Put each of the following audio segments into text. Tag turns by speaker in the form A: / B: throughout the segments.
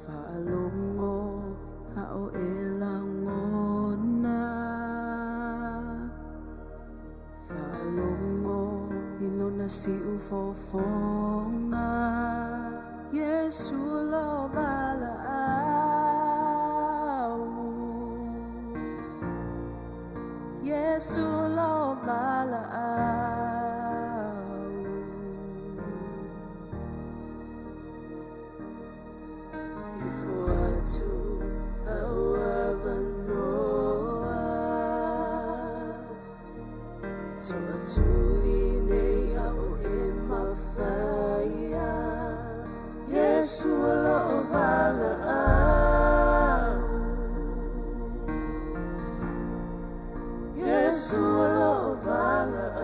A: Faalogo a o e lagona. Faalogo i lona siufofoga. Iesu lo valaau. Iesu lo valaau. Ifo atu au avanoa. Toatuli nei a o e mafaia. Iesu lo valaau. Iesu lo valaau.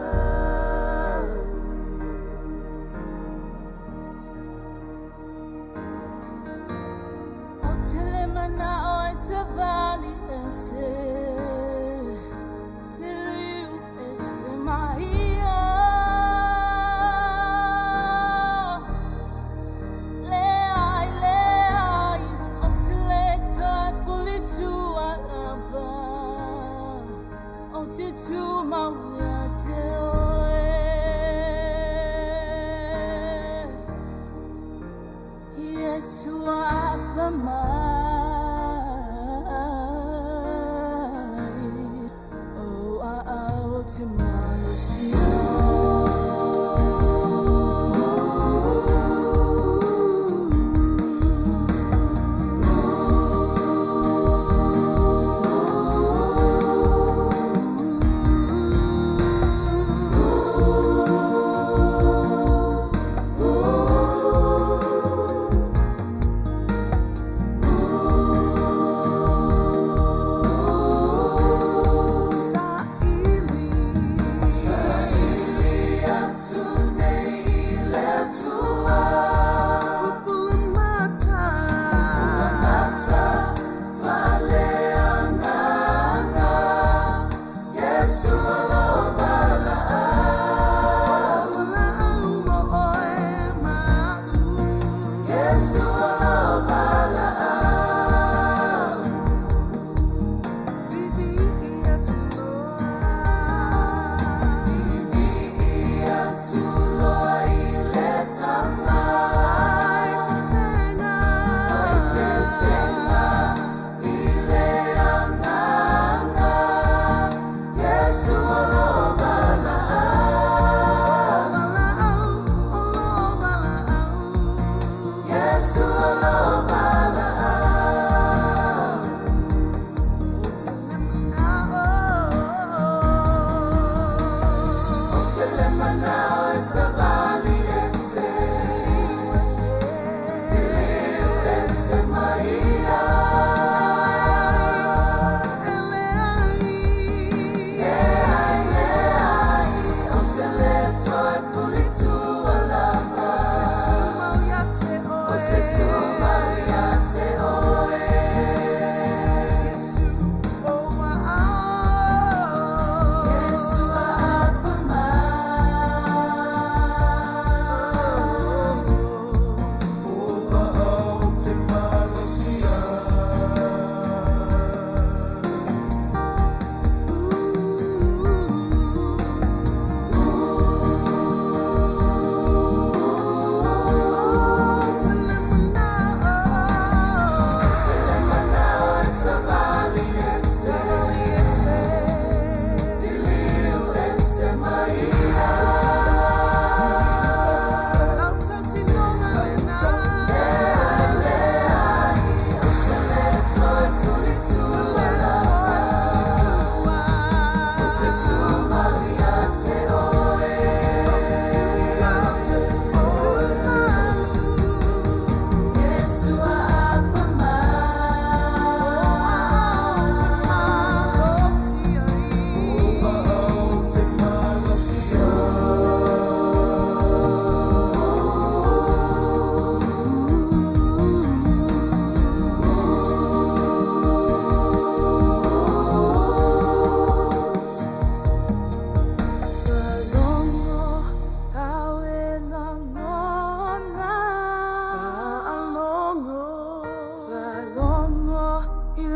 A: Ou te le manao e savali ese, liliu ese mai ia. Leai, leai, ou te le toe puli tua lava, ou te tumau ia te oe. Iesu apa mai. Oh, ah, ah, ou te malosi.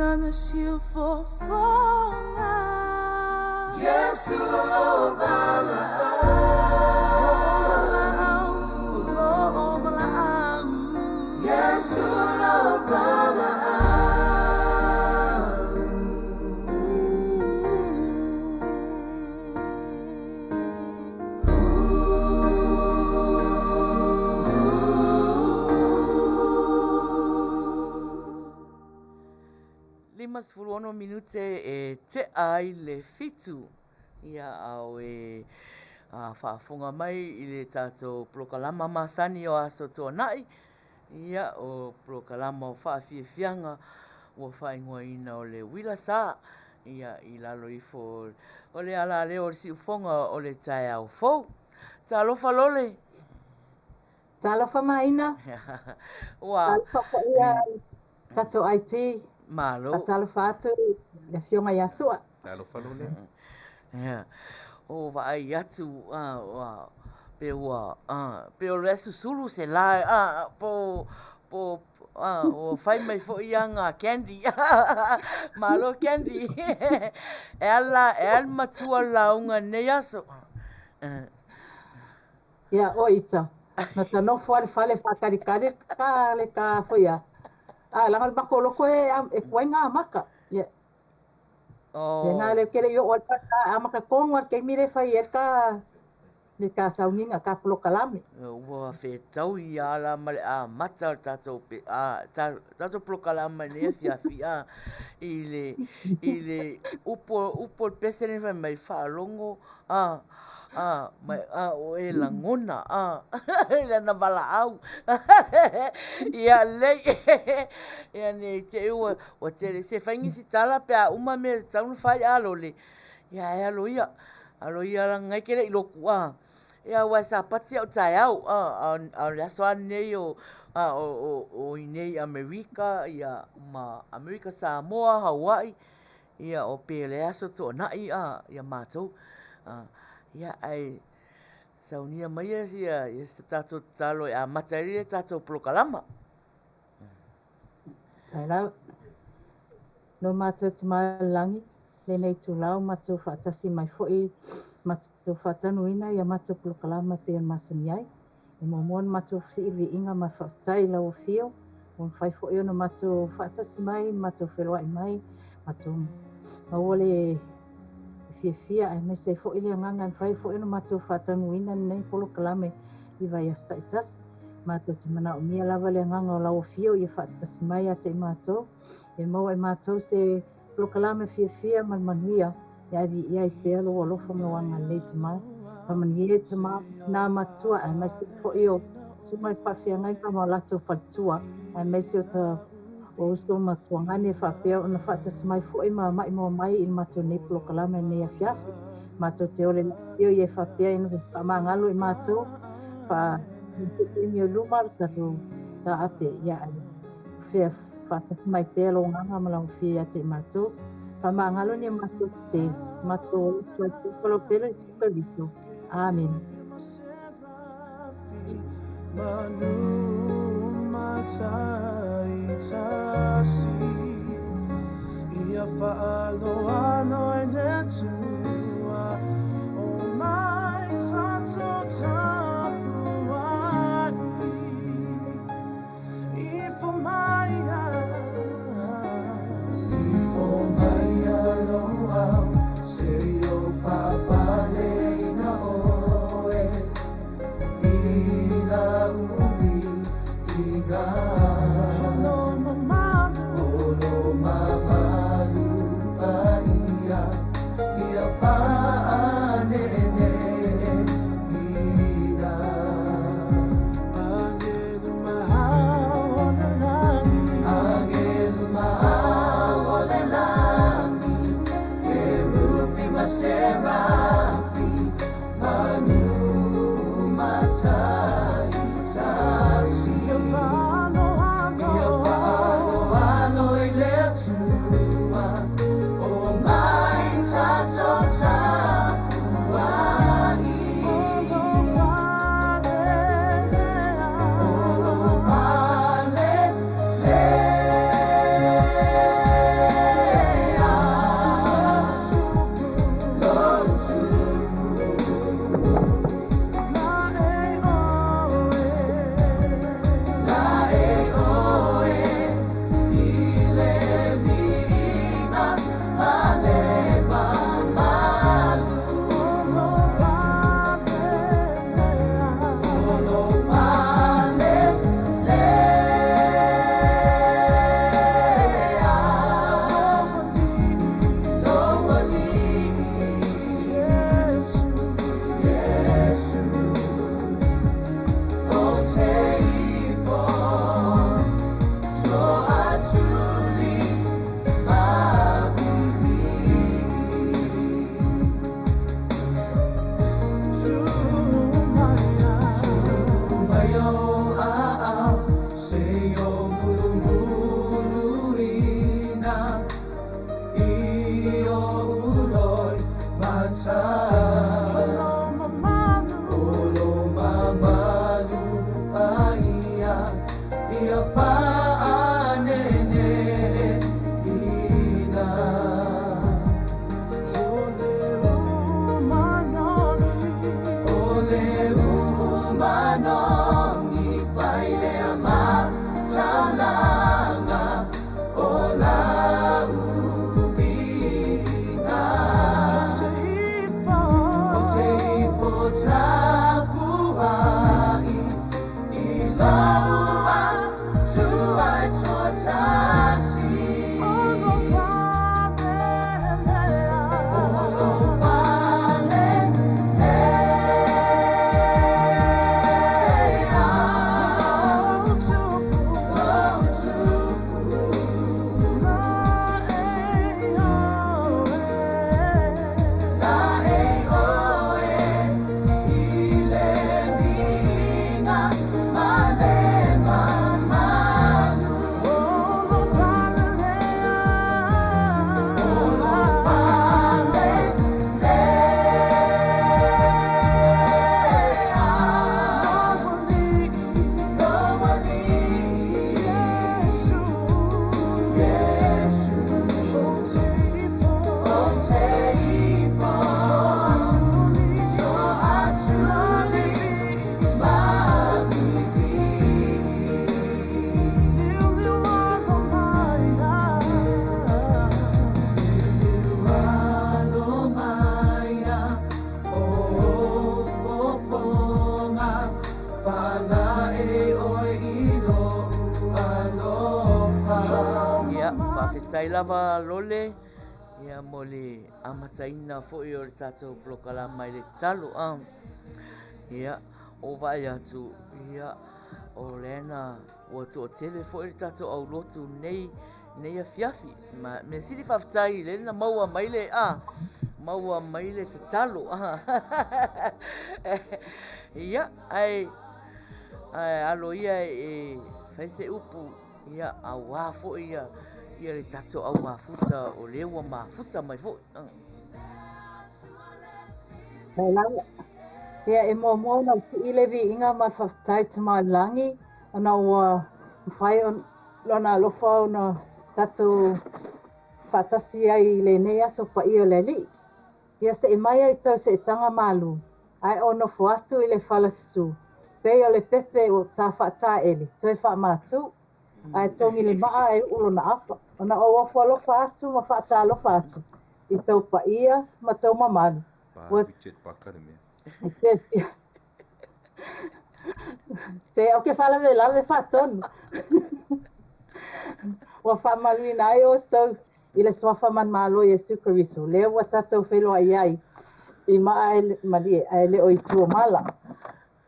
A: Lana siufofoga. Yesu lo valaau, lo valaau. Yesu lo valaau.
B: 56 minute e tea ai le 7 ia ao e faafofoga mai i le tatou polokalama masani o Aso Toonai, ia o polokalama o faafiafiaga ua faaigoaina o le Uila Sa, ia i lalo ifo o le alaleo o le siufofoga o le taeao fou. Talofa Lole!
C: Talofa Maina!
B: Ua
C: Talofa foi ia tatou IT.
B: Malo.
C: Faatalofa atu i le Afioga ia Sua.
D: Talofa Lole.
B: O vaai atu pe ua pe o le susulu se la po po ua fai mai foi aga a Candy. Malo Candy. E ala e ala matua lauga i lenei aso.
C: Ia, o ita. Na ta nofo lava i le fale e faatalitali ka le ka foi a. A leaga o le matou loto e e tuai ona amata. Ia.
B: Oh.
C: Lena le ke le i oo ai le ta amata tonu lava i le taimi lea e fai ai le ta le ta sauniga ta polokalame.
B: Ua fetaui lava la ma le amata o le tatou pe a tatou polokalame i lenei afiafi a i le i le upu upu o le pese lea fai mai faalogo a a mai a o e lagona a i lana valaau ia lelei ia nei te i ua ua tele se fai nisi tala pe a uma mea e tatau ona fai a lole ia ae alo ia alo ia leaga na e te le i lotu a ia aua e Sapati au taeao a a o le aso lava lenei o a o o i inei i Amerika ia ma Amerika Samoa Hawaii Ia, o pe le aso tuanai a ia matou. A, ia, ae saunia maia ia, ia se tatou tatalo e amata ai le tatou polokalama.
C: Faafetai lava. Lo matou Tama i le Lagi, lenei itula ua matou faatasi mai foi, matou faatanuina ia matou polokalama e pei ona masani ai. E muamua ona matou sii le viiga ma faafetai i lau afio, ua mafai foi ona matou faatasi mai, matou feiloai mai, matou maua le fiafia aemaise ai foi le agaga e mafai foi ona matou faataunuuina lenei polokalame i vaiaso taitasi. Matou te manaomia lava le agaga o lau afio ia faatasi mai ia te i matou, e maua e matou se polokalame fiafia ma le manuia. Ia viia ai pea lou alofa ma lou agalelei Tama. Faamanuia i tama ma tina matua aemaise foi o susuga i faafeagaiga ma o latou faletua aemaise o ta o uso ma tuagane faapea ona faatasi mai foi ma maimoa mai i le matou nei polokalame i lenei afiafi. Matou te ole lau ia e faapea ina faamagalo i matou fa taimi o luma le tatou taape ia fea Faatasi mai pea lou agaga ma lau afio ia te i matou. Faamagalo ni a matou sese, matou ola atu ai pea pele Iesu Keriso. Amene.
B: Faafetai lava Lole ia mo le amataina foi o le tatou polokalama i le tatalo. Ia, o vaai atu, ia, o lea na ua toatele foi le tatou aulotu nei nei afiafi. Ma mea sili faafetai lea na maua mai le a maua mai le tatalo. Ia, ae ae alo ia e fai se upu ia auā foi ia ia le tatou au mafuta o lea ua mafuta mai foi.
C: Ia e muamua ona ou sii le viiga ma le faafetai i Tama i le Lagi ona ua mafai Lona alofa ona tatou faatasi ai i lenei aso paia o le Alii. Ia see mai ai tou seetaga malu, ae o nofo atu i le falasusu, pei o le pepe sa faataele, toe faamatu, ae togi le maa e uu lona afa. Ona ou ofo alofa atu ma faatalofa atu i tou paia ma tou mamalu. Ua Se o ke faalavelave faatonu. Ua faamaluina ai outou i le suafa manumalo o Iesu Keriso, lea ua tatou feiloai ai i maa e malie ae le o i tua o mala.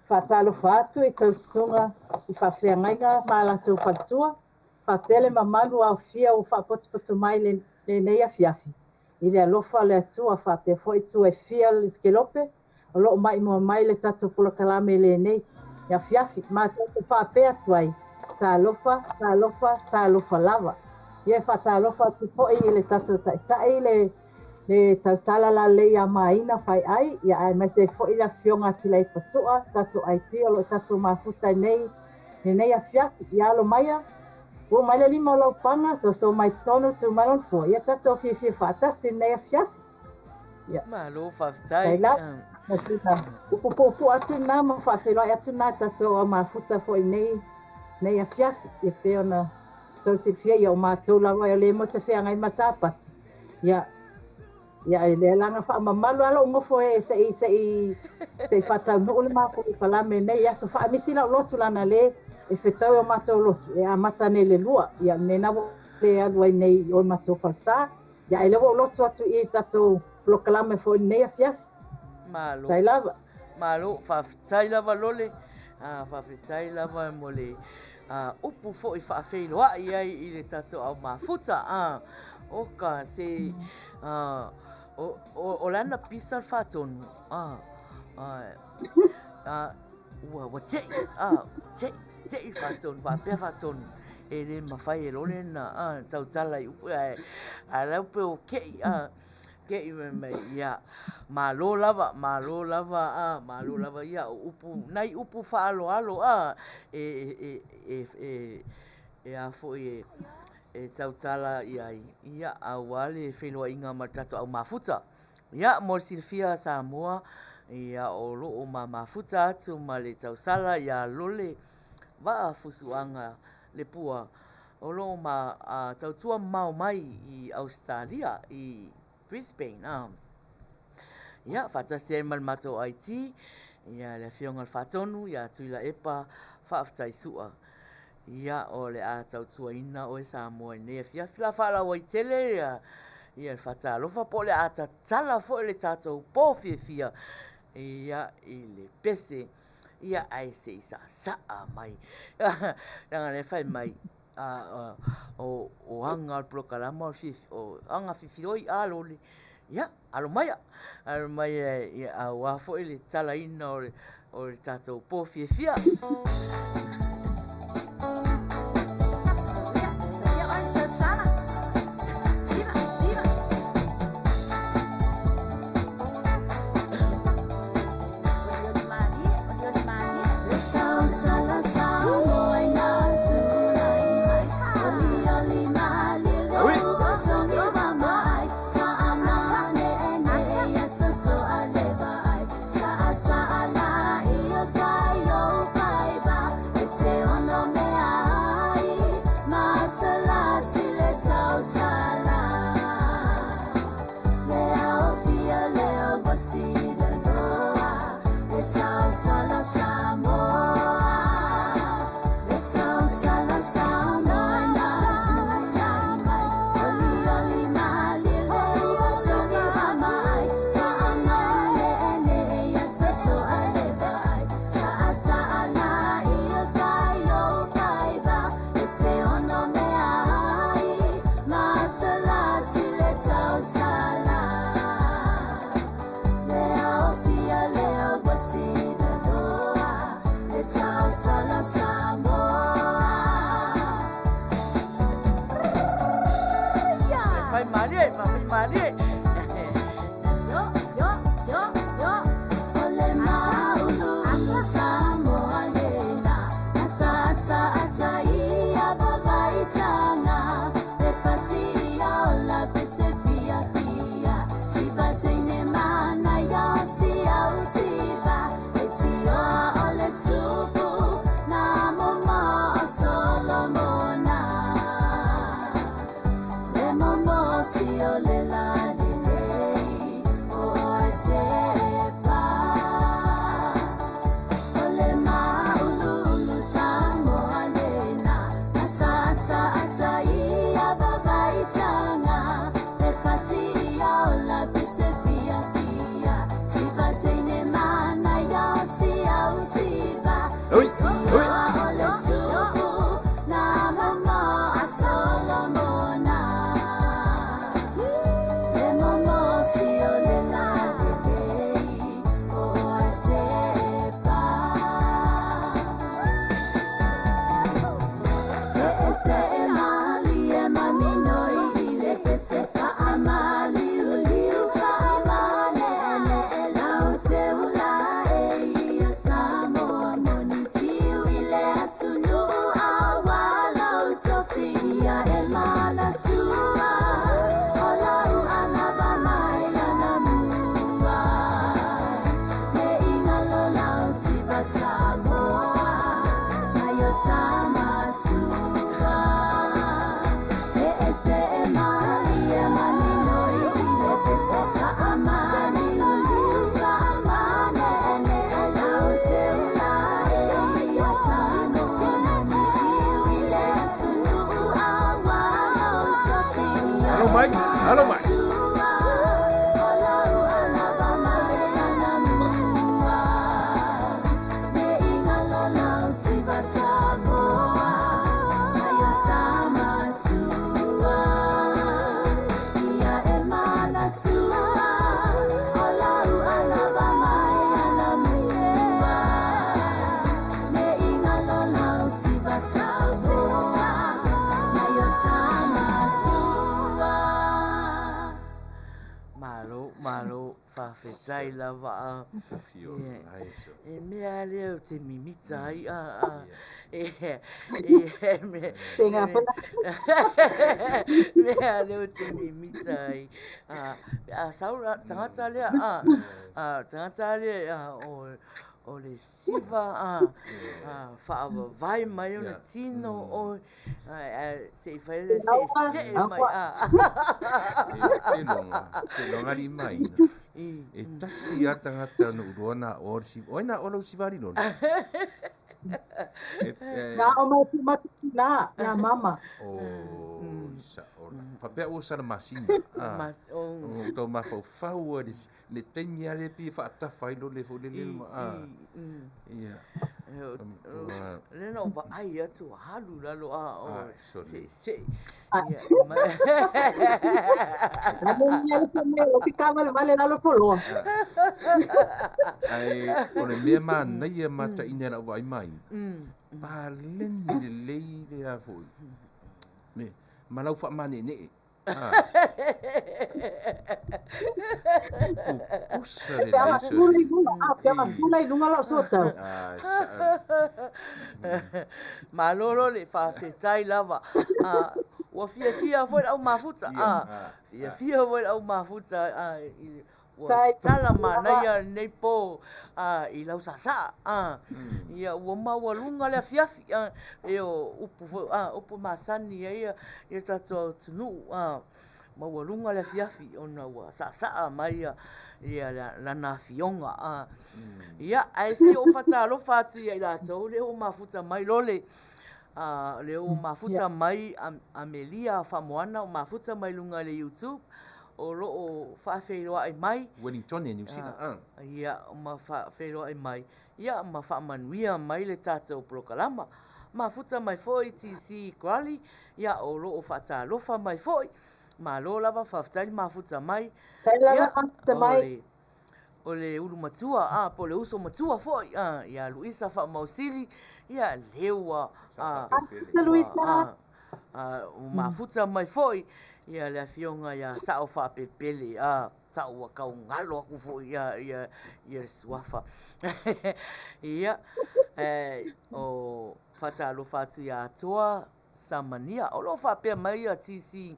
C: Faatalofa atu i tou susuga i faafeagaiga ma a latou faletua, faapea le mamalu aofia ua faapotopoto mai i lenei afiafi i le alofa o le Atua faapea foi tua e fia o le kelope o lo o maimoa mai le tatou polokalame i lenei afiafi. Matou te faapea atu ai, Talofa, talofa, talofa lava. Ia e faatalofa atu foi i le tatou Taitai le le tausala lalelei ia Maina Faiai, ia aemaise ai foi le Afioga a Tuilaepa Sua, tatou IT o lo o tatou mafuta ai nei lenei afiafi. Ia alo maia, ua mai le lima o lau paga, soso mai totonu, tu mai lona fua, ia tatou fiafia faatasi i lenei afiafi.
B: Ia. Malo faafetai.
C: Ma sina upu puupuu atu lena ma faafeiloai atu lena i tatou au mafuta foi nei nei afiafi. Ia pei ona tou silafia, ia o matou lava o lea mo te feagai ma Sapati. Ia, ia e lea la na faamamalu lava lou nofo e se i se i se i faataunuu le matou polokalame nei aso. Faamisi lau lotu leaga le e fetau e o matou lotu e amata nei i le 2. Ia o le mea lena ua le alu ai nei i o i matou falesa. Ia ai lea ua ou lotu atu i tatou polokalame foi i lenei afiafi.
B: Malo.
C: Faafetai lava.
B: Malo, faafetai lava Lole. Faafetai lava mo le upu foi faafeiloai ai i le tatou au mafuta. Oka se o lana pisa le faatonu. Ua ua te'i, a, te'i, te'i faatonu, faapea faatonu, e le mafai e Lole ona a, tautala i upu, ae, ae la e pei o ke'i, a, ke'i fai mai, ia, malo lava, malo lava, a, malo lava, ia, o upu, nai upu faaaloalo, a, e, e, e, e, e a foi e, e tautala i ai, ia, aua le feiloaiga ma le tatou au mafuta. Ia, mo le silafia Samoa, ia, o lo o ma mafuta atu ma le tausala ia Lole Vaa Fusuaga Lepua, o lo o ma tautua mamao mai i Ausetalia, i Brisbane. A. Ia, faatasi ai ma le matou IT, ia, le Afioga i le Faatonu ia Tuilaepa Faafetaisua. Ia, o le a tautuaina oe Samoa i lenei afiafi. La faalauaitele ia, ia le faatalofa po o le a tatala foi le tatou po fiafia ia i le pese. Ia, ae se i saasaa mai. Leaga o lea e fai mai, a, o, o aga o le polokalama o le fiafia, o aga fifioi a lole. Ia, alo maia, alo maia ia aua foi le talaina o le, o le tatou pō fiafia. malie.
A: Yo, yo, yo, yo. O le maulu Samoa lena. Ata, ata, ata ia vavaitanga. Le fatia o la pese fia fia. Siva teine mana ia o sia o siva. E tioa o le tupu na momo o Solomona. Le momo si o le la lelei o Asepa. O le mauluulu Samoa lena. Ata ata ata ia vavaitanga. Le fatia o la pese fia fia. Siva teine mana ia o sia o siva.
D: Oi,
A: E tioa o le tupu na momo a Solomona. Le momo si o le la lelei o Asepa. Se se e mali e manino i le pese faamali uliu faamane le lau te ula e ia Samoa moni tiu i le atunu a walau tofi ia e manatua o lau anava mai ana mua. Me ingalo lau siva Samoa mai o tamatua. Se se e mali e manino i le pese faamali uliu faamane lau te ula e ia Samoa moni tiu i le atunu a walau tofi ia
D: Hello,
A: e
D: Mike. Hello, Mike.
A: manatua o lau anava mai ana mua. Me ingalo lau siva Samoa mai o tamatua. Ia e manatua o lau anava mai ana mua. Me ingalo lau siva Samoa mai o tamatua.
B: Malo, malo, faafetai lava a.
D: Fio,
B: Ia.
D: ai so.
B: E mea lea o te mimita ai a a e e me
C: Tēnā
B: me
C: pana.
B: mea lea o te mimita ai a a sau la tagata lea a a tagata lea a o o le siva a a faavavae mai ona tino o a a se i fai le se
C: Aua,
B: se mai
C: aua.
B: a
D: E longa, te longa li mai.
B: i
D: E tasi a tangata no uroa na o le siva. Oi na o lau sivari lona. E,
C: Nā o mai te matu nā, ia mama.
D: o sa o Whapea o sara masina.
B: sa mas o
D: O tau mafaufau a le, le taimi a le pi whaatawha i lo le fo le le
B: i
D: ma. A.
B: i
D: Ia.
B: Le na o vaai atu halu lalo a o
D: Ah, sorry.
B: se se
C: Ai.
B: ia ma
C: A mo mea le te mea, o ki kāmale vale lalo poloa.
D: Ai, o le mea mānei e mata ina lau vai mai. Paleni le lei le a foi. Me, ma lau wha mane ne. Ah. Pusa le
C: Pe ama
D: lei
C: tula i
D: so.
C: lunga, a, pe ama tula i lunga lau sotau.
D: Ah, sa.
B: Malolo le faafetai lava a ua fiafia foi le au mafuta
D: Ia,
B: a
D: ah,
B: fiafia foi le au mafuta a i ua
C: Sai,
B: tala
C: lava.
B: manaia lenei po a i lau sāsā a ia ua maualuga le afiafi a e o upu foi a upu masani ai ia ia tatou atunuu a maualuga le afiafi ona ua saasaa mai ia ia lana afioga a ia ae se i ou fatalofa atu ia i latou lea ua mafuta mai lole a lea ua mafuta mai Amelia Faamoana ua mafuta mai luga i le YouTube o loo faafeiloai mai
D: Wellington e New Zealand. Ah.
B: ia ma faafeiloai mai ia ma faamanuia mai le tatou polokalama mafuta mai foi TC Crowley ia o loo faatalofa mai foi malo lava faafetai le mafuta mai
C: Tai lava
B: ia
C: mafuta
B: o
C: mai.
B: le o le ulu matua a po o le uso matua foi a ia Luisa Faamausili ia lea ua a
C: Asita
B: ua
C: Luisa.
B: a Ua mafuta mai foi ia le afioga ia Sao Faapepele, a, Sao ua tau galo aku foi ia, ia, ia le suafa. Ia, e, o faatalofa atu ia Atoa Samania. O lo o faapea mai ia TC,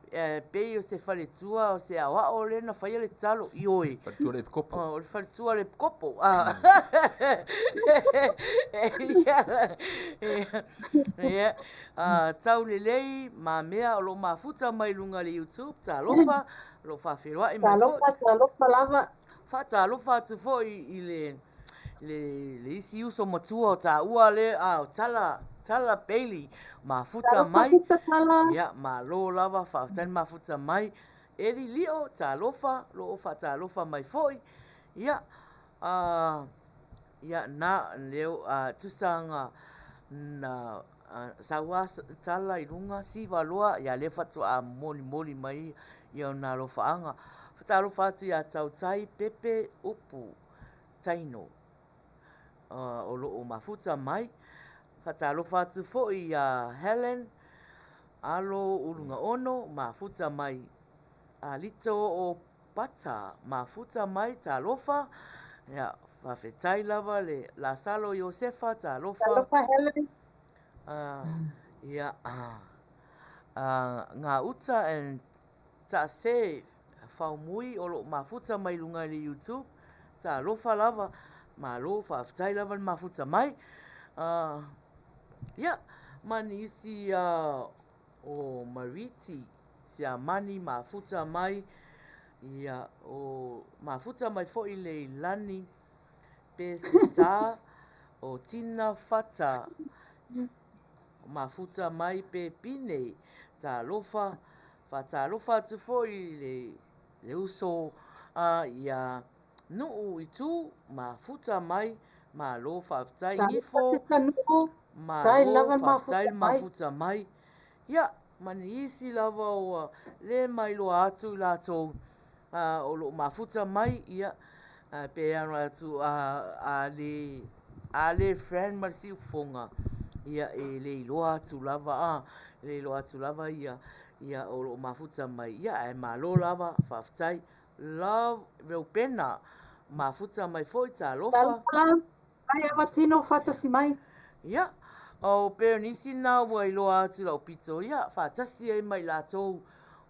B: e pei o se faletua o se aoao lea na faia le talo. Ioe.
D: Faletua le Epikopo.
B: O le faletua le Epikopo. Ia, tau lelei ma mea o lo o mafuta mai luga le YouTube, talofa, o lo o faafeiloai mai foi.
C: Talofa, talofa lava.
B: Faatalofa atu foi i le le, le isi uso matua o taua le, a, o Tala, Tala Bailey, mafuta mai.
C: Tala.
B: Ia, malo lava, faafetai le mafuta mai. Eli Lio, talofa, lo o faatalofa mai foi. Ia, a, ia, na, leo, a, tusa nga, na, saua tala i luga, siva loa, ia lea faatoa molimoli mai ia ona alofaaga. Faatalofa atu ia Tautai Pepe Upu Taino o lo o mafuta mai. Faatalofa atu foi ia Helen Alo Ulugaono, mafuta mai. Lito o Pata, mafuta mai, talofa. Ia, faafetai lava le Lasalo Iosefa, talofa.
C: Talofa Helen.
B: Ia, Gauta and Tase Faumui o lo o mafuta mai luga i le YouTube. Talofa lava, malo, faafetai lava le mafuta mai. Ia, ma nisi o Mariti Siamani mafuta mai, ia, o mafuta mai foi Leilani Peseta, o Tina Fata, mafuta mai Pepine, talofa, faatalofa atu foi i le uso ia Nuu i tu, mafuta mai, malo faafetai Gifo, malo faafetai le mafuta mai. Ia, ma nisi lava ua le mailoa atu i latou o lo o mafuta mai, ia, pe ana atu a le, a le friend ma le siufofoga, ia, e le iloa atu lava, a, e le iloa atu lava ia, ia o lo o mafuta mai, ia, ae malo lava, faafetai. Love Reupena, mafuta mai foi, talofa.
C: Talofa, mai Avatino, faatasi mai.
B: Ia, o pei o nisi na ua iloa atu lau pito, ia, faatasi ai ma i latou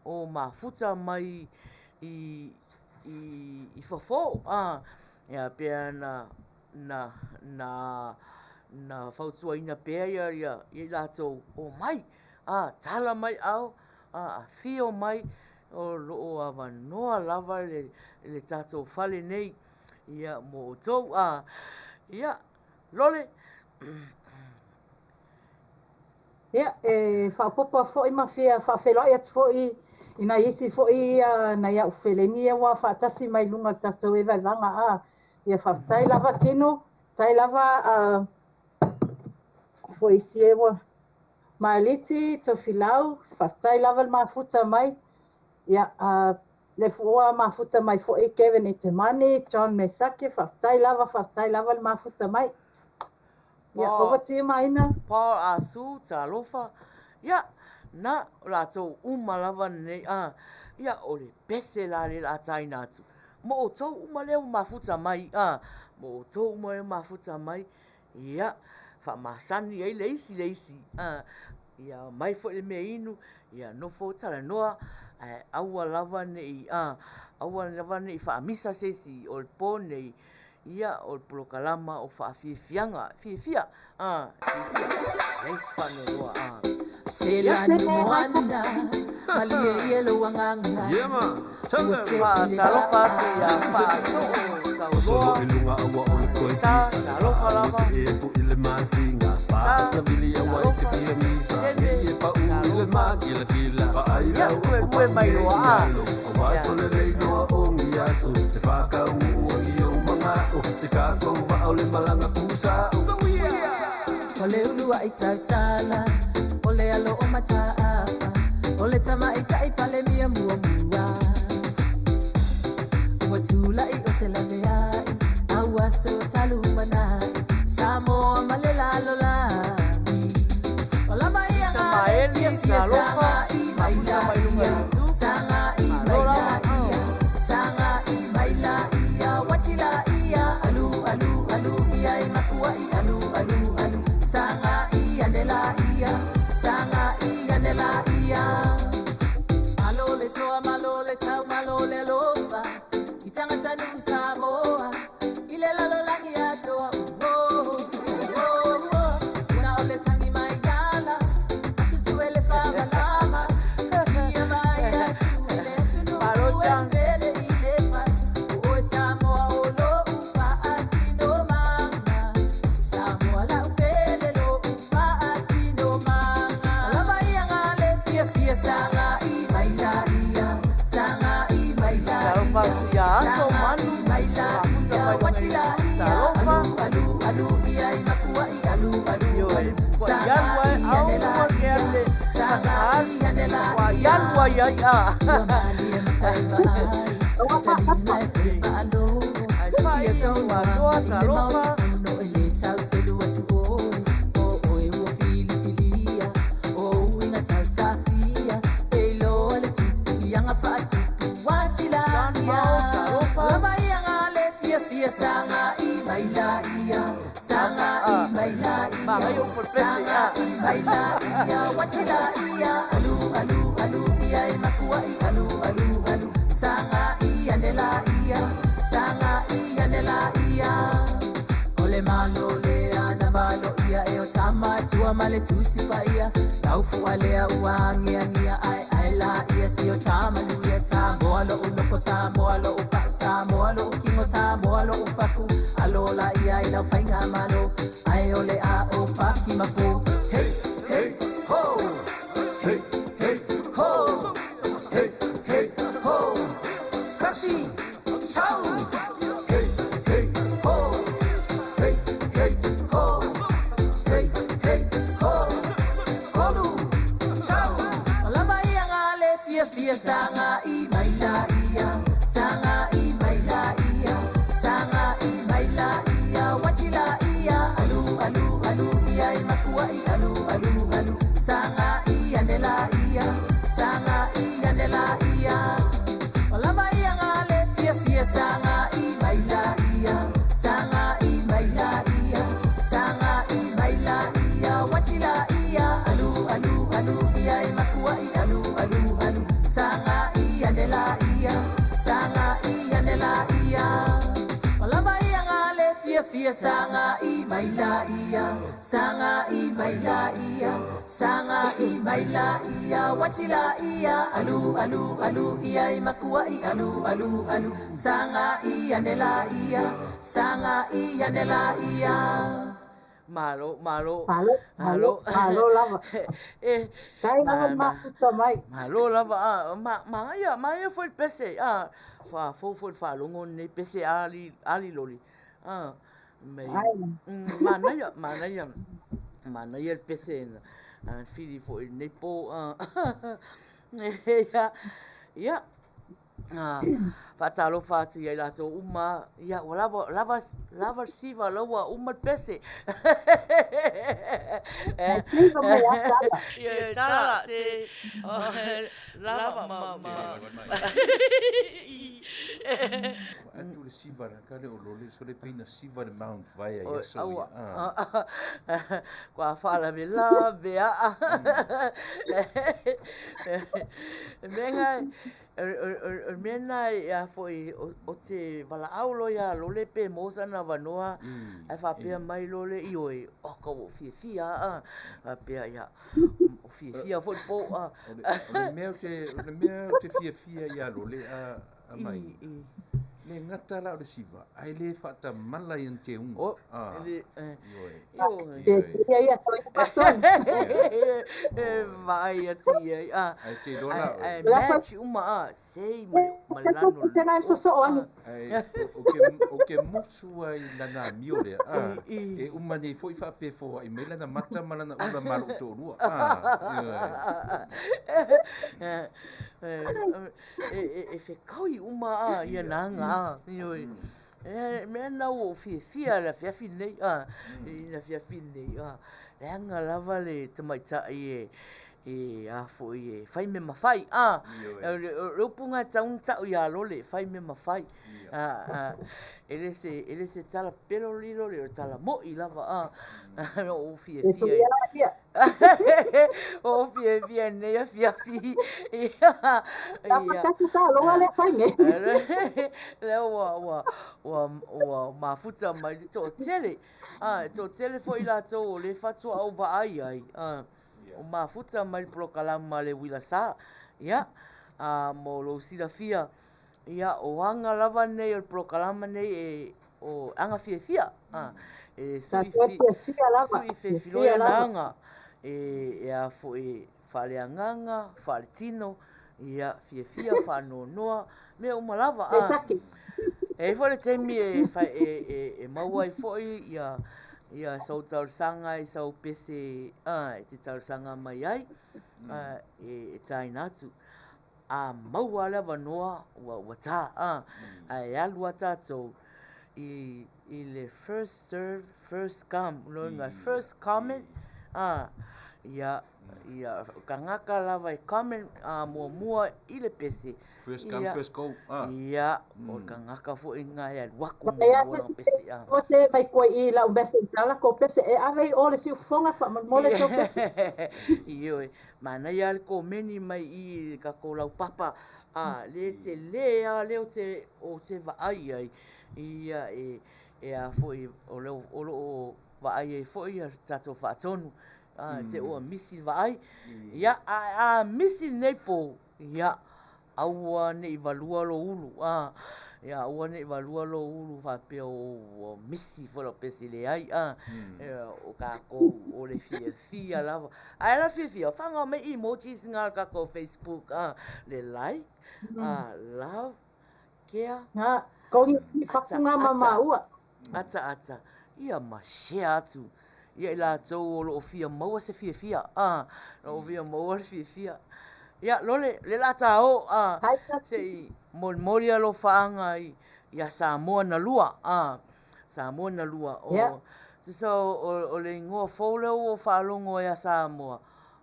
B: o mafuta mai i, i, i fafo, a, ia, pei na, na, na, na fautuaina pea ia, ia, ia i latou, omai, a, tala mai ao, a, afio mai, o lo o avanoa lava le, le tatou fale nei, ia, mo outou, a, ia, Lole.
C: Ia, e faaopoopo atu foi ma fia faafeiloai atu foi i nai isi foi ia nai au feleni ia ua faatasi mai luga o le tatou evaevaga a. Ia faafetai lava Tino, faafetai lava a foi isi e ua Maeliti, Tofilau, faafetai lava le mafuta mai. Ia, a le ua mafuta mai foi Kevin Etemani, John Mesake, faafetai lava, faafetai lava le mafuta mai. Ia, over to you Maina.
B: Paul Asu, talofa. Ia, na, o latou uma lava lenei, a, ia, o le pese la le la taina atu. Mo outou uma lea ua mafuta mai, a, mo outou uma lea ua mafuta mai, ia, faamasani ai le isi le isi, a, ia aumai foi le mea inu, ia nofo talanoa, ae aua lava ne i, a, aua lava ne i faamisa se isi o le po nei, ia, o le polokalama o faafiafiaga, fiafia, a, fiafia, leai se faanoanoa, a. Ia, faatalofa atu ia Faasoo Tauloa, Sa, talofa lava, Sa, talofa, Sene, talofa, ia, luelue mai loa, a. Ia. Samaele. Ua ialu ai ai a. Ai fai ua toa talofa. John Mao talofa. Magai o pese a. Malo, malo.
C: Malo, malo, malo lava.
B: E,
C: Tai lava mafuta mai.
B: Malo lava a ma ma ia ma ia foi pese a fa fo foi fa longo nei pese ali ali loli. A mai manaia manaia manaia le pese na a fili foi nei po a ia ia faatalofa atu ia i latou uma ia ua lava lava lava le siva laua uma le pese.
C: Siva mai a tala.
B: Ia tala se lava ma ma.
D: Atu le siva la ka le o lole so le peina siva le Mount Vaea ia so ia.
B: Kua whaalawe la vea. Mea o mea nā ia foi o te walaau lo ia lole pe mosa na wanoa ai whapea mai lole i oi o ka o fiafia a whapea ia o fiafia foi po a.
D: O le mea o te fiafia ia lole a mai. Le ngata la o le siva, ai le whaatamala i te unga.
B: O, le,
D: ioe.
C: Ia, ia, toi patonu.
B: E vai ati ai.
D: Ai te lola.
B: Ai match uma a, sei ma le lano.
C: Te nai soso ani.
D: Ai, o ke musu ai lana mio le. E uma nei foi whaapefo ai mai lana mata ma lana ula malo o tōrua.
B: E whekaui uma a ia nanga a. Ioi. E mea nau o fiafia la fiafi nei a. I na fiafi nei a. Le anga lava le tamaitai e a foi e whai me mawhai a. Le upunga taun tau ia lole whai me mawhai. E le se tala pelo lilo le o tala moi lava a. O fiafia. O fiafia nei a fiafi. Ia.
C: Loa le whai me.
B: Le ua ua mafuta mai le to'atele. To'atele foi latou o le fatoa au vaai ai. O mafuta mai le polokalama le uila sa. Ia. Mo lou silafia. Ia o anga lava nei o le polokalama nei e o anga fiafia. E sui fefiloia nanga e a foi faaleagaga faaletino ia fiafia faanoanoa mea uma lava a. E foi le taimi e maua ai foi ia Ia sau talosaga i sau pese a e te talosaga mai ai a e taina atu. A maua le avanoa ua ua ta a ae alu a tatou i i le first serve first come lona first comment a ia ia tagata lava e comment a muamua i le pese
D: First come, first go. Ah.
B: Ia, o le tagata foi lena e alu atu muamua lana pese. Ah.
C: O se mai koe i lau message ala ko pese e ave i o le siufofoga faamolemole tou pese.
B: Ioe, manaia lava le komeni mai i i le tatou laupapa, a, le tele lava lea ou te, ou te vaai ai, ia e, e a foi, o lo o vaai ai foi le tatou faatonu, a, te i ua misi le vaai. Ia, a, a misi lenei po, Ia, aua ne i valua lou ulu, a, ia aua ne i valua lou ulu faapea ua misi foi lau pese, leai, a, o tatou o le fiafia lava. Ae la fiafia, faga mai emojis na o le tatou Facebook, a, le like, a, love, kea.
C: Na, kogi fakuga ma maua.
B: Ata ata, ia ma share atu ia i latou o lo o fia maua se fiafia, a, o lo o fia maua le fiafia. Ia, lole, le la ta o, a, se i molimoli alofaaga i, ia Samoa na lua, a, Samoa na lua. O, yeah. Tusa o, o, o le igoa fou lea ua faalogo ia Samoa,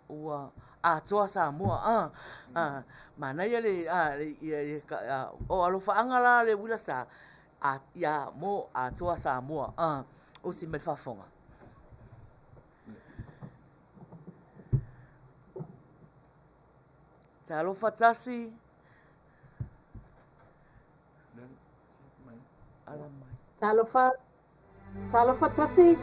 B: ua atoa Samoa, a, a, manaia le, a, le, ia, ia, a, o alofaaga la le uila sa, A ia mo Atoa Samoa a usi mai le faafofoga. Talofa tasi. Ala mai.
C: Talofa. Talofa tasi.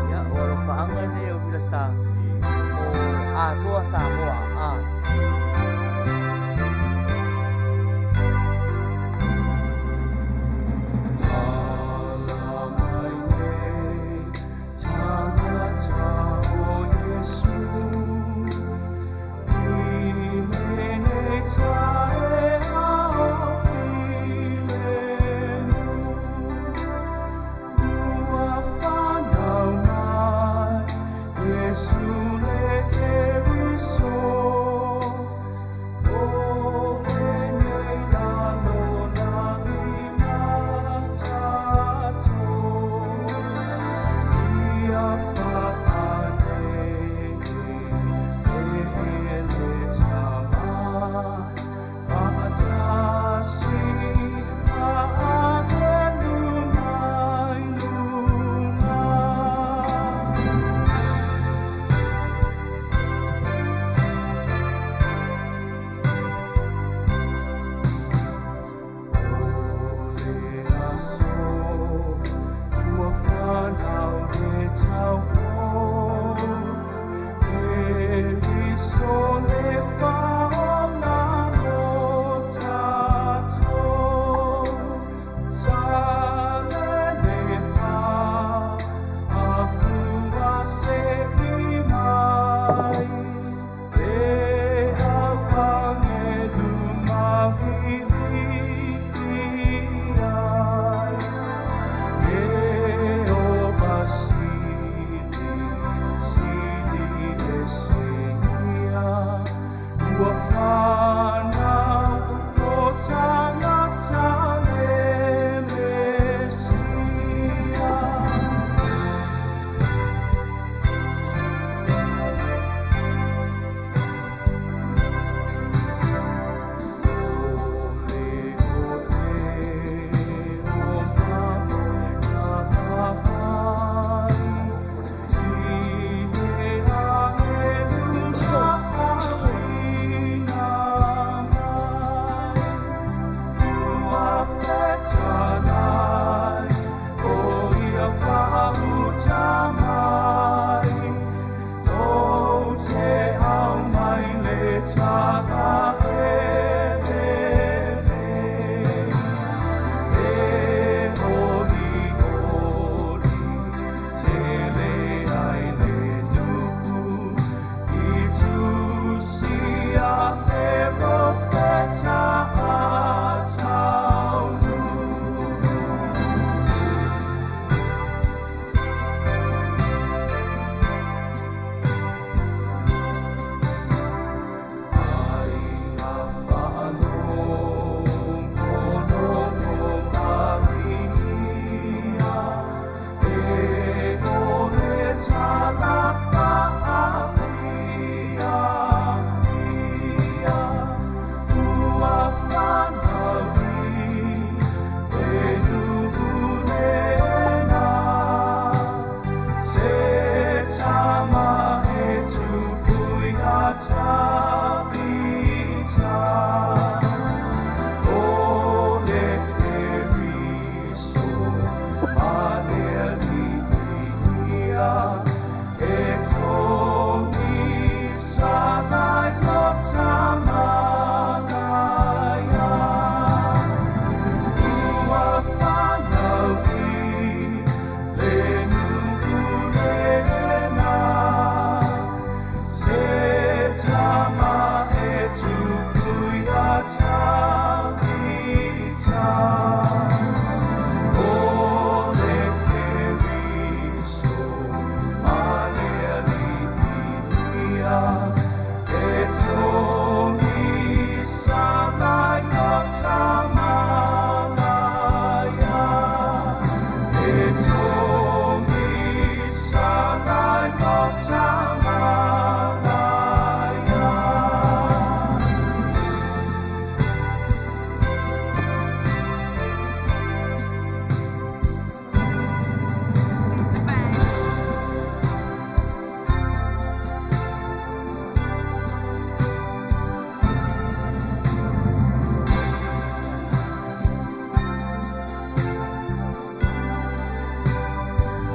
B: Ia, o alofaaga nei o Vila Sa, o Atoa Samoa. A.
E: Ala mai nei tangata o Iesu.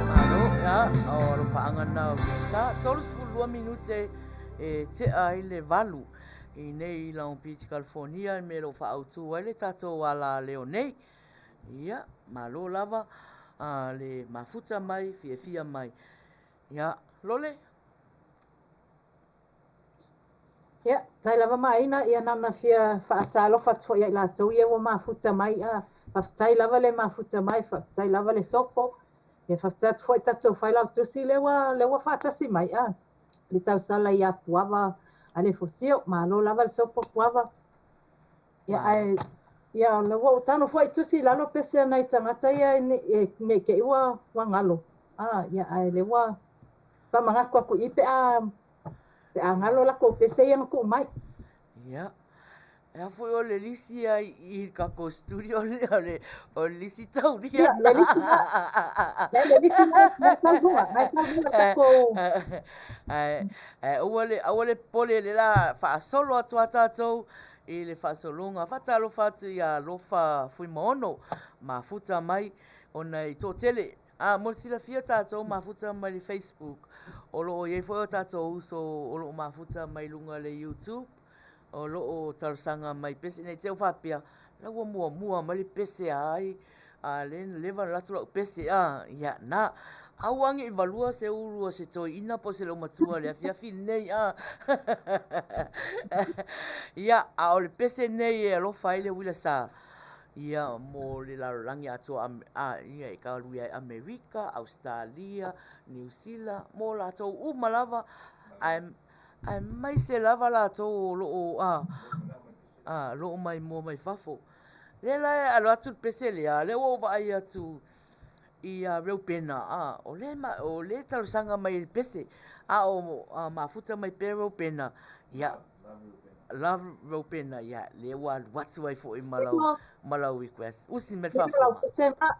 B: Malo, ia, o alofaaga na o Lisa. 32 minute e tea ai le 8 i nei i Long Beach, California, i mea o lo o faaautu ai le tatou alaleo nei. Ia, malo lava le mafuta mai, fiafia mai. Ia, Lole?
C: Ia, tai lava maina, ia na ona fia faatalofa atu foi ia i latou ia ua mafuta mai. A, faafetai lava le mafuta mai, faafetai lava le sopo. Ia faafetai atu foi tatou failautusi lea ua faatasi mai. A, le tausala ia Puava a le Fosio, malo lava le sopo Puava. Ia, ae, ia, o lea ua ou tago foi i tusi i lalo pese a nai tagata ia nei te i ua galo. A, ia, ae lea ua faamanatu atu i i pe a galo latou pese ia na tuu mai.
B: Ia. E a foi o le lisi ia i le tatou studio lea, o le lisi taulia.
C: Ia, le lisi na. Le le lisi na, na sau luga, na sau luga tatou.
B: Ae, ae aua le, aua le popole le la faasolo atu a tatou i le faasologa. Faatalofa atu ia Alofa Fuimaono, mafuta mai ona e toatele. A, mo le silafia tatou mafuta mai le Facebook, o lo o i ai foi o tatou uso o lo o mafuta mai luga le YouTube, o lo o talosaga mai pese, nei te i ua faapea, la ua muamua mai le pese a ai, a lea na leva ona alu atu lau pese, a, ia, na. Aua ne i valua se ulu a se toeaina po o se leumatua i le afiafi lenei, a. Ia, a o le pese lenei e alofa ai le uila sa, ia, mo le lalolagi atoa, a, ia, e talu ai Amerika, Ausetalia, Niu Sila, mo latou uma lava, ae aemaise lava latou o lo o a a lo o maimoa mai fafo. Lea la e alo atu le pese lea, lea ua ou vaai atu ia Reupena, a o lea ma o lea e talosaga mai i le pese, a o mafuta mai pea Reupena, ia Love Reupena, ia lea ua alu atu ai foi ma lau ma lau request. Usi mai le faafofoga.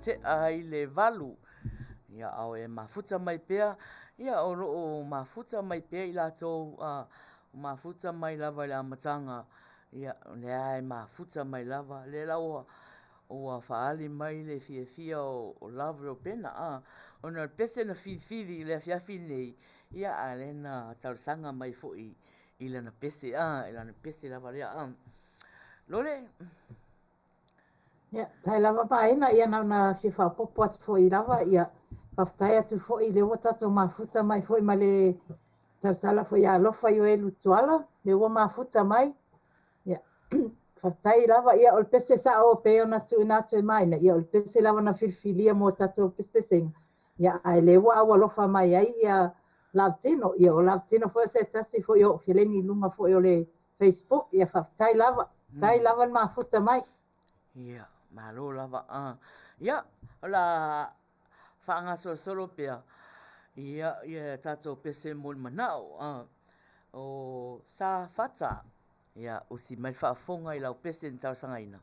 B: tea i le 8. Ia, a o e mafuta mai pea, ia o loo mafuta mai pea i latou, mafuta mai lava i le amataga, ia lea e mafuta mai lava, lea la ua faali mai le fiafia o Love Reupena, ona o le pese na filifili i le afiafi nei, ia a lea na talosaga mai foi i lana pese, i lana pese lava lea. Lole?
C: Ia, tai lava maina, ia na ona fia faaopoopo atu foi lava, ia faafetai atu foi le ua tatou mafuta mai foi ma le tausala foi ia alofa i oe Lutuala, le ua mafuta mai. Ia, faafetai lava, ia o le pese sao pe ona tuuina atu e maina, ia o le pese lava na filifilia mo tatou pesepesega. Ia, ae le ua au alofa mai ai ia Lautino, ia o Lautino foi se tasi foi o feleni lunga foi o le Facebook, ia faafetai lava, tai lava le mafuta mai.
B: Ia, malo lava. Ia, o la faagasolosolo pea, ia, ia tatou pese mo le manao, o Safata. Ia, usi mai le faafofoga i lau pese na talosagaina.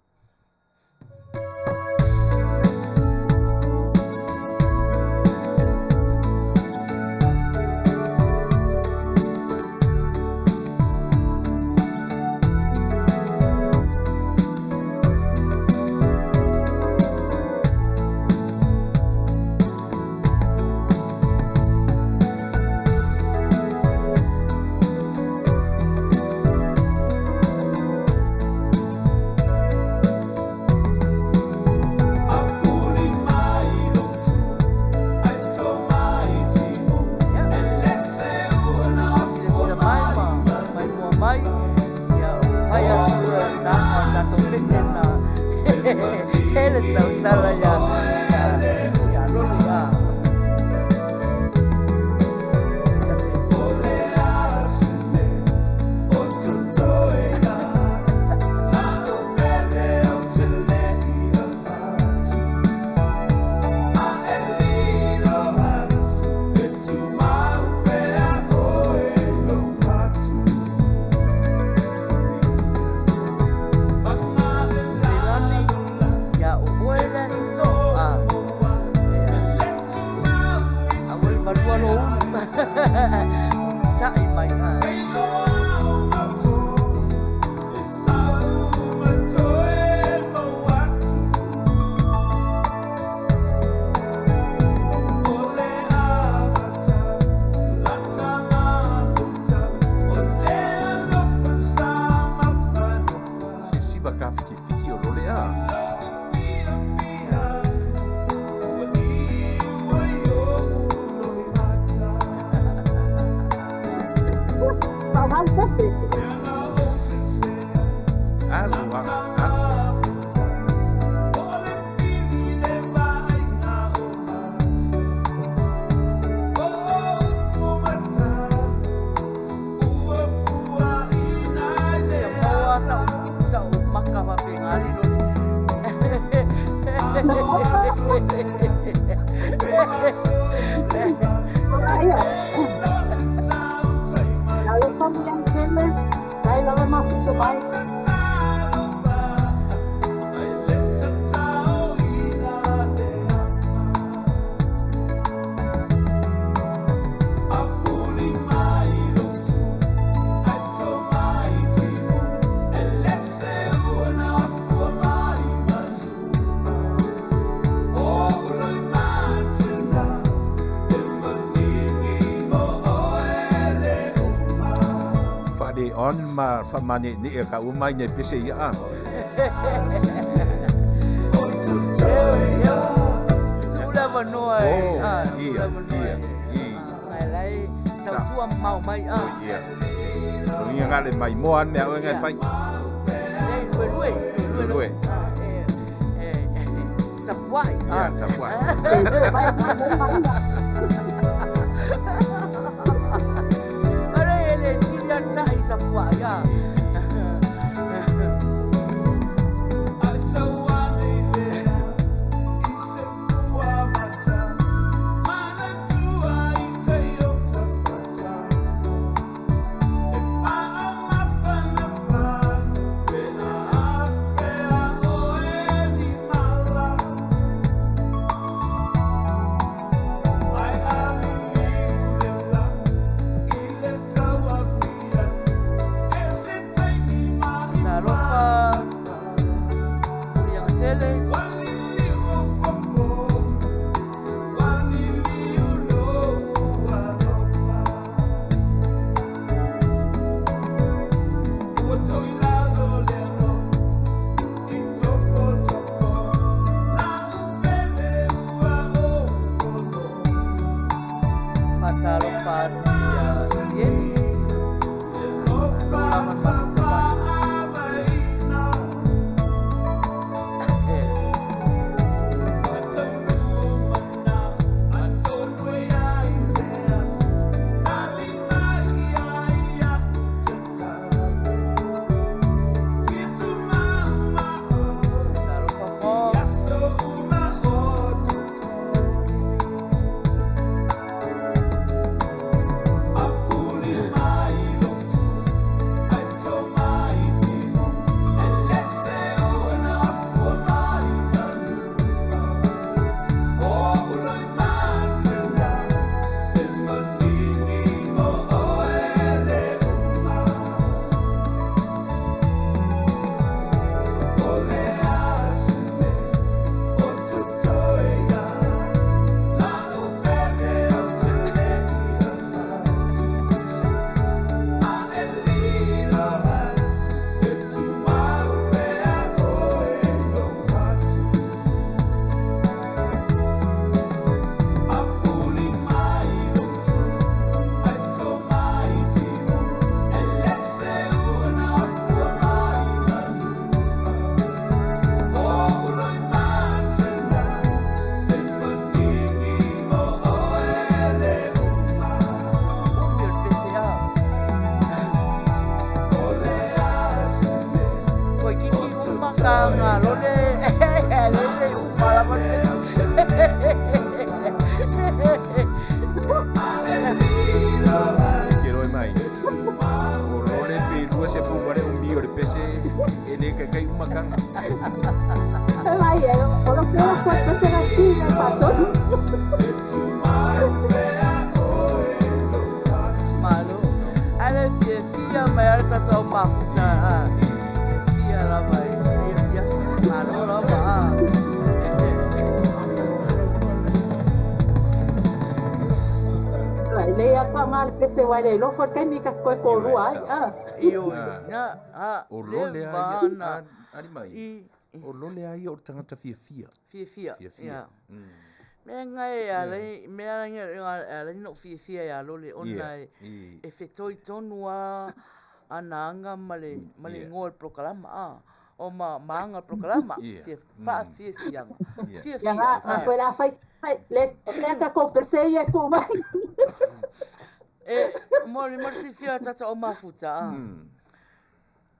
B: Silasila mai ma mai mua mai, ia o fai atu tatou pese na hele tausala ia ia Lole. Leilani, ia o oe lea soso. A ua le valua lo ulu. Sa'i mai.
D: Siva ka fiki o lole a.
C: Faamalo pese.
D: Alu, alu.
B: Ia maua sa'u maka faapegali Lole.
C: Ia. Alofa mai tele, tai lava mafuta mai.
D: Whaare on ma whamane ni e ka umai ne pese ia a.
B: Tu'u avanoa e,
D: Oh,
B: tu'u
D: ia,
B: avanoa
D: ia,
B: e.
D: ia.
B: Ngai lai tautua mamao mai.
D: Ia. Lugia ngale mai moa ane au ngai fai.
B: Nei, lue lue, lue
D: Lue.
B: Tapuai.
D: Ia, tapuai.
B: Are ele sili ana sa'i tapuai. taga lole lele uma lava le
D: Ke roe mai. O lole pe lua se fu wale umi o le pese e le kai kai umakanga.
C: Ai, e, o lo que o pese na ti na patonu.
B: Malo. Ale fia fia mai ale tatou au mafuta. Ah. Fia lava e fia malo lava. Ah.
C: Ai, le ia pa ngā le pese wai le lofo kai mi ka koe ko rua ai. Ah.
B: Io na a
D: O
B: le
D: lole a ia
B: vana
D: ari mai.
B: i
D: O lole a ia o le tagata fiafia.
B: fia fia.
D: Fiafia.
B: Ia. Mea ngai a le mea ngai a le no fia fia ia lole ona e
D: I.
B: e fetoi tonu a ana anga ma le ma le
D: Yeah.
B: ngoa le prokalama a o ma ma anga le prokalama
D: Yeah.
B: fia fa fia fianga
D: Yeah.
B: fia
C: Ia
B: fia
C: ngā, ngā koe la whai, whai, le, le ka ko pese ia ku mai.
B: e mo le mo si fia tata o mafuta a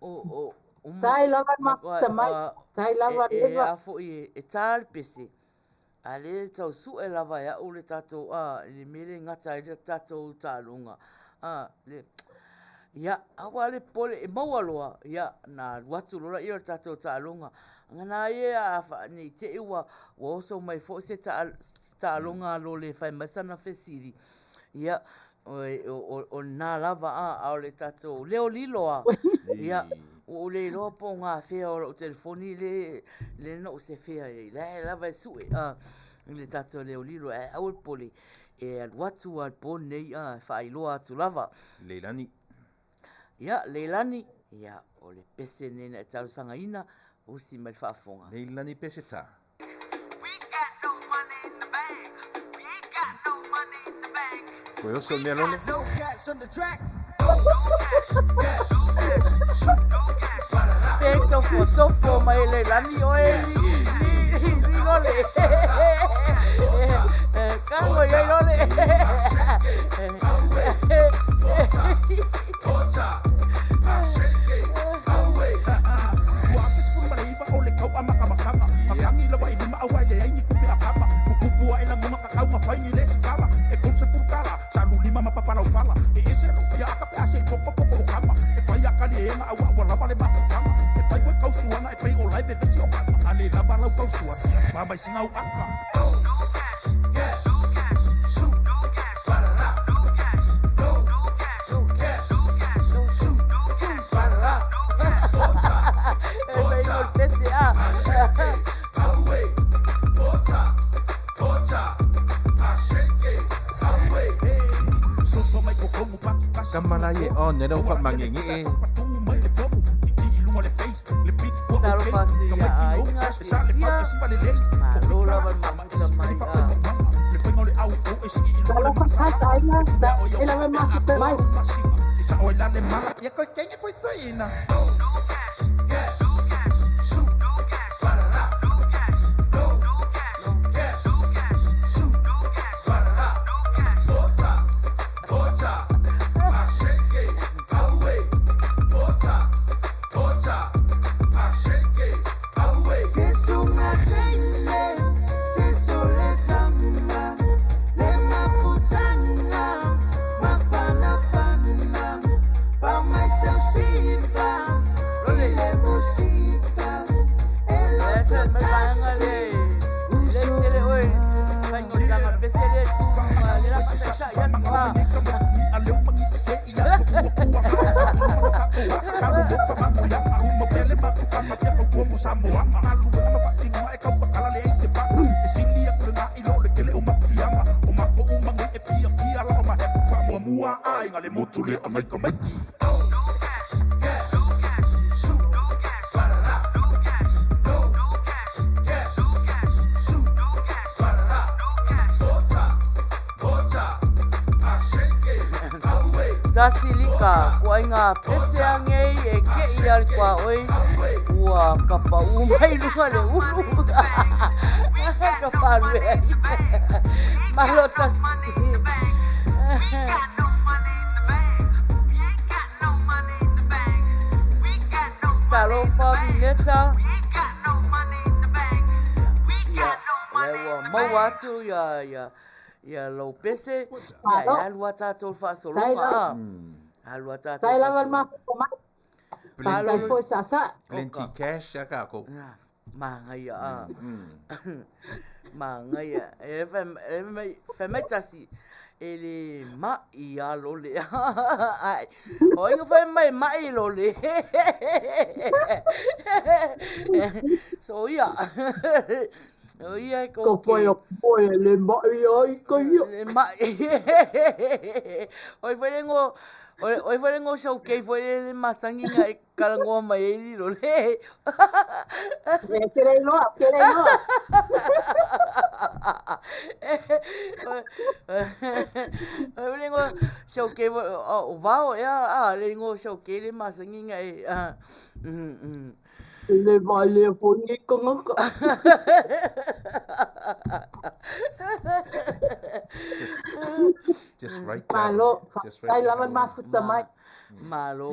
B: o o o
C: Tai lava mafuta mai, tai lava
B: e, e
C: leva.
B: a fo i e tā le pese a le tau su e lava ia o le tatou a le mele ngata i le tatou tālunga a le ia awa le pole e maua loa ia na alu atu lola ia o le tatou taaloga agana ia a fa nei te ua ua oso mai foʻi se taaloga a lole e fai mai sana fesili ia o o o na lava a a o le tatou leo lilo a ia ua ou le iloa po o gafea o lou telefoni le le na ou sefea ai la e lava e suʻe a i le tatou leo lilo ae aua le pole e alu atu a le po nei a e faailoa atu lava
D: Leilani.
B: ia Leilani ia o le pese nei na e talosagaina usi mai le faafofoga
D: Leilani pese tā. Koe oso mea lole.
B: Te tofo tofo mai Leilani oe li li li lole kango iai lole E mai o le pese a
D: Kamala ye o ne rau whamangenge e.
B: Talofa atu ia aiga fiafia malo lava le mafuta mai a
C: Talofa kata aiga, tai lava mafuta mai.
B: Lole le se me vaega le le tele oe faigotanga le pese le tu ma le la faataitai atu a Tasilika, kua inga pese angei e ke i ali kua oi ua kapa u mai lunga le ulu. Ka whalue ai. Malo tasi. Talofa Vineta. Ua maua atu ia ia ia lou pese, ia e alu a tatou faasologa a. Alu a tatou.
C: Tai lava le mafuta mai. Tai foi saasaa.
D: Plenty cash a kākou.
B: Magaia a. Magaia. E fai mai tasi, e le ma'i a lole. Ai, o ai fai mai ma'i lole. So ia. O ia e
C: ko fai a koe le ma'i ai ka ia.
B: Le ma'i. Oi fai lengo, oi fai lengo sau kei fai le masangi nga e kalangoa mai ai li lole.
C: E ke le iloa, ke le iloa.
B: Oi lengo sau kei o vao ea a le ngo sau kei le masangi nga e.
C: Le vai lea foi nei kangaka.
D: Just right down.
C: Malo, faafetai lava le mafuta mai.
B: Malo.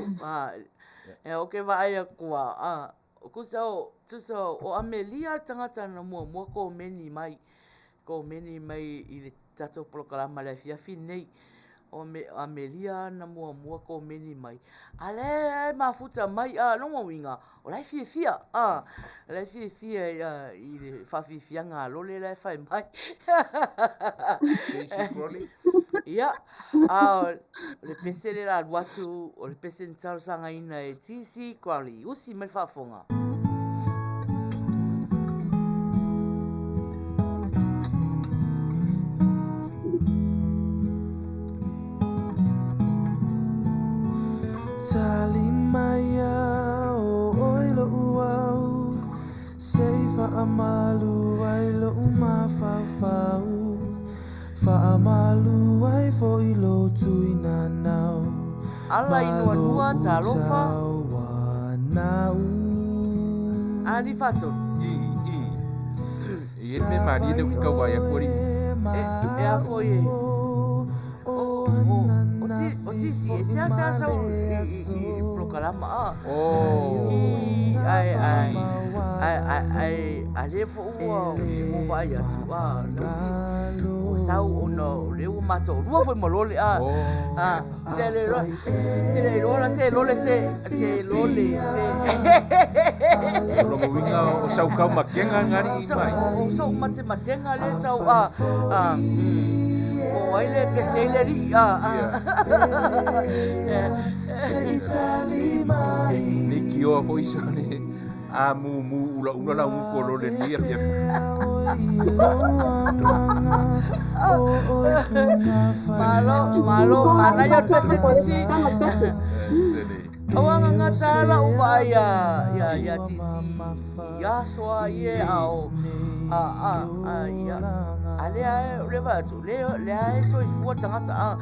B: E o ke vaai aku a, tusa o, tusa o Amelia le tagata na muamua komeni mai, komeni mai i le tatou polokalama i le afiafi lenei. O Amelia na muamua komeni mai, a lea e mafuta mai, a lona uiga, o la e fiafia, a, o la e fiafia i le faafiafiaga a lole la e fai mai.
D: JC Crowley.
B: Ia, a o le pese le la alu atu, o le pese na talosagaina e TC Crowley. Usi mai le faafofoga.
E: Tali mai ia o oi lo'u au, sei faamalu ai lo'u mafaufau, faamalu ai foi lo tuinanau,
B: Ala i nuanua, talofa. Ali faatolu.
D: I, i. E i ai le mea malie lea ou te tau vaai atu alii.
B: E, e a foi e. O, o, o, ti, o tisi, e seasea sau i, i, i polokalama a.
D: Oh.
B: I, ai, ai, ai, ai, ai, a lea foi ua, ua vaai atu a, lea ua fiafia. Ua sau ona o lea ua matoalua foi ma lole a.
D: Oh.
B: A, te le iloa, te le iloa la se lole se, se lole se.
D: O lona uiga o sau kaumatega na alii mai.
B: O sau matematega lea tau a, a, o ai le pese ai le alii a.
D: Nei kioa foi sa le a mumu ulaula lau upu o lole nei afiafi.
B: Malo, malo, manaia le pese tisi. Aua gagata lau vaai ia, ia, ia tisi i aso a ie a o, a, a, a, ia, a lea e, o le vaai atu, lea, lea e soifua le tagata a.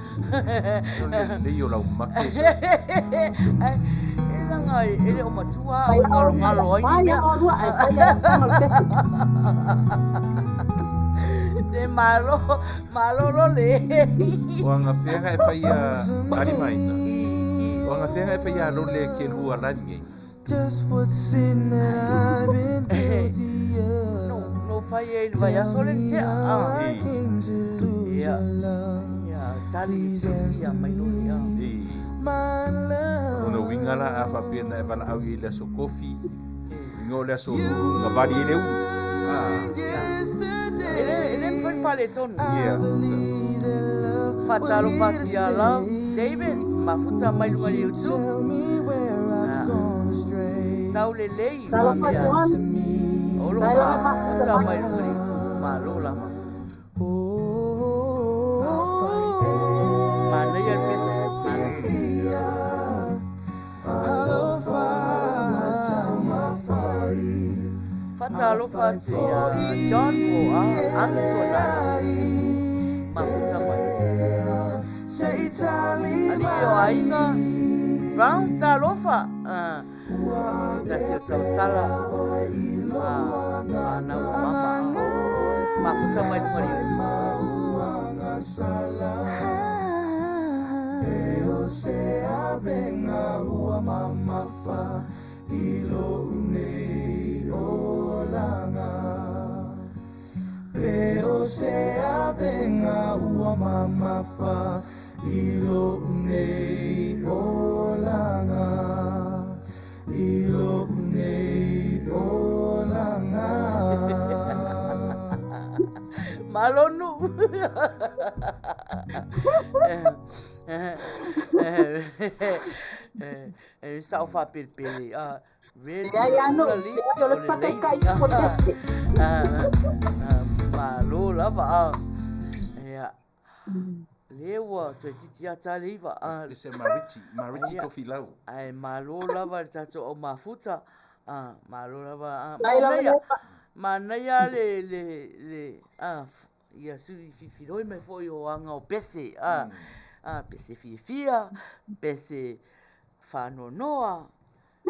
D: O le lelei o lau mate sa.
B: Ai, e leaga e le o matua au e galogalo ai ni
C: Fai
B: mea.
C: a olua ae fai a fofoga o le pese.
B: Te malo, malo lole.
D: O agafeaga e fai a alimaina. O agafeaga e fai a lole ke lua lani.
B: No, no fai e le vaiaso le tea. Ah. Ia, ia, tali i fiafia mai lole. Ah.
D: I. Lona uiga la a faapea na e valaau i le aso kofi, uiga o le aso lulu na vali ai le ulu. Ah.
B: E le, e le mafai le faaletonu.
D: Yeah.
B: Faatalofa atu ia Love David, mafuta mai luga i le YouTube. Ah. Tau lelei,
C: Talofa
B: faapea.
C: Joan.
B: O lo
C: Tai lava mafuta
B: mafuta
C: mai.
B: mai luga i le YouTube. Malo lava. Manaia le pese. Manaia. Faatalofa atu ia John po a Agi Tuanana. Mafuta mai. Alii o aiga Brown talofa. Ah, se tasi o tausala. Ah, whanau o mama. Mafuta mai luga i le YouTube.
E: se avega ua mamafa i lo'u nei olaga, i lo'u nei olaga.
B: Malo nu'u. E sa'o fa'apelepele a red
C: Leai lava nu'u,
B: ula lips
C: leai o
B: o
C: le
B: le
C: faataitai
B: lady
C: o le pese.
B: Malo lava a ia lea ua toeitiiti lava ta le iva a
D: Pese ma Richie, ma Richie
B: ia
D: Tofilau.
B: ae malo lava le tatou au mafuta a malo lava a
C: Lai lava
B: manaia
C: le pa-
B: manaia le le le a ia sui fifiloi mai foi o aga o pese a a pese fiafia pese faanoanoa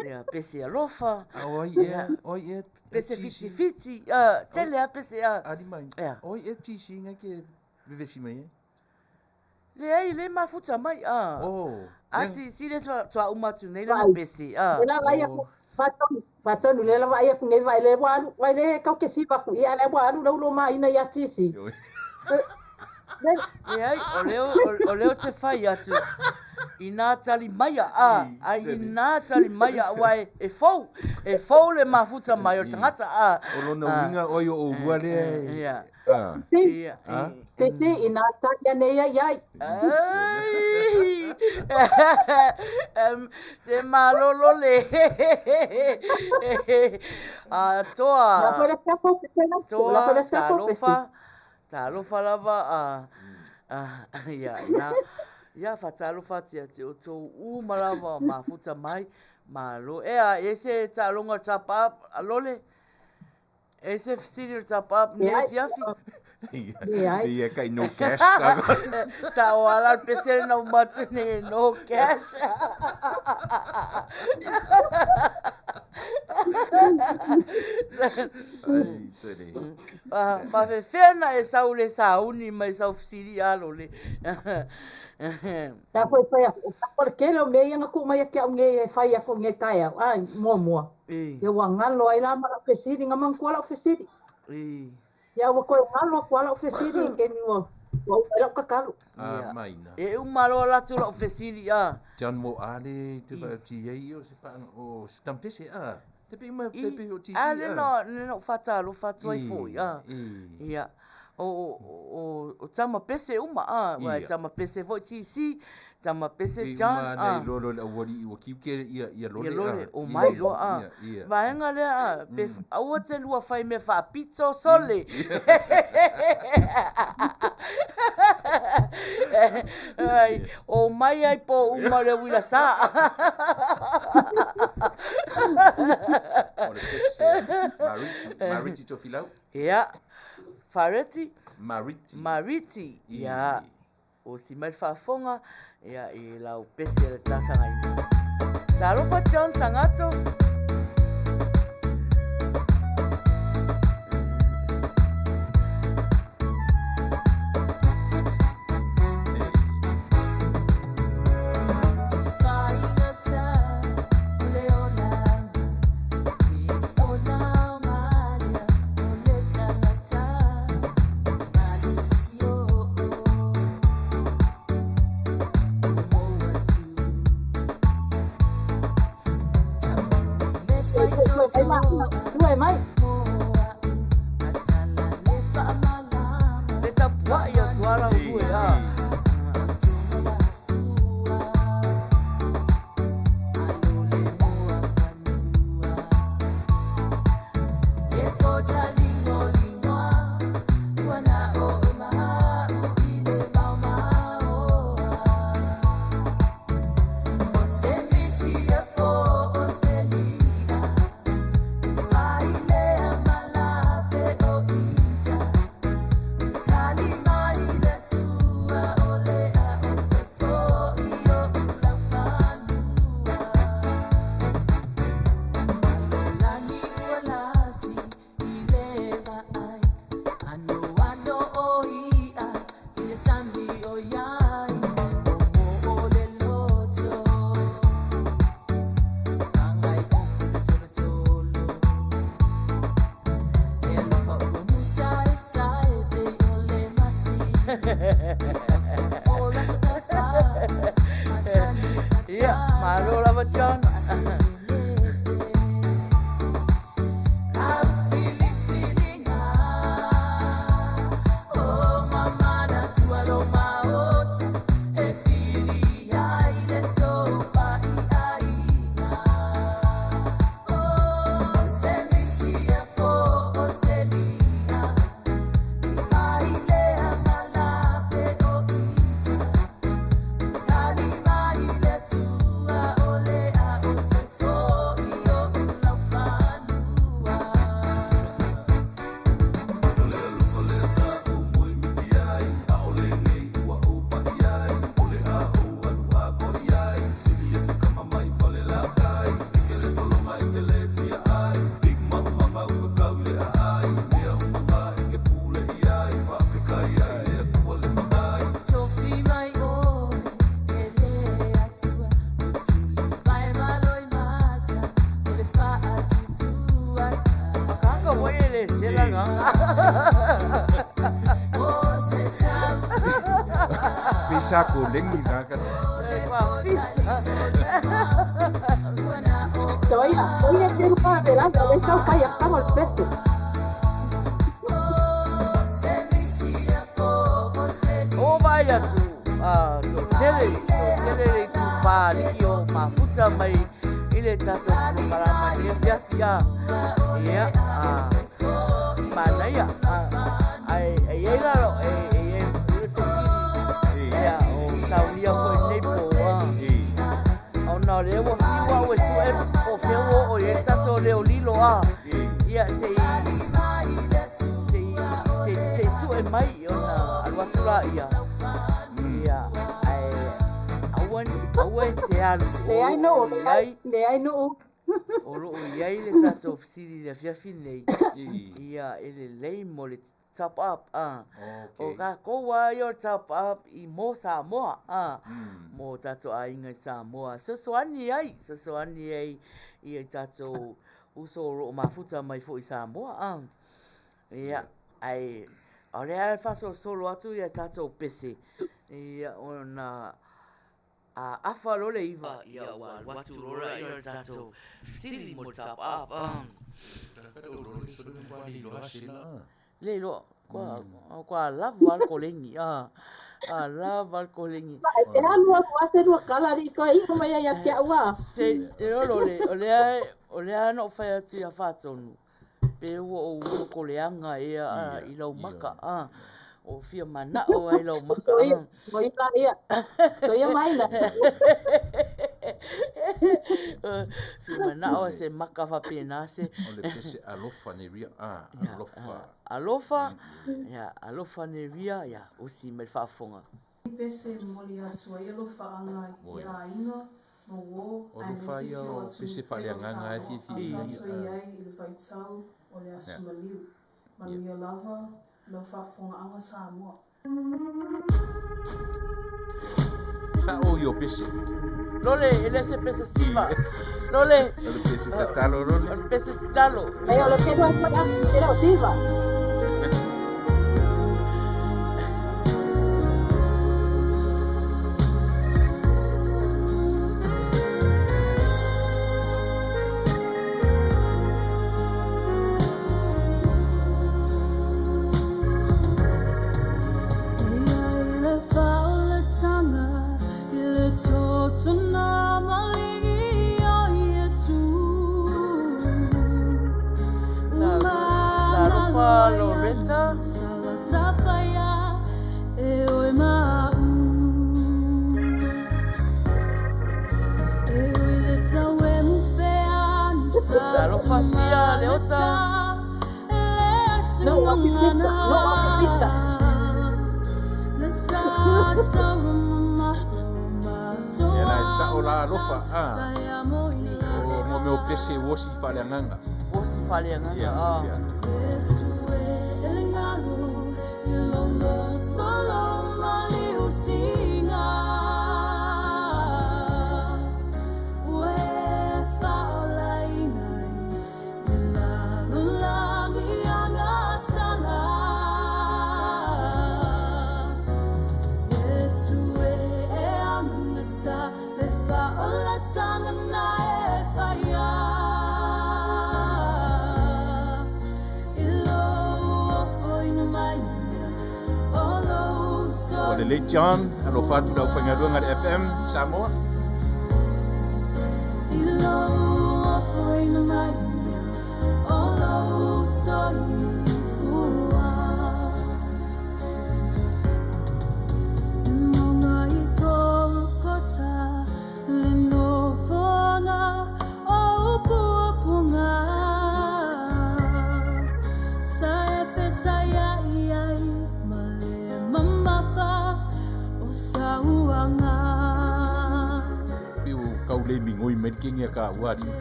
B: ia pese alofa
D: A o ai
B: ia
D: ea, o ai ea
B: pese
D: TC.
B: fitifiti a tele a pese a
D: Ali mai.
B: ia
D: O ai ea TC nga ke vevesi mai ai.
B: leai le mafuta mai a
D: Oh.
B: a
D: Lea.
B: ti si le tua uma atu nei lana
C: Vai.
B: pese a
C: Le la vai aku
D: Oh.
C: faatonu faatonu le la vai aku nei vai le ua alu vai le kau ke siva aku ia le ua alu lau ma ina ia tisi. Le
B: leai o leo o leo te fai atu inā tali mai a
D: I,
B: a
D: tele.
B: inā tali mai a ua e fou le mafuta mai o le tagata a
D: O lona
B: a
D: uiga oi o oulua lea e.
B: ia
D: A.
C: ti
B: ia
D: A.
C: ti ti ina tali ane ia iai.
B: Ai! Se malolo le. A
C: La
B: toa,
C: foi le siapo pese la tu, la foi
B: toa,
C: le siapo pese.
B: talofa, talofa lava a a ia na ia fatalofa atu ia te outou uma lava o mafuta mai malo. Ea, e se taaloga o le tapa a lole, e se fesili o le tapa nei
C: Leai,
B: afiafi.
C: leai.
D: Ia kai no cash ka.
B: Sa o ala le pese le na uma atu nei, no cash.
D: Ai, tele.
B: Faafefea na e sau le sauni mai sau fesili a lole.
C: La foi foi aku. O le kele o mea ia nga ku mai ke au nge e fai aku nge tai au. Ai, mua mua.
B: E,
C: Ia ua ngalo ai la ma lau fesili, nga manatua lau fesili.
B: e,
C: Ia ua koe ngalo aku a lau fesili i kemi ua ua uma ai lau kakalo.
D: A
B: ia.
D: maina.
B: E uma loa latou la'u fesili a.
D: John mo ale te
B: I,
D: va ti ai o se pa o se tampese a. Te pe ma te
B: i,
D: pe o TC
B: a le
D: a.
B: no, le no fatalofa atu ai fo'i a.
D: I,
B: Ia. O, o, o, o tama pese uma a, ua e
D: ia.
B: tama pese foi TC, tama pese
D: I
B: John
D: uma nei
B: a.
D: lolo le awali i wa kiu ke ia ia
B: Ia
D: lole
B: lole,
D: a.
B: o mai loa a.
D: Ia, ia.
B: Vaega lea a, pe aua te lua fai mea faapito sole. Ai, o mai ai po uma le uila sa.
D: O le pese Mariti, Mariti Tofilau.
B: Ia, Fareti,
D: Mariti.
B: Mariti, ia,
D: I.
B: o si mai le faafofoga, ia, i lau pese le talosagaina. Talofa John Sangato.
C: Tuai mai ma, tuai mai.
B: Le tapua'i atu a lau lue a. Malo lava John. Akanga foi ele sela ganga.
D: Pe sa ko lengi la ka sa.
C: Oye, oye, que para adelante, a ver si falla, estamos el peso.
B: O vai atu, a to tele, to tele le tu pāliki o mafuta mai i le tātou polokalama nei afiafi a. Ia, a, manaia, a, ai, ai ai lalo, e, e, e, e fesili, ia, o saunia foi nei po, a. Ona o lea ua fiu au e su'e po o fea ua oo i ai le tatou leo lilo a. Ia se i se i se se i su'e mai ona alu atu laia. Ia ae aua aua e te alu o
C: Leai
B: loo
C: nuu,
B: i ai
C: leai nuu.
B: o loo i ai le tatou fesili i le afiafi nei. Ia e lelei mo le top up a. O kākou lava ia o le top up i mo Samoa a. Mo tatou aiga i Samoa. Fesoasoani ai, fesoasoani ai i tatou uso o loo mafuta mai foi i Samoa a. Ia, ae o lea lava e faasolosolo atu ia tatou pese ia ona a afa loa le 9 ia ua alu atu loa lea o le tatou fesili mo le top up. Le iloa kua kua lava le koleni a a lava le koleni.
C: E alu alu a se lua kala li ko i mai ia ke au a.
B: Se e lolo le o lea o lea na ou fai atu ia Faatonu pe ua ou lokoleaga ea a i lau maka a o fia manao ai lau maka
C: Soia,
B: a.
C: soia la ia. Soia mai la.
B: Fia manao se maka faapena se.
D: O le pese alofa nei ria a, alofa.
B: Alofa, ia, alofa nei ria, ia, usi mai le faafofoga.
F: Pese e momoli atu ai alofaaga i aiga ma uō
D: O lofa
F: aemaise
D: ia
F: si o
D: o
F: atunuu
D: pese
F: pele o
D: faaleagaga e
F: Samoa
D: fiafia
F: a
D: i ai
F: tatou
D: a.
F: i ai i le vaitau o le aso maliu. Manuia lava lau faafofogaaga Samoa.
D: Sa'o ia o pese.
B: Lole, e le se pese siva. Lole.
D: O le pese tatalo lole.
B: O le pese tatalo.
C: E o le pese e le o siva.
B: Talofa Loretta. Talofa Fia Leota.
C: No, apipita. No, apipita.
D: Ia la e sa'o la alofa a. O mo mea o pese osi faaleagaga.
B: Osi faaleagaga a.
D: lelei John, alofa atu i le aufaigaluega a le FM Samoa. Pei ua kau le migoi mai le kegi a ka ua alii.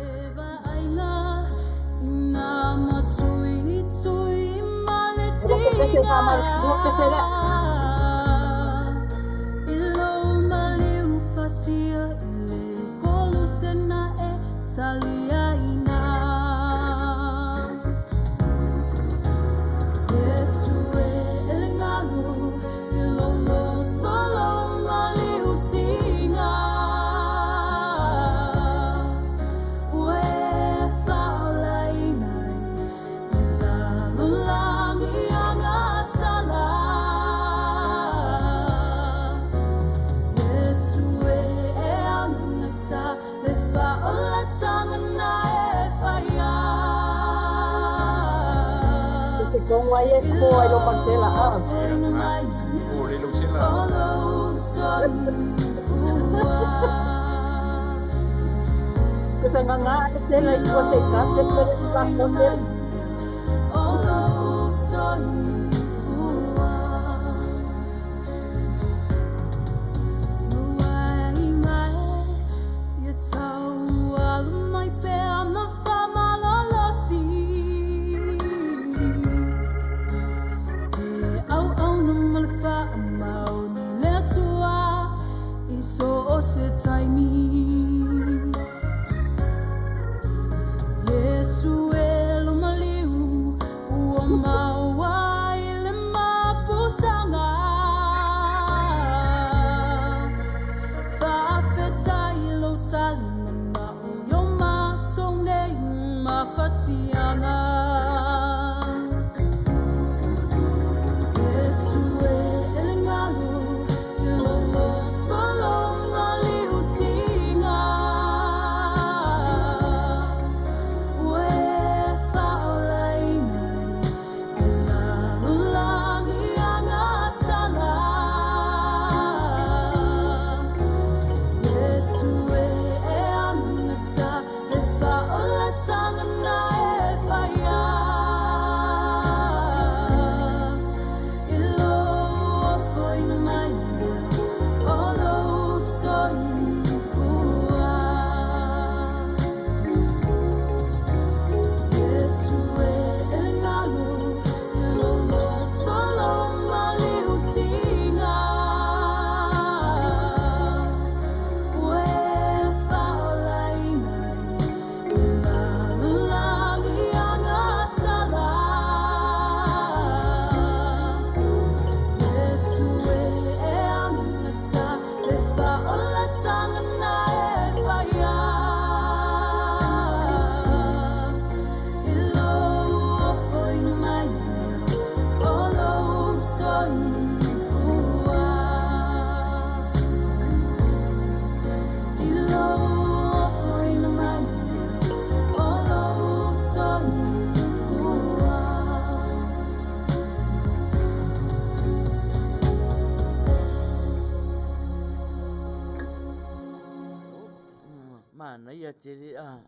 B: Manaia tele a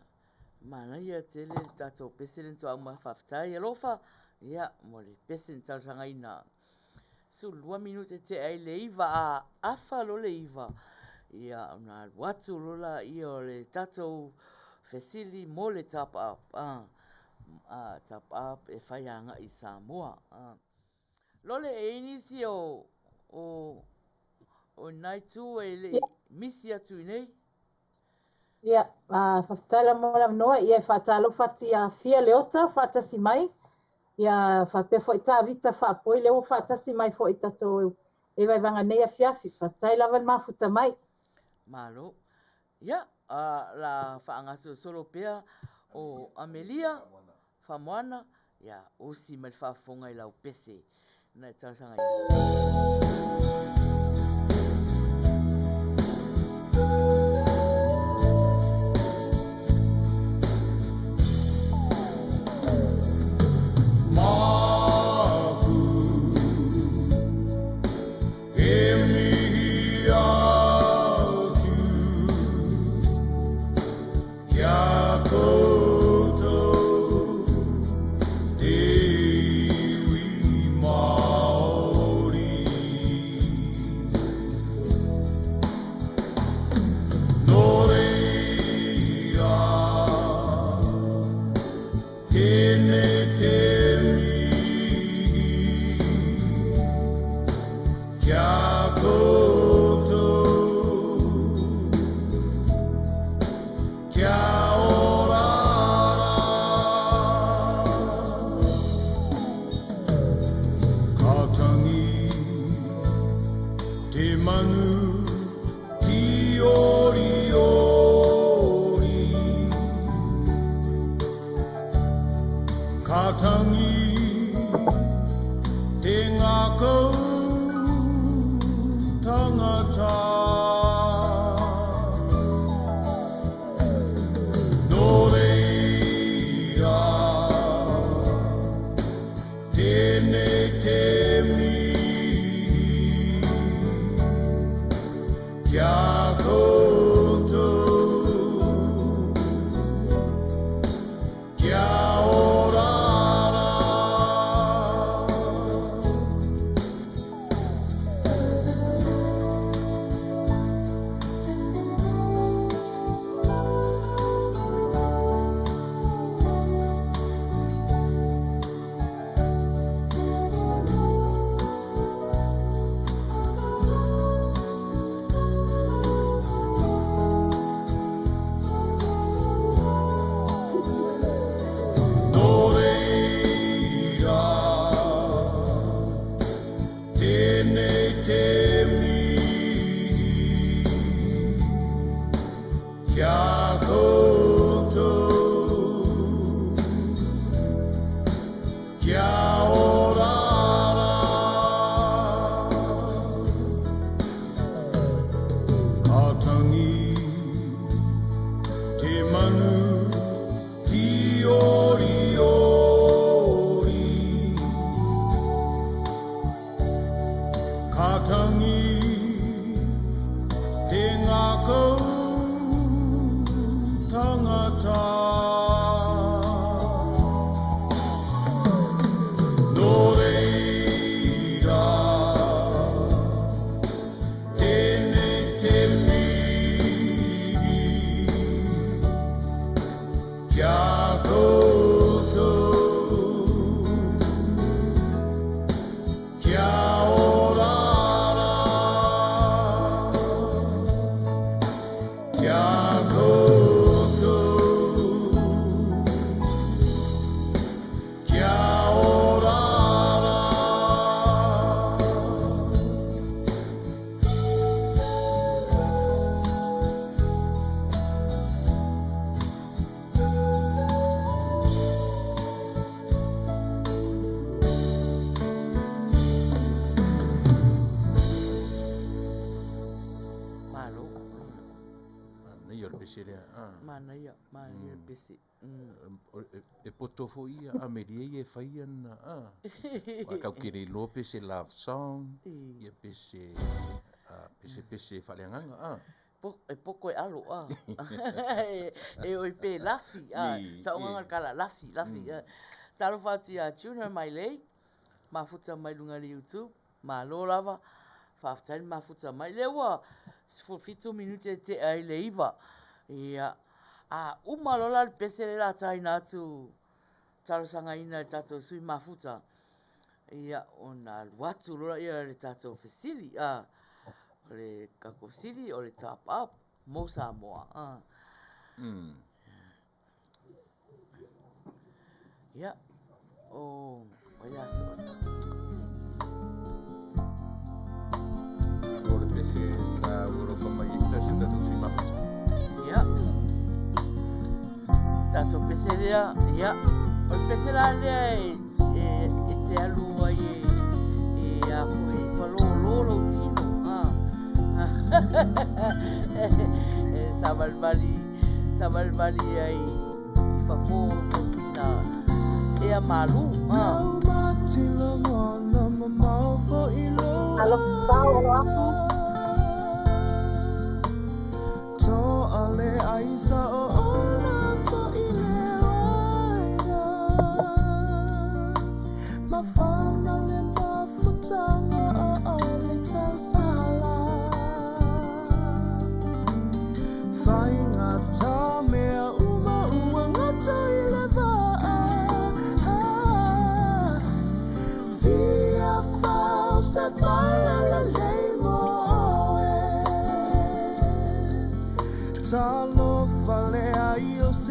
B: manaia tele le tatou pese lea na tuaau mai. Faafetai alofa ia mo le pese na talosagaina. 12 minute tea ai le 9 a afa loa le 9 ia ona alu atu loa laia o le tatou fesili mo le top up a top up e fai agai i Samoa. Lole e i ai nisi o o o lena itu e le i misi atu i inei?
C: Ia, faafetai lava mo le avanoa. Ia, e faatalofa atu ia Fia Leota faatasi mai. Ia, faapea foi Tavita Faapoi lea ua faatasi mai foi i tatou e vaivaga nei afiafi. Faafetai lava le mafuta mai.
B: Malo. Ia, la faagasolosolo pea o Amelia Faamoana, ia usi mai le faafofoga i lau pese na e talosagaina.
E: Kia koutou te iwi Māori. Nō reira, tēnei te mihi kia koutou, kia ora rā. Ka tangi te manu tīoriori, ka tangi te ngākau tangata. Nō reira, tēnei te mihi kia koutou, kia ora rā. Nō reira, tēnei te mihi kia koutou, kia ora rā. Ka tangi te manu tīoriori, ka tangi te ngākau tangata. Nō reira, tēnei te mihi kia koutou, kia ora rā. Kia koutou, kia ora rā.
B: Malo.
D: Manaia o le pese lea. Ah.
B: Manaia, manaia le pese.
D: E poto foi ia a meria ia e fai ana. Ah. Wa kau ke le iloa pe se love song, ia pe se pe se pese faaleagaga. Ah.
B: E poko e alo a. E oi pe lafi a. Saogaga le kala lafi, lafi. Talofa atu ia Junior Mailei, mafuta mai luga i le YouTube, malo lava, faafetai le mafuta mai. Lea ua 17 minute e tea ai le 9. Ia, a uma loa la le pese lea o le a taina atu talosagaina i le tatou sui mafuta. Ia, ona alu atu loa lea le tatou fesili, a, o le tatou fesili o le top up mo Samoa. A. Ia, o, o ia so.
D: O le pese na ua alofa mai ai se tasi o tatou sui mafuta.
B: Ia. Tatou pese lea, ia. O le pese la lea e, e, e te alu ai e, e a foi, falōlō lou tino. Ah. E savalivali, savalivali ai i fafo mo sina ea malū. Ah.
C: Alofa alo aku.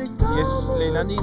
D: Yes, Leilani.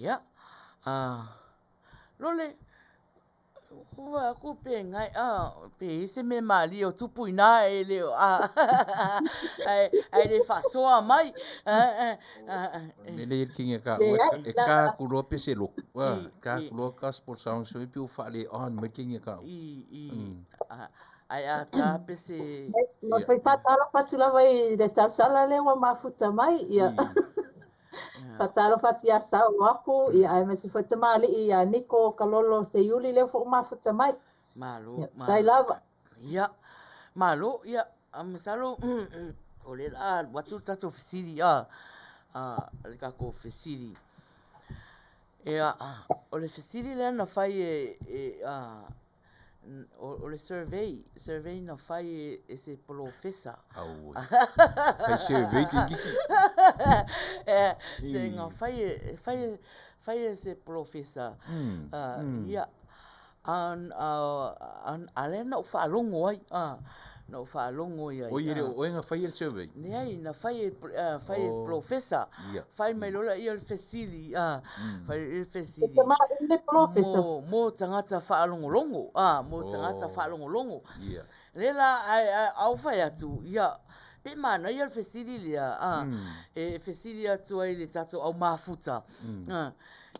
B: Ia, lole, ua aku pe ngai, pe i ai se mea malie o tupu i ina e le o, ae, ae le faasoa mai.
D: O le mea lea i le kini a kāua, e ka aku loa pe se loku, e ka aku loa gospel songs foi pe ua faale on mai le kini a kāua.
B: Ae a tā pe se...
C: Ma fai faatalofa atu lava i le tausala lea ua mafuta mai, ia. Faatalofa atu ia Sauapu, ia aemaise foi tamalii ia Niko Kalolo Seiuli lea foi ua mafuta mai.
B: Malo,
C: Ia,
B: malo.
C: tai lava.
B: Ia, malo, ia, masalo o lea o le a alu atu le tatou fesili, a, a, le tatou fesili. Ia, o le fesili lea na fai e, e, a, O le survey, survey na fai e se polofesa.
D: Auē. Fai survey te kiki.
B: Se na fai e, fai e, fai e se polofesa. Ia, a lea na ou faalogo ai, na ou faalogo i ai.
D: Oi, e le o oe na faia le survey?
B: Leai, na fai e, fai e le polofesa. Fai mai loa lea o le fesili, fai le fesili. Mo, mo tagata faalogologo, mo tagata faalogologo. Lea la, ae, ae, a ou fai atu, ia, Pe manaia le fesili lea, a, e fesili atu ai i le tatou au mafuta, a,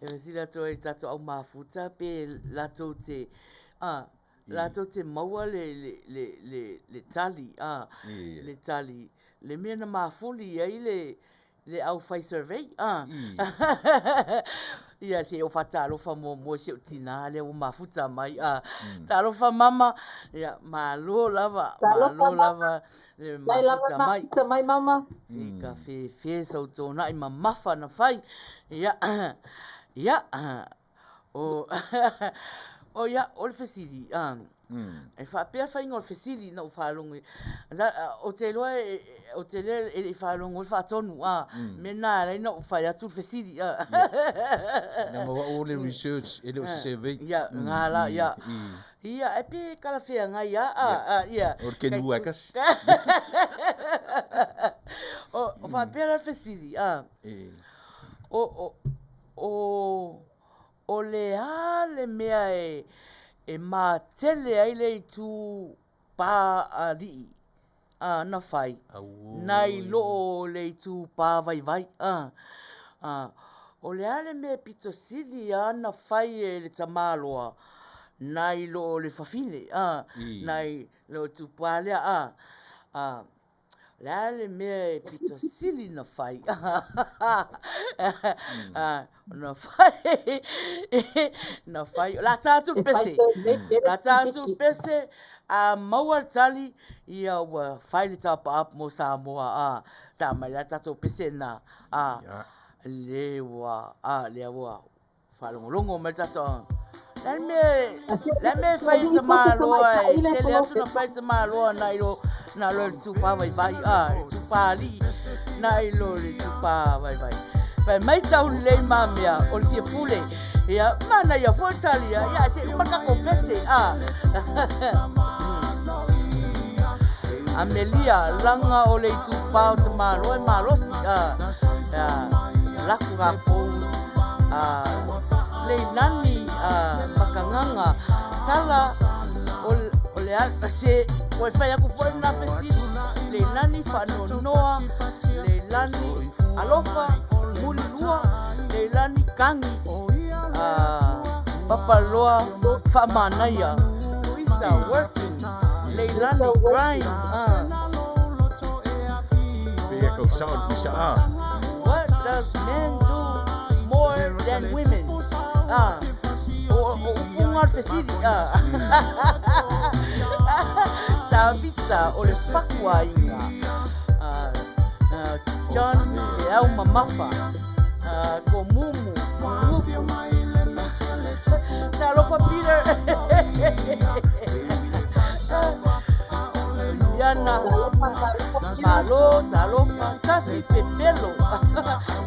B: e fesili atu ai i le tatou au mafuta pe latou te, a, latou te maua le, le, le, le, le tali, a, le tali, le mea na mafuli ai le, le au fai survey a. Ia se i ou faatalofa muamua i si ou tina lea ua mafuta mai a. Talofa mama, ia malo lava, malo lava le mafuta mai.
C: Mafuta mai mama.
B: Fika fefe sau tonai mamafa na fai. Ia, ia, O, o ia, o le fesili, a, e faapea le faiga o le fesili na ou faalogo i, ou te iloa ou te le, e le i faalogo ai le faatonu, a, mea lena e ala ai ona ou fai atu le fesili, a.
D: Leaga o au o le research e le o se survey.
B: Ia, na la, ia. Ia, e pe talafeagai lava, a, a, ia.
D: O le kenua e tasi.
B: O, faapea la le fesili, a, o, o, O, o le a le mea e, e matele ai le itu pā aliʻi, a, na fai, nai lo o le itu pā vaivai, a, a, o le a le mea e pito sili a na fai e le tamāloa, nai lo o le fafine, a, nai lo o itu pā lea, a, a. Le a le mea e pito sili na fai? Na fai, na fai, o le a ta atu le pese, o le a ta atu le pese, a maua le tali, ia ua fai le top up mo Samoa, a, ta mai la tatou pese na, a, le ua, a, lea ua Faalogologo mai le tatou Le mea, le mea e fai i tamaloa e tele atu na fai i tamaloa nai lo na lo le tupā vaivai a le tupā alii nai lo le tupā vaivai. Fai mai tau lelei ma mea o le fia pule. Ia, manaia foi le tali ia, ia se uma le tatou pese a. Amelia, laga o le itupā o tamaloa e malosi a. Ia, laku rākou a Leilani a Makagaga tala o, o le a, se ua e fai aku foi lena fesili Leilani faanoanoa Leilani alofa mulilua Leilani kagi a Papaloa faamanaia Luisa working Leilani grind a
D: Pei e kau sao le puisa a.
B: What does men do more than women? Ah, o, o upu nga o le fesili. Ah. Tavita o le fakuaiga. Ah, ah, John Te Au Mamafa. Ah, ko Mumu, ko Ngupu. Talofa Peter. Iana Malo, talofa, tasi pepelo.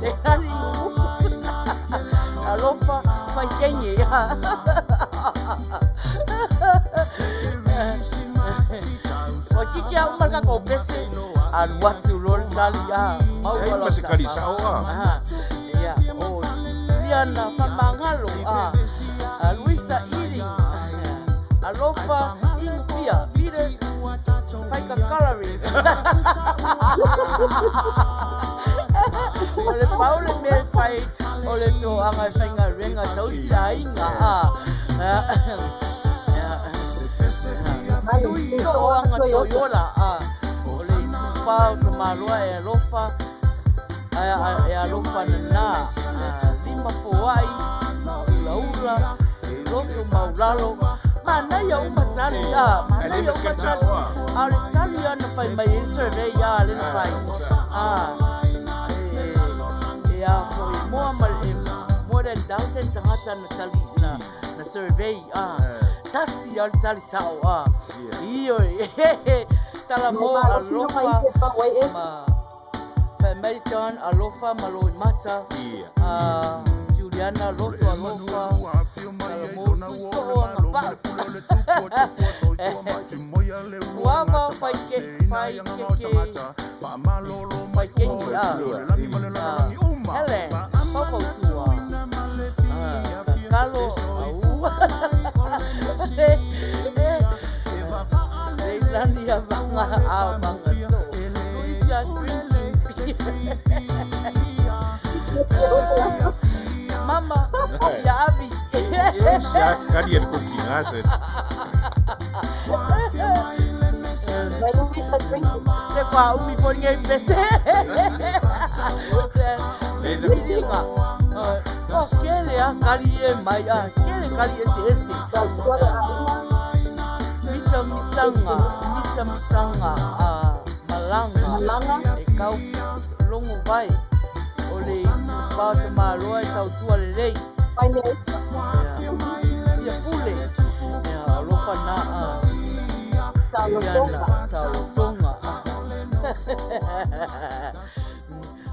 B: Le lani mumu. Alofa, fai kenge. Ua kiki a uma le tatou pese, alu atu loa le tali, a, maua
D: Leai
B: lau
D: ma se kali
B: tama.
D: sao a.
B: Aha, ia, o Juliana Famagalo, a, a Luisa Ealing, Alofa Inupia, Peter Faika Coloring. O le pau le mea e fai o le toaga e faigaluega tausi aiga a. Sui sooaga Toyota a. O le itupa o Tamaloa e alofa e alofa nana lima foai ulaula loto maulalo manaia uma tali a manaia uma tali a o le tali a na fai mai ai survey a le na fai a e a foi moa ma e more than 1000 tagata na tali na na survey a tasi a le tali sao a ioe Salamo alofa ma Fai mai John alofa ma Loimata a Juliana loto alofa Salamo sui soo anga pau Kuava fai ke fai ke ke fai kengi a Helen faufautua kakalo au Leilani avanga avanga soo. start drinking. Mama, ia avi.
D: Yes, a kari e le koki ngā se.
C: Mai no me ka drinking.
B: Te kwa umi fo ngei pese.
D: Le le
B: Vilinga. O kele a kari e mai a kele kari ese ese.
C: Tautua le aiga.
B: Mita mitanga, mita mitanga a malanga.
C: Malanga.
B: E kau longo vai. O le itupa o te maloa e tautua lelei.
C: Mai mea
B: Ia pule. Ia alofa na a.
C: Saolotoga.
B: Ia saolotoga.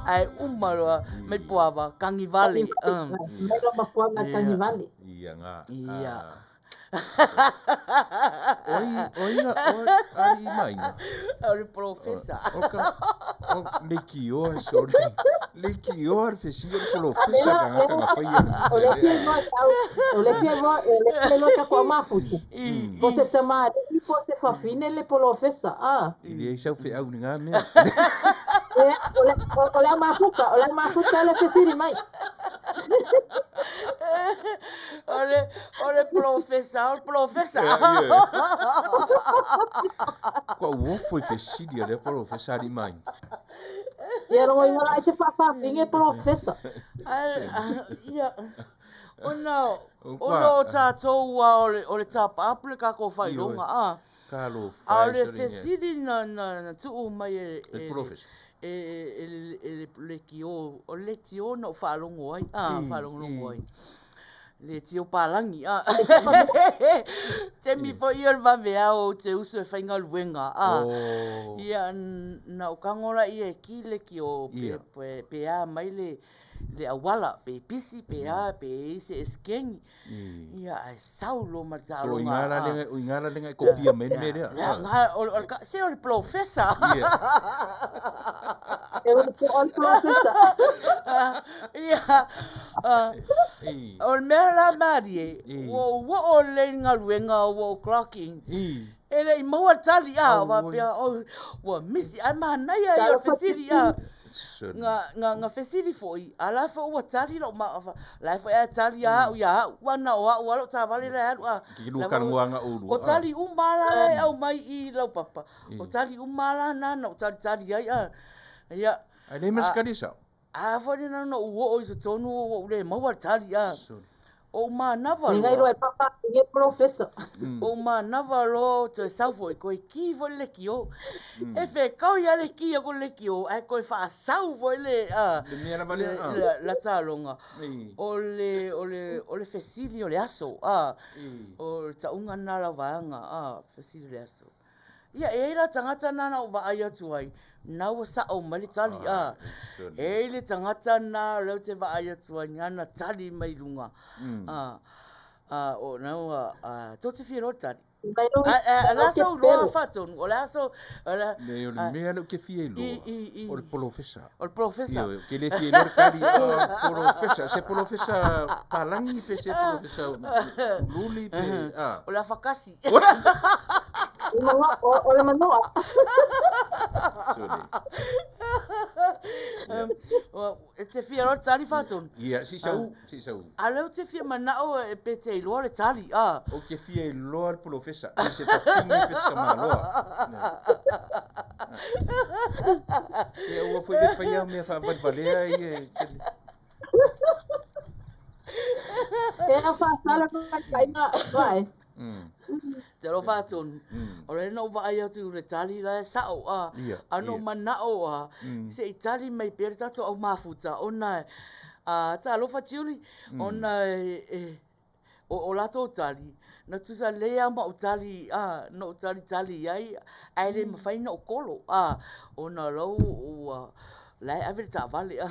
B: Ai uma loa mai puava kangivale.
C: Mai loa mafuaaga
B: Ia.
C: tagivale.
D: Ia ngā.
B: Ia.
D: Oi, oi nga, oi, ari mainga.
B: O le profesa.
D: O ka, o leikioa sorry. Leikioa le fesia le polofesa ka ngā ka ngā whaia.
C: O le fia iloa tau, o le fia iloa, o le fia iloa takou mafuta. Po se tamalii po se fafine le polofesa. Ah.
D: I le sau fe au ni ngā mea.
C: Ia, o le o le mafuta, o le mafuta le fesili mai.
B: O le profesa, o le profesa.
D: Kua uofo i fesili a le polofesa ari mai.
C: Ia logo inga lai se faafaafine polofesa.
B: Ai, ia. Ona,
D: O
B: ona o tātou a o le tāpaapu le kako whaironga, a.
D: Ka lo
B: A o le
D: whai
B: fesili na tuu mai e...
D: Le polofesa.
B: E, e, e, le lekio, o le tio na o whaalongo ai, a, whaalongo ai. Le tio palangi, a. Te mi fo ia le vave ao te uso e whainga luenga, a.
D: Oh.
B: Ia, na o kangola ia e ki le ki o pe,
D: Ia.
B: pe, pe a mai le, le awala, pe pisi, pe a, pe ise eskengi. Ia, ai saulo ma
D: So o
B: taaloga.
D: ngā la lenga, o ngā la lenga e kopia mai me lea.
B: Ia, ngā, o, le se o le profesa.
D: Ia.
C: E o le o le polofesa.
B: Ia, ah,
D: I.
B: o le mea la marie,
D: I.
B: ua ua o le galuega ua o clocking.
D: I.
B: E le i maua tali a,
D: Au,
B: wa
D: oi.
B: pea, o, ua misi, ai mahanaia ia o le
C: Talofa
B: fesili a.
D: Son.
B: Nga fesili foi, a la foi ua tali lau ma, la foi a tali a au ia au, ua na o au alo tavale le alu a.
D: Ki lua karangoanga o lua.
B: O tali uma la le au mai i lau papa.
D: I.
B: O tali uma la na na o tali tali ai a. Ia,
D: Ai le maskari sa.
B: a foi na no ua o i tonu o ule maua tali a.
D: Son.
B: O manava
C: Inga iloa e faafaafine polofesa.
B: O manava loa toe sau foi koe ki foi le kio. E whekau ia le ki ko le kio, ai koe whaasau foi le, a,
D: Le mea lava lea,
B: le,
D: ah.
B: la, la tālonga.
D: I.
B: O le fesili o le aso, a,
D: I.
B: o le taunga nā la vaanga, a, fesili o le aso. Ia, e ei la tangata nā na o vaai atu ai, nā ua sao mai le tali, a.
D: Son.
B: E ei le tangata nā leo te vaai atu ai, nā na tali mai lunga. A, a, o nā ua, a, tō te whiro tali.
C: Mai loa
B: A, a, a la
C: ke
B: sau loa
C: pelo.
B: whatonu, o le aso, o le,
D: Le o le mea leo ke fia i loa.
B: I, i.
D: O le polofesa.
B: o le profesa.
D: Io, ke le fia i loa le kari, o polofesa. Se polofesa palangi pe se polofesa luli pe, a.
B: O le awhakasi.
C: O manoa- o o le manoa.
D: Sorry.
B: E te fia loa le tali whatonu.
D: Ia, si sau, si sau.
B: A leo te fia manao e pe te iloa le tali, a.
D: O ke fia i loa le polofesa. Pe se tafine pe se kamaloa. Ia, ua foi le whaia mea whaavalivalea ia.
C: E a faasala mai kaiga vai.
B: Te alo whatonu. O le na uva ai atu le tali la e sao, a.
D: Ia,
B: Ano
D: ia.
B: manao, a. Se i tali mai pere tato au mafuta, ona, a, ta alofa tiuli, ona e, e, o latou tali, na tusa lea ma o tali, a, na o tali tali ai, ai le mawhai na o kolo, a, ona lau ua, lai ave le taavale, a.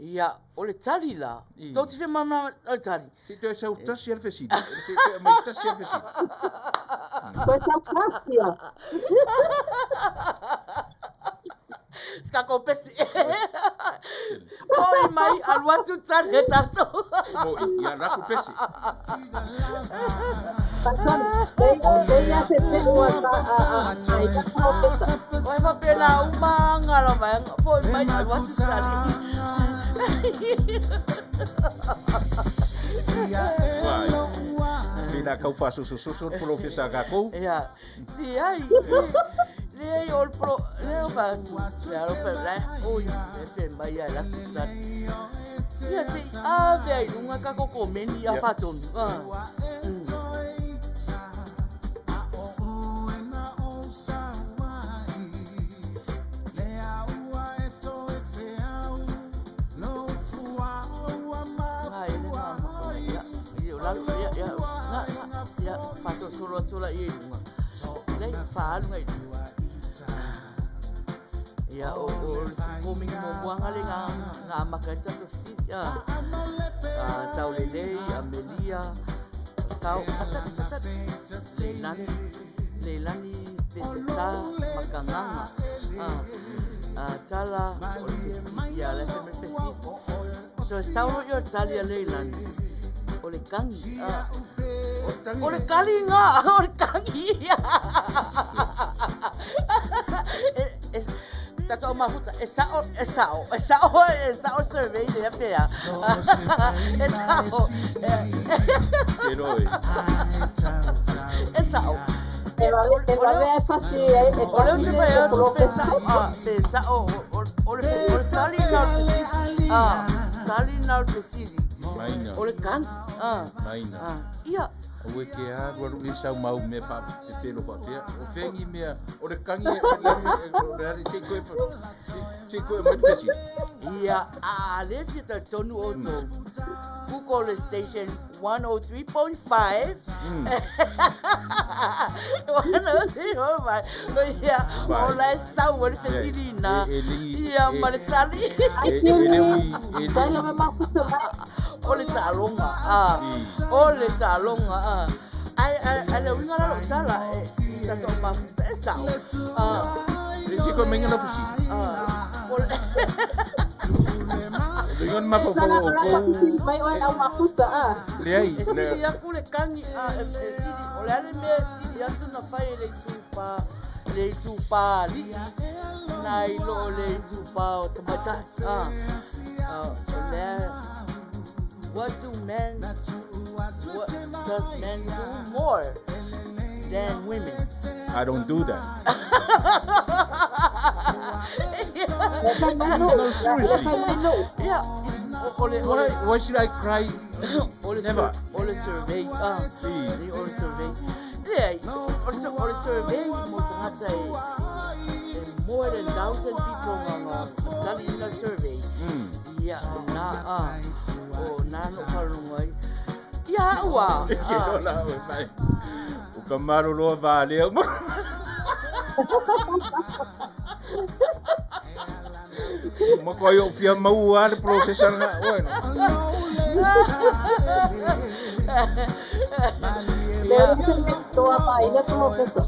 B: Ia, o le tali la,
D: I.
B: tō te whia mana o le tali.
D: Se toe sau tasi al fesili. Se toe mai tasi al fesili.
C: Koe sau kasi a.
B: Se tatou pese. Foi mai, alu atu tali e tatou.
D: Mo'i, ia alu atu pese.
C: Lei ia se pe'u a a a ia polofesa.
B: Oi faapena uma aga lava e foi mai alu atu tali.
D: Vai. Pena kau faasosososo le polofesa a tatou.
B: Ia, leai, leai o le polo, lea o fai atu, le alo fai mai, oi, e fai mai ia e alu atu tali. Ia se i ave ai i luga tatou komeni a faatonu. Ah. Nga e le nga ma ia, ia o lalo, ia, ia, nga, nga, ia, faasolosolo atu la ia i luga. Lei, faaalu ngai luga. Ia, o, o, le komeni muamuaga le na, na amata ai le tatou fesili. Ah, ah, Taulelei, Amelia, Sao, fatali, fatali, Leilani, Leilani, Peseta, Makagaga, ah, ah, Tala, o le fesili, ia, le fai mai le fesili. Toe sau loa ia o le tali a Leilani, o le kagi, ah, o le kaliga, o le kagi. E, e, tatou mafuta, e sa'o, e sa'o, e sa'o, e sa'o survey lea pe a. E sa'o.
D: Pero e.
B: E sa'o.
C: E vave e vave ae fasi e e
B: O lea ou
C: fasi
B: te
C: le
B: fai atu pe
C: polofesa.
B: sa'o, ah, pe sa'o, o, o, le, o le tali lena o le fesili. Ah, tali lena o le fesili.
D: Maina.
B: O le kagi. Ah,
D: Maina.
B: ah, ia.
D: Aua e ke alu alu e sau mau mea faapepelo faapea. O fea ni mea, o le kagi e o le o le ali se i koe se i koe aumai le fesili.
B: Ia, a le fia talitonu outou. Google le station 103.5. 103.5. Ia, o la e sau ai le fesili ina.
D: E, e legi,
B: Ia,
D: e,
B: ma le tali.
D: e, e le ui, e
C: Dai
D: le
C: lava mafuta mai.
B: O le taaloga, ah. O le taaloga, ah. Ai, ai, ai le uiga la lou tala, e, tatou mafuta e sao. Ah,
D: Le se koe mainga la fesili.
B: ah. O le...
D: Le uiga o le
C: E
D: mafaufau
C: sala
D: o
C: la
D: outou.
C: faafesili mai oe le au mafuta ah.
D: Leai,
B: E
D: le,
B: sili aku le kagi, ah, e, e sili, o le a le mea e sili atu na fai e le itupa, le itupa ali'i, nai lo o le itupa o tamaitai. Ah, ah, o lea, what do men, what does men do more than women?
D: I don't do that.
C: Le fai mai
D: No,
C: nuu. Le
D: seriously.
C: fai mai nuu.
B: Ia, o, o le, o
D: Why,
B: le,
D: why should I cry?
B: o le,
D: Never.
B: sur, o le survey, ah,
D: I.
B: o le survey. Leai, o le, o le survey mo tagata e, e more than 1,000 people nga nga tali ina survey. Ia, na, ah, o na no faalogo ai. Ia ua,
D: E ke
B: ah,
D: lola oe mai. O ka maloloa valea uma. Ma koe o fia maua le processa nga oe no.
C: Le
B: ia,
C: se le toa mai le polofesa.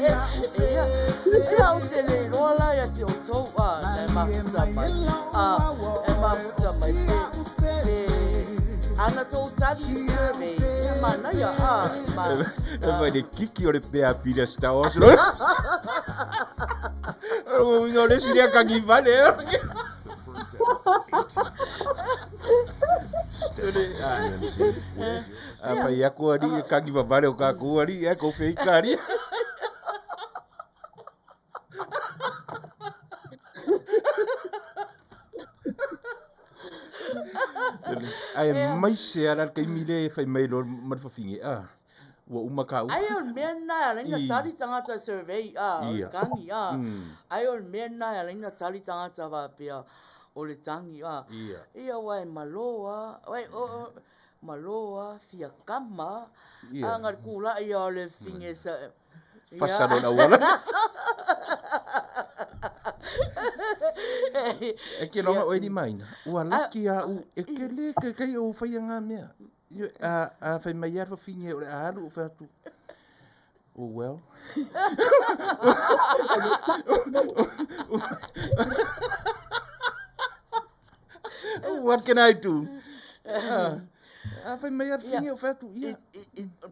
B: Ia, ia, ou te le iloa la ia te outou, ah, na e mafuta mai, ah, e mafuta mai pe, pe, ana tou tali i le survey, ia manaia, ah, ma,
D: E
B: ah,
D: vai le kiki o le pea pila Star Wars. Lo. O inga o le silia kagi vale. A fai aku ali le kagi vavale o kakou ali, e kou feika ali. Ae
B: ia.
D: mai se ala le taimi lea e fai mai loa ma le fafine, ah, ua uma kāu.
B: Ai o le mea lena e ala ai na
D: I.
B: tali tagata survey, ah, o le
D: Ia.
B: tagi, ah. Ai o le mea lena e ala ai na tali tagata faapea o le tagi, ah.
D: Ia.
B: Ia ua e malo ah, oi, o, o, malo ah, fia kama,
D: Ia.
B: ah, ga le kula'i ia o le fige sa, ia.
D: Fasa loa le auala. E ke longa
B: Ia,
D: oe limaina. Ua
B: ah,
D: laki a u, e ke le ke kai o whai ngā mea. Io, a, a whai mai a le fafine o le a alu o whai atu. Oh well. What can I do? Ah, a fai mai a whingi o whai atu, ia.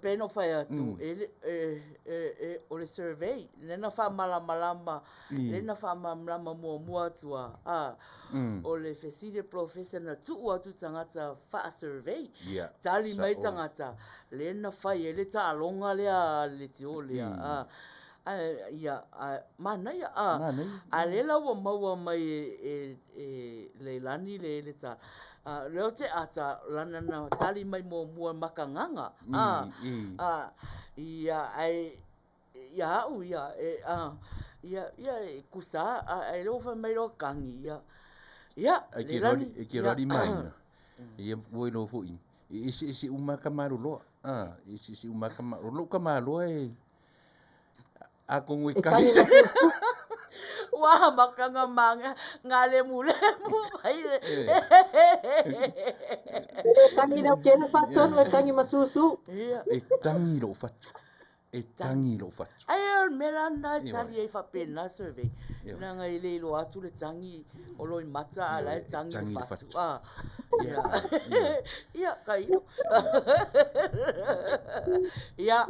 B: Pe no whai atu, e, e, e, e, o le survey, le na whamalamalama, le na whamalamalama mua mua atu a, a, o le fesili professor na tuu atu tagata faa-survey, tali mai tagata, lea na fai ai le taaloga lea a le leitio lea, a, ae, ia, a, manaia, a, a lea la ua maua mai e, e Leilani le, le tala, a, lea ou te ata, lana na tali mai muamua ma ka gaga, a, a, ia, ae, Ia au ia, e, a, ia, ia, e kusa, a, e le ua mai loa kagi, ia, ia,
D: Ai ke roa, e ke roa maina. Ia ua iloa foi, e eseese uma lava tamaloloa. A, e eseese uma lava tama, o lou tamaloa e, atonu e kagi.
B: Ua makaga ma nga lemu lemu mai le.
C: E kagi lau kene whatonu, e kagi ma susu.
D: E tangi lou fatu. E tangi lou fatu.
B: Ai o le mea la lena e tali ai faapena survey. Leaga e le iloa atu le tagi o loimata a o la e tagi le fatu. A, ia, ia, tailo. Ia,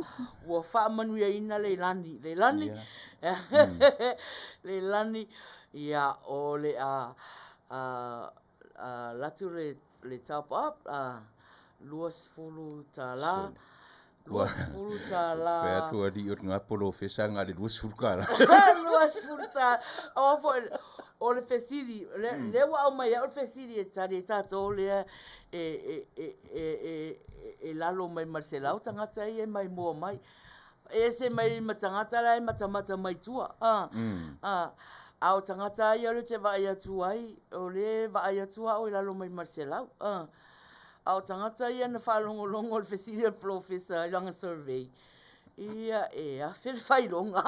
B: ua faamanuiaina Leilani. Leilani, Leilani, ia, o le a, alu atu le top up, $20. $20.
D: Fai atu alii o lena polofesa na o le $20.
B: $20. Aua foi o le fesili, lea ua aumai au le fesili e tali ai tatou lea e lalo mai ma le 100 tagata ia e maimoa mai. E ese mai ma tagata la e matamata mai tua. A o tagata ia lea ou te vaai atu ai, o lea e vaai atu au i lalo mai ma le 100. A o tagata ia na faalogologo i le fesili a le polofesa i lana survey, ia e afe le faailoga.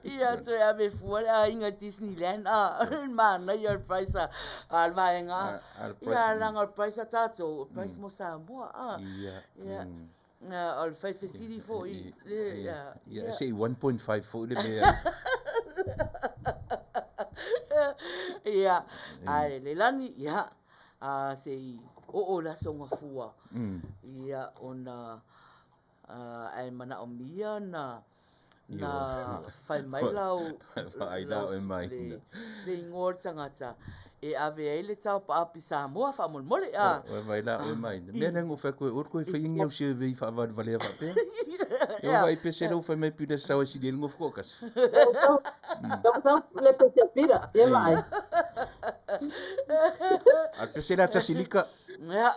B: Ia toe ave fua le aiga i Disneyland, a, manaia le price a le vaega. Ia leaga o le price a tatou, o le price mo Samoa. Ia. O le fai fesili foi.
D: Ia, se i 1.5 foi le mea.
B: Ia, ae Leilani, ia, a se i oo i le Aso Gafua, ia, ona ae manaomia na na fai mai lau, le igoa o le tagata e ave ai le taopaapi Samoa faamolemole. A.
D: Oe mai la, oe mai. Mea lea na ou fai atu ai, oe toe fai ni au survey faavalevalea faapea. E oo ai pese lea ua fai mai pila sau e sili ai le nofo toatasi.
C: Lau sau le pese a pila, ia vaai.
D: A le pese lea tasi lika.
B: Ia.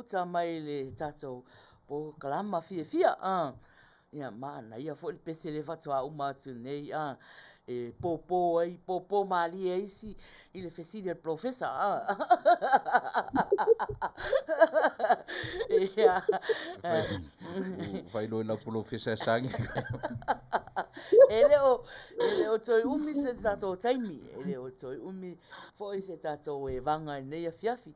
B: uta mai le tatou polokalama fiafia a. Ia, manaia foi le pese lea faatoa uma atu nei a, e pōpō ai, pōpō malie ai isi i le fesili a le polofesa a. Ia.
D: Ua fai loa i lau polofesa e sagi.
B: E le o, e le o toe umi se tatou taimi, e le o toe umi foi se tatou evaga i lenei afiafi.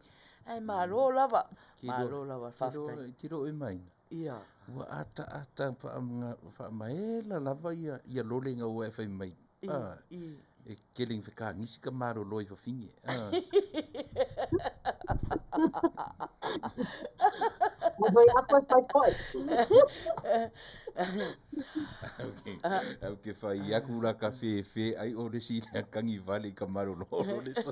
B: Ae malo lava, malo lava, faafetai.
D: Tilo oe mai.
B: Ia.
D: Ua ataata faamaela lava ia ia lole ina ua e fai mai. A, e tele ina fekagisi ka malolo i fafine. A.
C: Ua aku e fai foi.
D: Au ke fai aku la ka fefe ai o le si lea kagi vale i ka malolo o lole sa.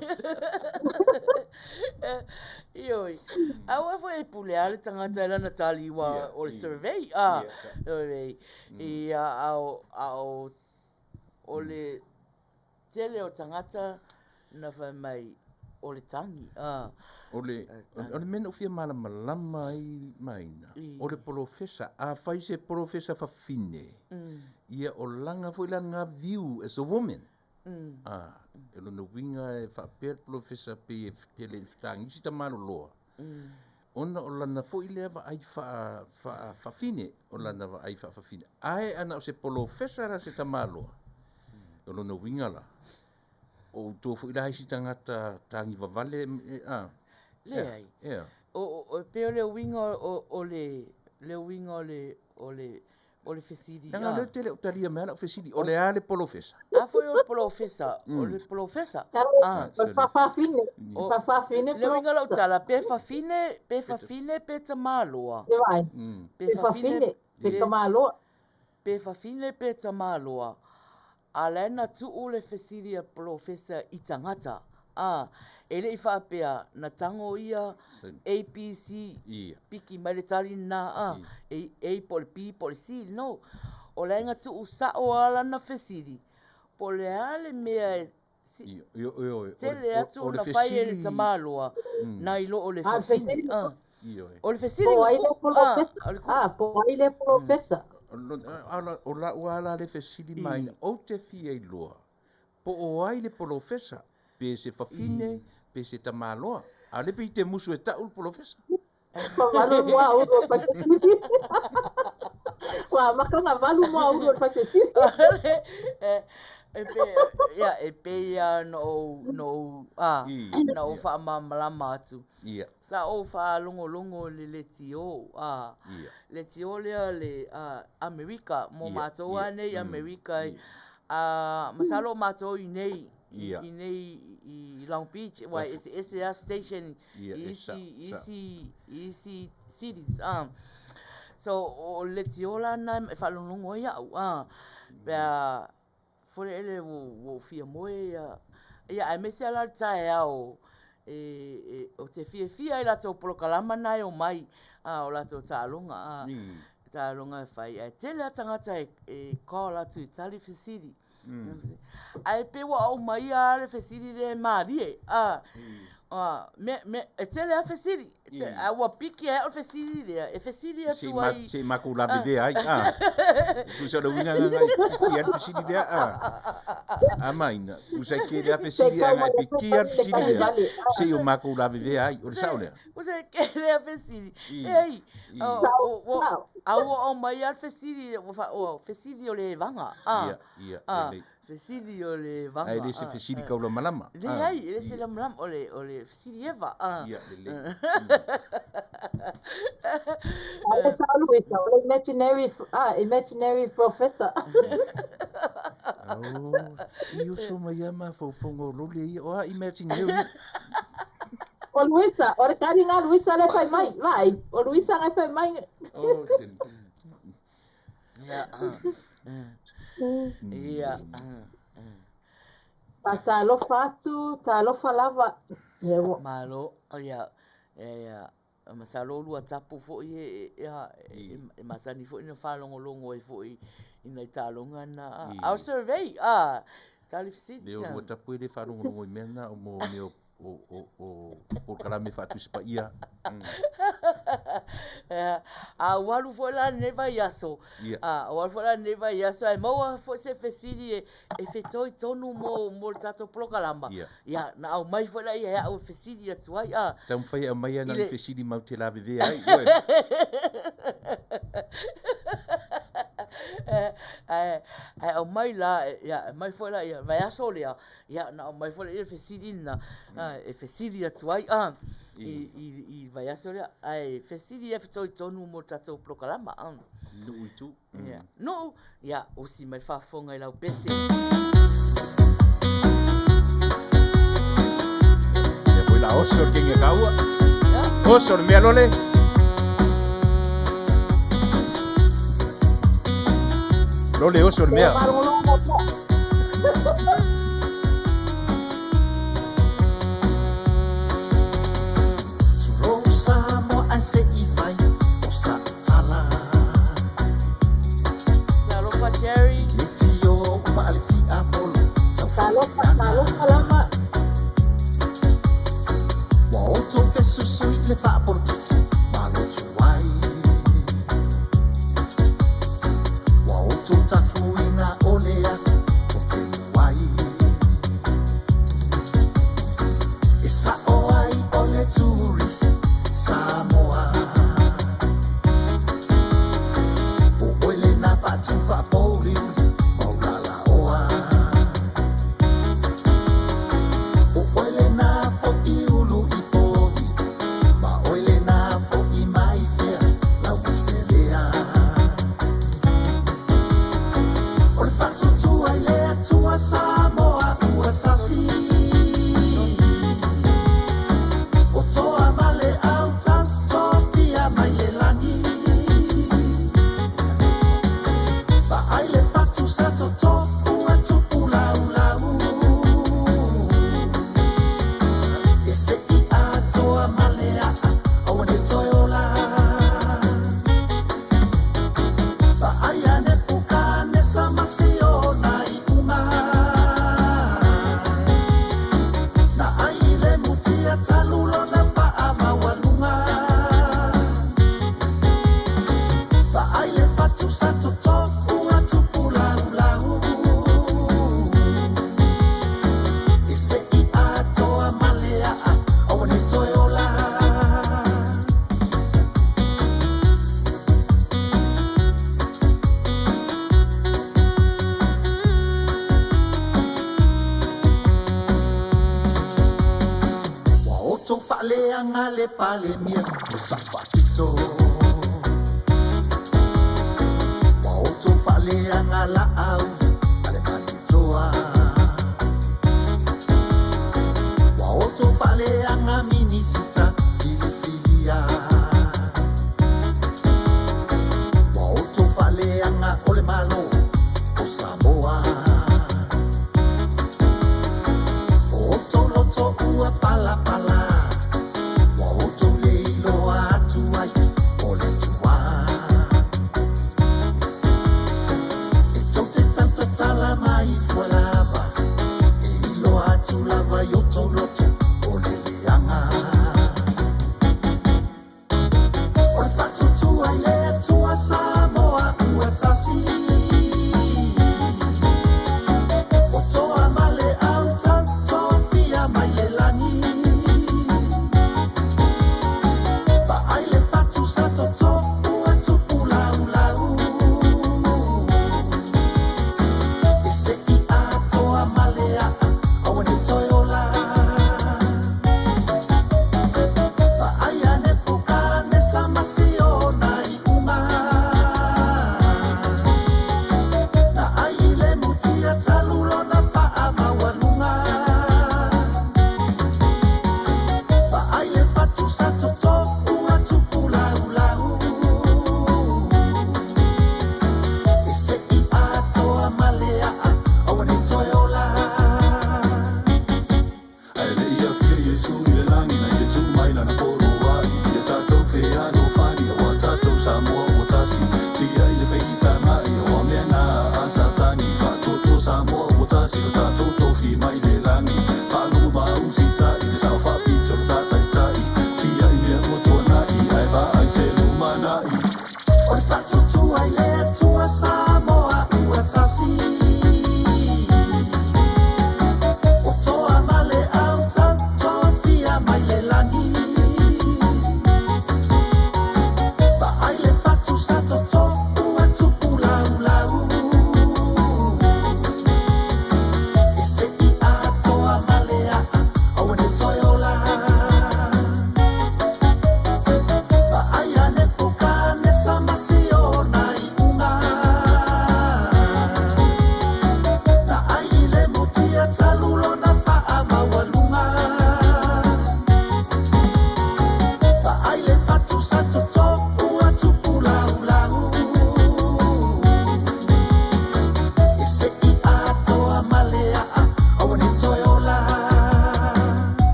B: Ioi. Aua foi e pule a le tagata i lana tali ua o le survey. A, survey. Ia, a o, a o, o le tele o tagata na fai mai o le tagi. A.
D: O le, o le mea na ou fia malamalama ai Maina, o le polofesa, afai se polofesa fafine, ia o lana foi la lena view as a woman. A, o lona uiga e faapea le polofesa pei e tele ina fetagisi tamaloloa, ona o lana foi lea vaai faa, faafafine, o lana vaai faafafine. Ae ana o se polofesa la se tamaloa, o lona uiga la, o outou foi la isi tagata tagi vavale, a?
B: Leai.
D: Ea.
B: O, o, pei o le uiga o, o le, le uiga o le, o le, o le fesili.
D: Leaga o lea ou te le o talia mai lau fesili, o le a le polofesa?
B: A foi o le polofesa, o le polofesa.
C: Ah. O le faafafine, faafafine
B: Le uiga o lau tala, pe fafine, pe fafine pe tamaloa.
C: E vai, pe fafine, pe tamaloa.
B: Pe fafine pe tamaloa. A la e na tuu le fesili a polofesa i tagata, a, e le i faapea na tago ia A, B, C, piki mai le tali lena, a, A po o le B po o le C, no. O la e na tuu sao lava lana fesili, po o le a le mea e tele atu ona fai e le tamaloa nai lo o le fafine. O le fesili
C: Po o ai le polofesa? Po o ai le polofesa?
D: O lau lava la le fesili mai, ou te fia iloa po o ai le polofesa, pe se fafine, pe se tamaloa. A o lea pei e te musu e tau le polofesa.
C: Valu mua ulu o le fai fesili. Ua amata ona valu mua ulu o le fai fesili.
B: E pe, ia, e pei lava ona ou, ona ou, a, na ou faamalamalama atu.
D: Ia.
B: Sa ou faalogologo i le letiō, a, letiō lea le, a, Amerika, mo matou lava nei i Amerika, a, masalo o matou i inei, i inei i Long Beach, aua e eseese lava station i isi, i isi, i isi cities, a. So, o le letiō la lena e faalogologo ai au, a, pe a, Fole ua ou fia moe ia, ia aemaise lava la le taeao e, e, ou te fiafia i latou polokalama na e omai, a, o latou taaloga, a, taaloga e fai. Ae tele lava tagata e, e call atu i tali fesili. Ae pei ua aumaia lava le fesili lea e malie, a, a, me, me, e tele lava fesili. A ua piki ai au fesili lea, e fesili atu ai.
D: Se i makou lavevea ai, a. Tusa o le uiga lena e piki ai le fesili lea, a. A maina, tusa e kele a fesili ae e piki ai le fesili lea, se i o makou lavevea ai, o le sao lea.
B: Tusa e kele a fesili. Ei, a ua aumai lava le fesili, ua fesili o le evaga, a.
D: Ia, ia, lelei.
B: Fesili o le evaga.
D: Ae le se fesili kaulamalama.
B: Leai, e le se lamalama, o le, o le fesili eva.
D: Ia, lelei.
C: A le sao Luisa, o le imaginary, ah, imaginary professor.
D: Oh, i uso mai a mafaufauga o lole ia, o a imaginary.
C: O Luisa, o le kariga a Luisa lea e fai mai, vaai, o Luisa na e fai mai.
D: Oh,
B: Ia. Ia.
C: Faatalofa atu, talofa lava. Ia ua.
B: Malo, ia, ia, masalo lua tapu foi e, ia, e masani foi ona faalogologo ai foi i nai taaloga na. A o survey, a, tali fesili.
D: Le o lua tapu e le faalogologo i mea na o mo mea o o polokalame Faatusi Paia.
B: A ua alu foi la lenei vaiaso, a ua alu foi la lenei vaiaso ae maua foi se fesili e fetoitonu mo le tatou polokalama, ia, na aumai foi laia e a'u e fesili atu ai, a.
D: Taumafai e aumai ana ni fesili matou te lavevea ai oe.
B: Ae aumai la, ia, aumai foi la ia vaiaso lea, ia, na aumai foi lea le fesili lena e fesili atu ai a i le vaiaso lea, ae fesili e fetoitonu mo le tatou polokalama.
D: Nuu i tu.
B: Ia, Nuu, ia, usi mai le faafofoga i lau pese.
D: Ia foi la oso le kenge kaua. Oso le mea lole. Lole oso le mea.
E: Tulou Samoa ae se i fai o sa'u tala.
B: Talofa Jerry.
E: I le tio ma le tiapolo
C: Talofa, talofa lava.
E: Ua outou fesusu i le faapolokiki ma lotu ai. Ua outou tafuina o le afi tokemu ai. E sa'o ai o le turisi Samoa. O oe lena faatu faapouliuli maulalaoa. O oe lena fo'i ulu i povi ma oe lena fo'i mai fea lau utufelea. O le faatuatua i le Atua Samoa ua tasi. O toa ma le autau tofia mai le lagi. Vaai le fatu sa toto ua tupu laulau. E se'i atoa ma le a'a aua ne toe ola. Vaai ane pukanesa ma siona i uga. Na ai i le mutia talu lona faamaualuga. Vaai le fatu sa toto ua tupu laulau. E se'i atoa ma le a'a aua ne toe ola. Ua outou faaleaga le Palemia o Sao Faapito. Ua outou faaleaga Laauli ma le Malietoa. Ua outou faaleaga Minisita filifilia. Ua outou faaleaga o le Malo o Samoa. O outou loto ua palapala. Ua outou le iloa atu ai o le Atua. E tou te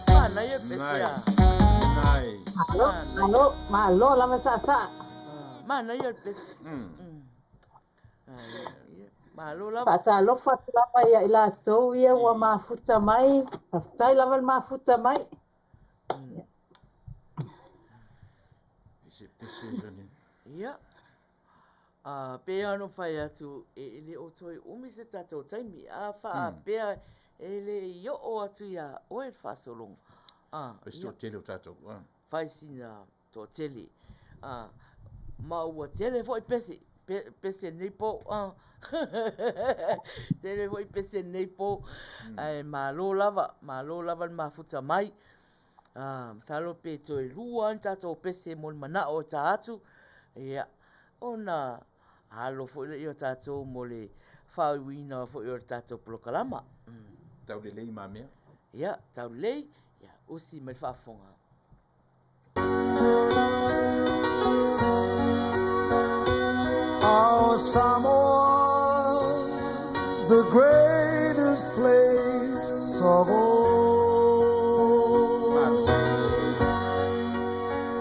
B: Manaia le pese a.
D: Nice.
C: Malo, malo, malo lava saasaa.
B: Manaia le pese. Malo lava.
C: Faatalofa atu lava ia i latou ia ua mafuta mai. Faafetai lava le mafuta mai.
D: Se pese sone.
B: Ia. Pei lava ona ou fai atu, e le o toe umi se tatou taimi, a faapea e le i oo atu iā oe le faasologa.
D: Fai si toatele o tatou.
B: Fai sina toatele. Ma ua tele foi pese, pese nei po. Tele foi pese nei po. Ae malo lava, malo lava le mafuta mai. Masalo pe toe lua ni tatou pese mo le manao e ta atu, ia, ona alo foi lea o tatou mo le faauiina foi o le tatou polokalama.
D: Taulelei mamea.
B: Ia, taulelei, ia, usi mai le faafofoga.
E: Our Samoa, the greatest place of all.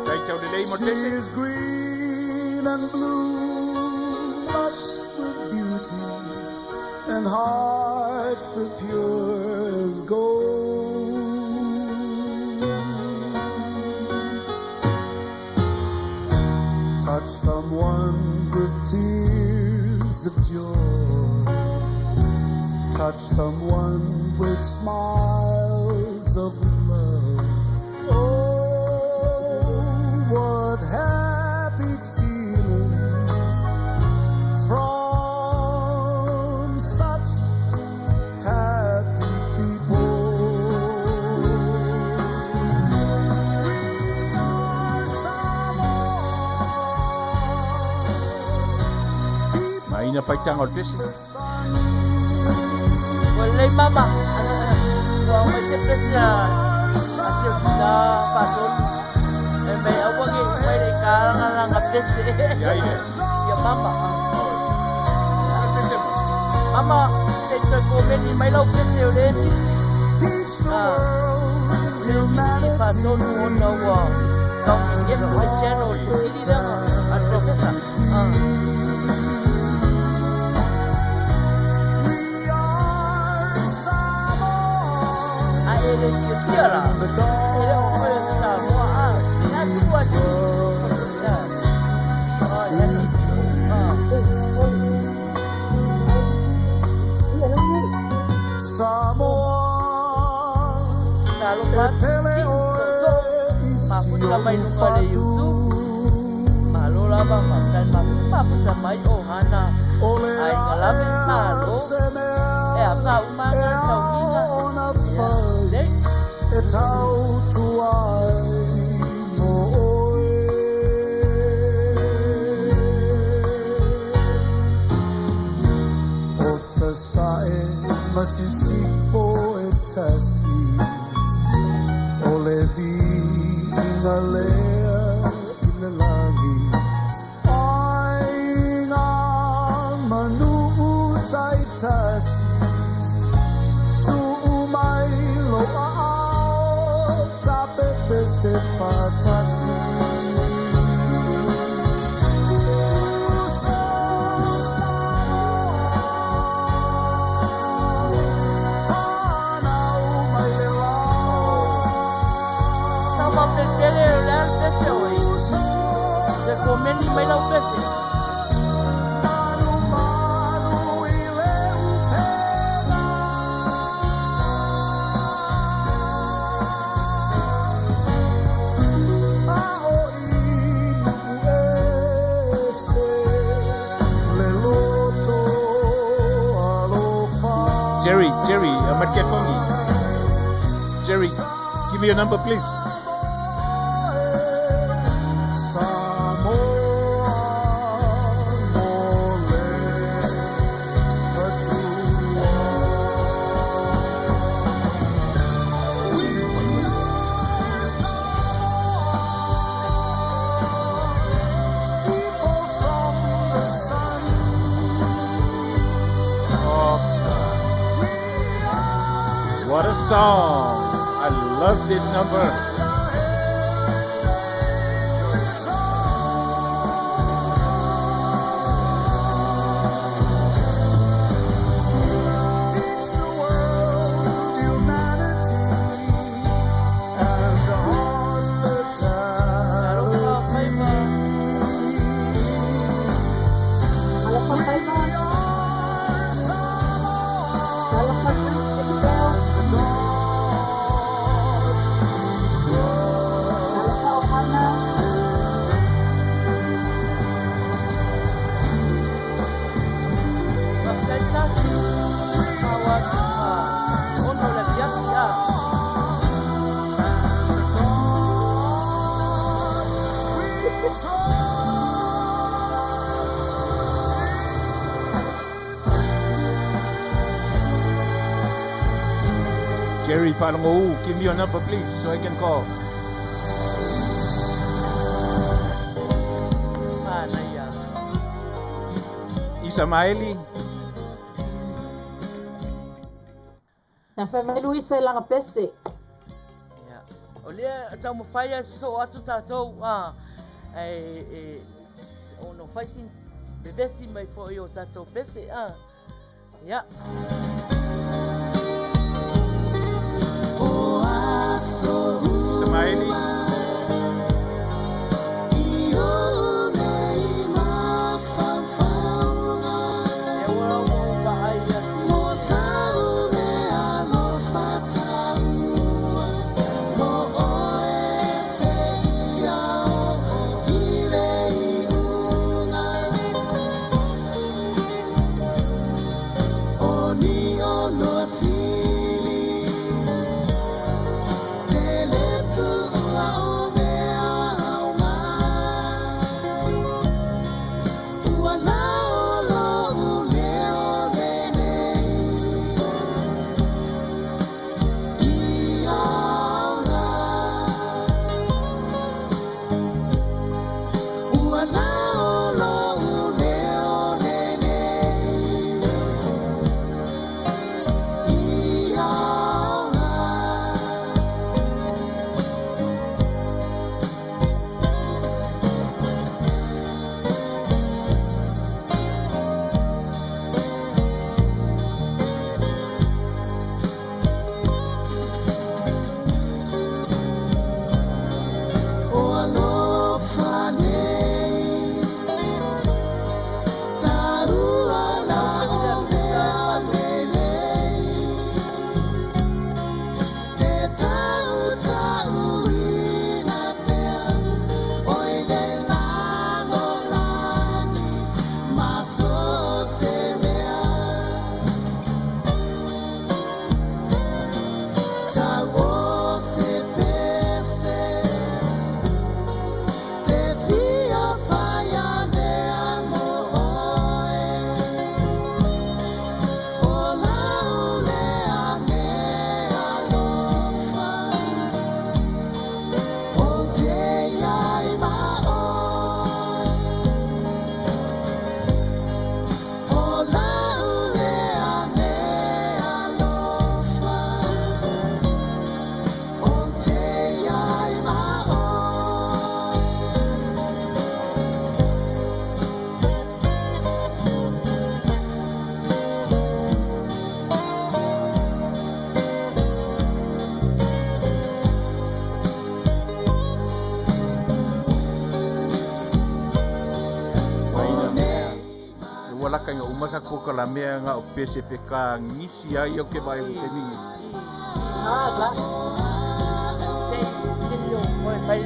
D: Tai taulelei mo le
E: She
D: pese.
E: is green and blue, lush with beauty, and hearts so pure as gold. Touch someone with tears of joy. Touch someone with smiles of love. Oh, what happy feelings from such happy people. We are Samoa, people
D: Maina faitaga o le pese.
E: the sun.
B: Ua lelei mama. Ua aumai se pese a a si o tina faatonu. E mai aua ne i mai le kalagalaga pese.
D: Ia ai lea.
B: Ia mama.
D: Oi. Pese ma.
B: Mama, se i toe komeni mai lau pese o lea e misi.
E: Teach the world
B: O lea e misi faatonu ona ua tau nenefu le channel i le fesili lea a le professor.
E: We are Samoa,
B: A e le fiafia la.
E: the
B: E le o oe o se Samoa a. Na tu atu.
E: trust.
B: Oh, happy.
E: Samoa,
B: Talofa
E: e
B: atu.
E: pele
B: Ki
E: oe
B: tootoo.
E: i si
B: Mafuta mai
E: ou
B: luga o le
E: fatu.
B: YouTube. Malo lava faafetai mafuta mafuta mai o hana
E: O le
B: aiga lave
E: aea
B: malo.
E: se mea
B: E a ka uma
E: e
B: ngā tauiga.
E: ao ona
B: Ia,
E: fai
B: lei.
E: e tautua ai mo oe. O Sasae ma Sisifo e tasi, o le viiga lea i le lagi. Aiga ma nuu taitasi, tuu mai lou aao, tapepese faatasi. Uso Samoa, fanau mai le
B: Tau
E: lao.
B: mapeletele o le a le pese oi.
E: Uso
B: Se komeni mai lau pese.
E: Malu malu i le upega. A o i nuu ese le loto alofa.
D: Jerry, Jerry, Matkefongi. Jerry, give me your number, please.
E: Samoa mo le Atua. We are Samoa, people from the sun.
D: Oh,
E: We
D: What a song! I love this number.
E: Teach the world humanity and hospitality.
C: Talofa
E: We
C: faiva,
E: are Samoa,
C: talofa faiva,
E: the God we
C: talofa
E: trust.
C: ohana.
B: Faafetai Tasi, faaauau atu ona o le afiafi a.
E: We trust.
D: Jerry Palongo, give me your number, please, so I can call.
B: Manaia.
D: Isamaeli,
C: Na fai mai Luisa i lana pese.
B: Ia. O lea taumafai ae sosoo atu tatou a e e ona fai sina vevesi mai foi o tatou pese a. Ia.
D: Isamaeli,
B: Lea ua ou vaai atu i le Talofa tele Afrika e malo.
D: Maina. Le ua laka inga umaka koka la mea nga o pese feka ngisi ai o ke vai o te mingi.
C: Ah, la.
B: Se se o koe fai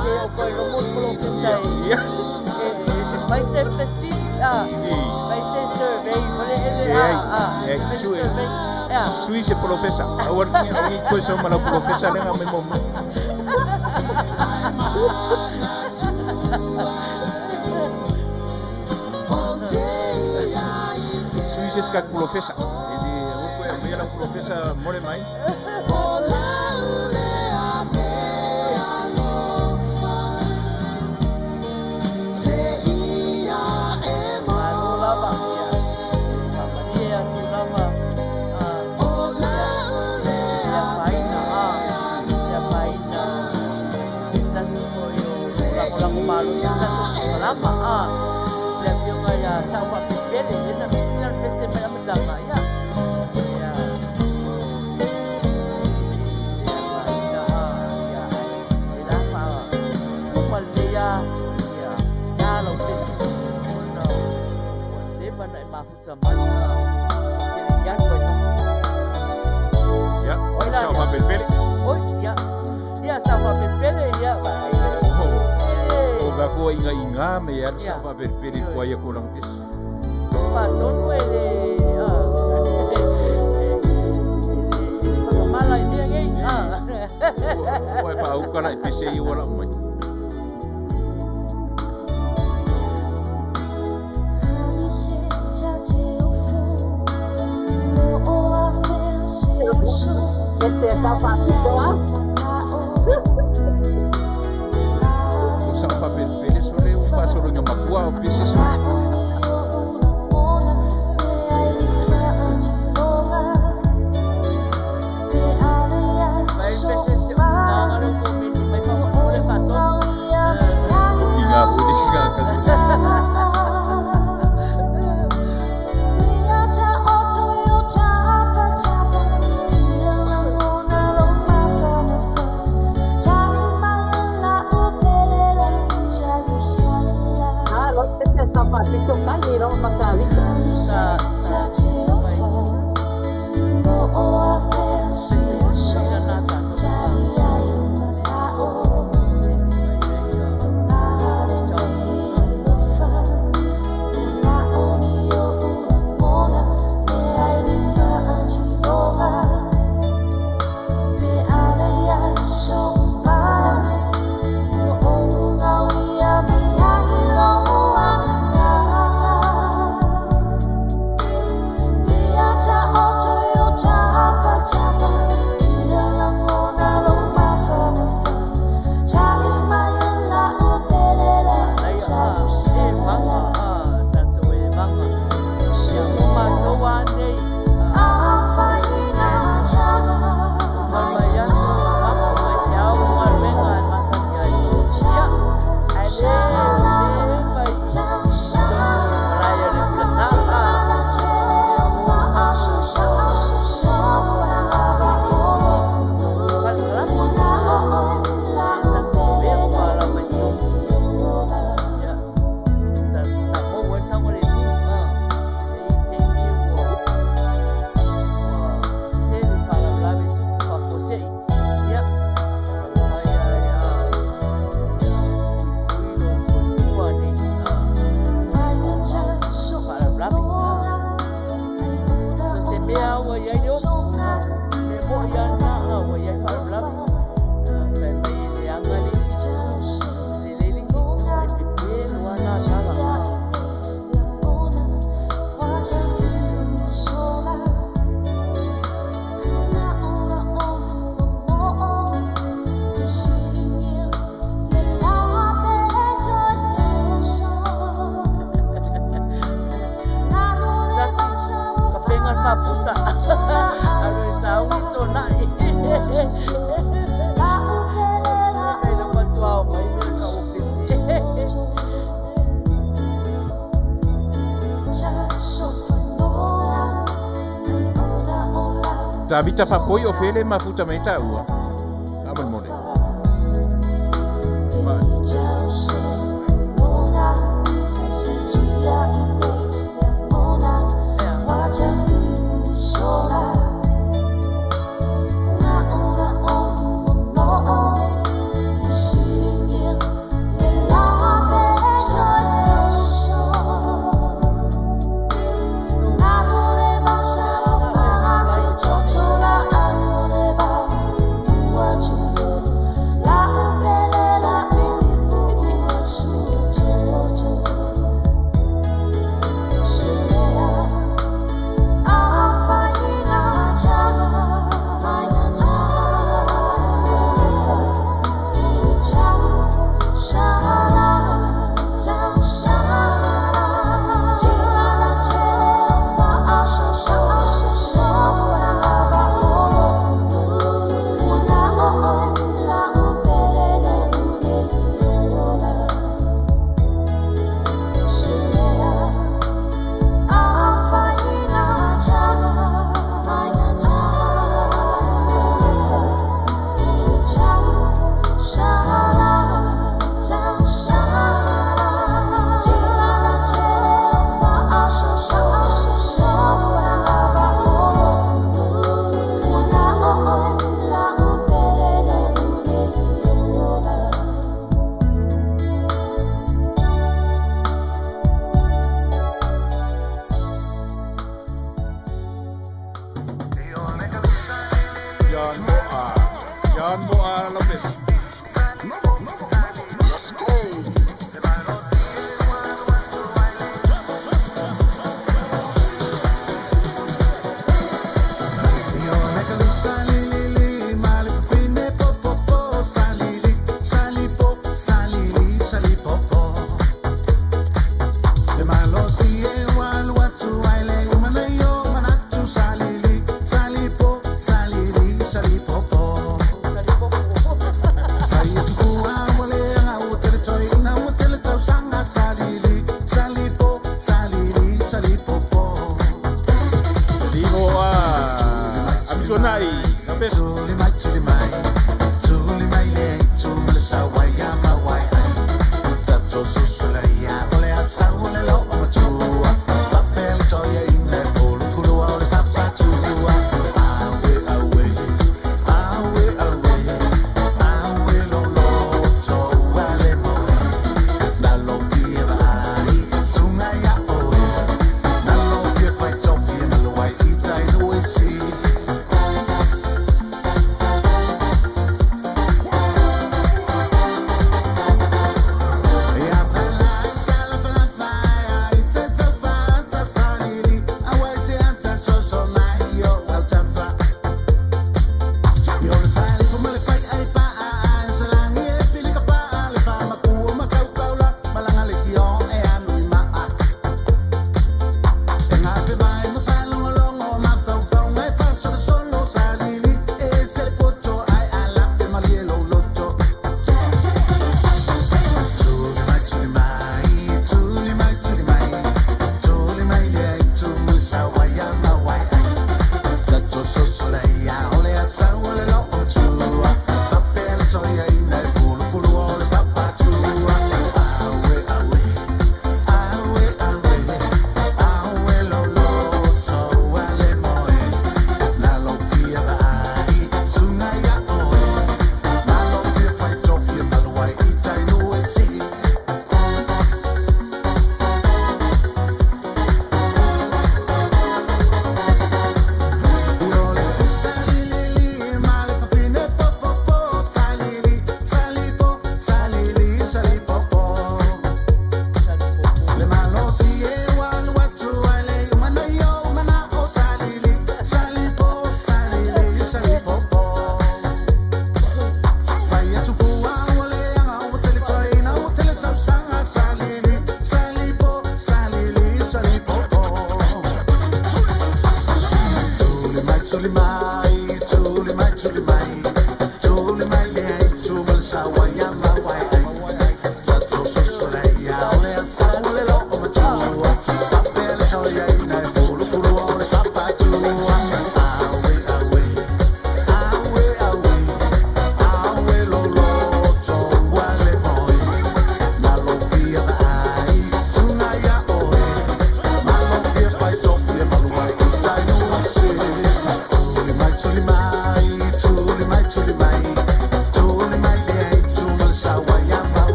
B: se o koe logo le polofesa e
D: Ia.
B: e e fai se fesili a.
D: I.
B: Fai se survey mo le ele
D: E
B: a
D: ai,
B: a.
D: e
B: Fai se
D: sui,
B: survey. Ia.
D: sui se polofesa. Aua ni au ni koe sa umala polofesa lenga me momo. Sui se ska polofesa. E di o koe mea la polofesa mole mai.
B: Malo lava ia. Faamalie atu lava a. Ia. faapelepele lea na misi lana pese mai le amataga ia. Ia e afaina a ia ae le la faauma lelei a ia ta lau pese ona ua leva ona e mafuta mai a e te le i alu ai fafo.
D: Ia,
B: Oi la
D: sao
B: ia.
D: faapelipele.
B: Oi ia. Ia sao faapelipele ia vaai
D: O
B: e.
D: ga koa inga inga me ia
B: Ia.
D: sao faapelipele
B: Ioe.
D: kua ia ko lang pesi.
B: Faatonu e le a e le whakamala i mea nei.
D: E.
B: A.
D: Ua e whaauka la i pese i ua lau mai.
C: Pese sa faapito a.
D: O sao faapelipele so le u whaasolo inga mapua o pese so.
B: Mai pese se o tinanga lo komeni mai whakamole faatonu.
D: O ki ngā hui le sika kaso.
C: Ah, lo pese sa faapito kali ro matavito.
B: Sa mai pese se o ina nā tātou. A. Le komeni mai ai a. Chau. Ai a e vanga a tātou e vanga. Ia o mātou a nei a o mai mai aso apo mai te au galuega e masani ai. Ia, ae le le fai i totonu o le malae a le ulasā a. Ia mo matou falekalama a e tatou avea ma palauga i totonu. Ia, sa maua ai le saogalemu a. E i ai taimi ua ua tele faalavelave tupu faafuasei. Ia, taumafai ai a ia puipui lou soifua nei a faalavelave a. So se mea ua iai le oti a, mea mo'i lava lena a ua iai faalavelave. Fai mai e leaga le isi itu, e lelei le isi itu, ae pepelo lava na tala a. Tasi, faapega le faapusa alu e sauni tonai. Fai mai lau fatuao mai mea tau o pese.
D: Tavita whapoi o fele mafuta mai tāua. Aman mole. Ma,
B: Ia. So,
D: John Moa. John Moa Lopez.
E: Let's go.
D: Ligo a Amitonai Lopez.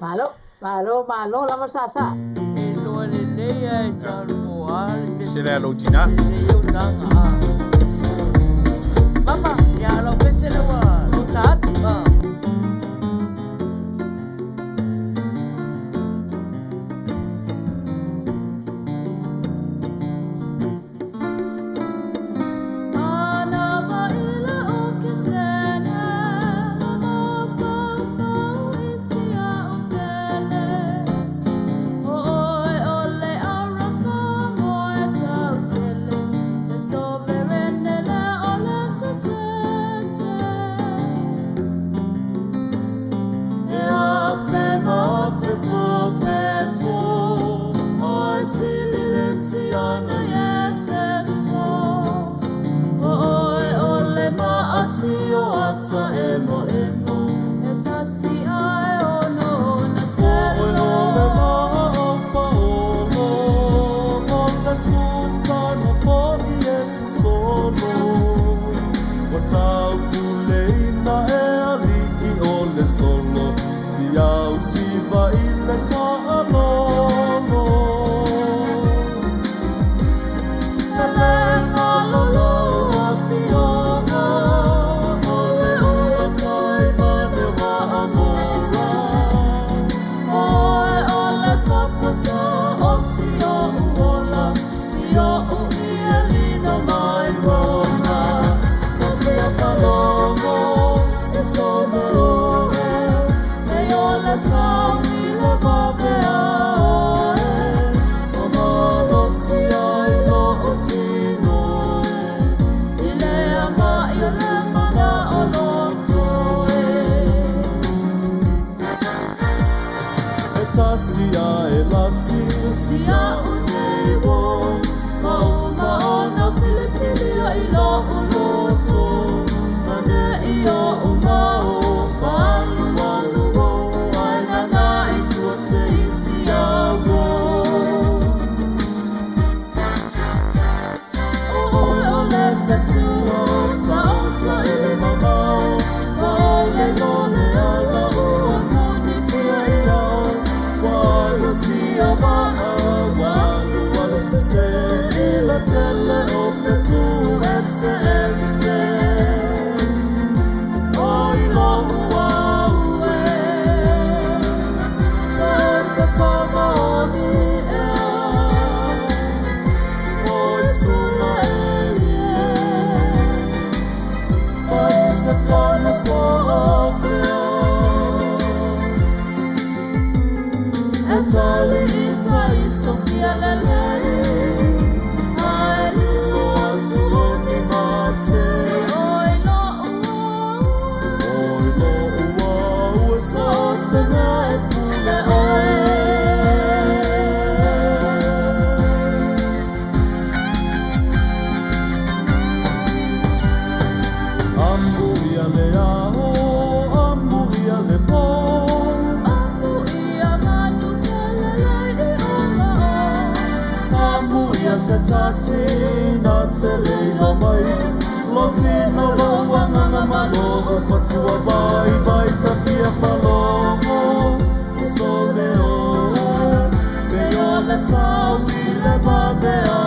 C: Malo, malo, malo lava sasa.
B: E loa lelei ae John Moa le pese.
D: Se le alo tina.
B: Lelei o taga a. Mama, ia lau pese le ua lo ta atu a.
A: Sovereign.
G: taupuleina e ali'i o le solo siau siva i le ta'alolo. Lelega lolo afioga o le ulatai ma le waamora. Oe o le tapasa o sio'u ola, sio'u ielina mai rona. Tafia falogo e some oe, e o le saui le vavea oe. O malosi ai lo'u tino e, i lea ma'i o le mana'o loto e. E tasi a e lasi Sia'u nei wo Ma uma ona filifilia i lo'u loto Ma ne'i o'u mau Faalualu o Ae nana i tua se isi au O oe o le fetu o Sa oso i le mamao Ma o le lole o lo'u Amuni tia i au Walu sia va'a Walu walu sese I le tele o fetu ese ese O i lo'u au e E te whamaoni ea O i sula e ie Fai se tala po o feo E tali i tai Sofia lelei Ae lilo atu o ni mase Oi lo'u au Oi lo'u au e So se mea e pule oe. Amu ia le ao, amu ia le pō. Amu ia manu felelei i ola o. Amu ia se tasi na te leina mai. Lo tino lo uagaga ma lo'u fatua vaivai tafia falogo e some oe. Pe o le saui le vavea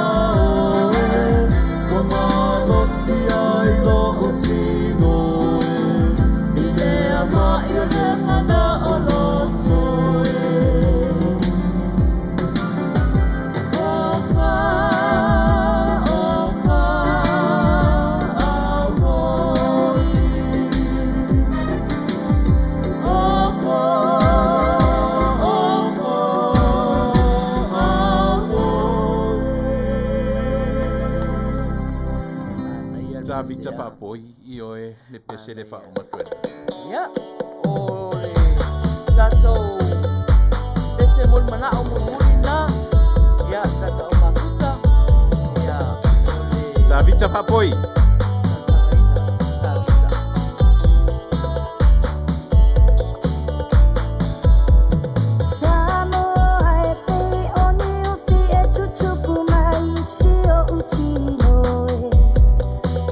G: oe. Ua malosi ai lo'u tino e. I lea ma'i o le mana'o loto e. O ka, o ka, auoi. O ka, o ka, auoi.
B: Manaia le
D: Tavita
B: pese a.
D: faapoi i oe le pese le
B: Manaia.
D: faauma atu
B: Ia, o le tatou pese mo le mana'o mulimuli na. Ia, tatou mafuta. Ia, o le
D: Tavita faapoi.
B: talosagaina Tavita.
A: Samoa e pei o ni ufi e tutupu mai si o utino e.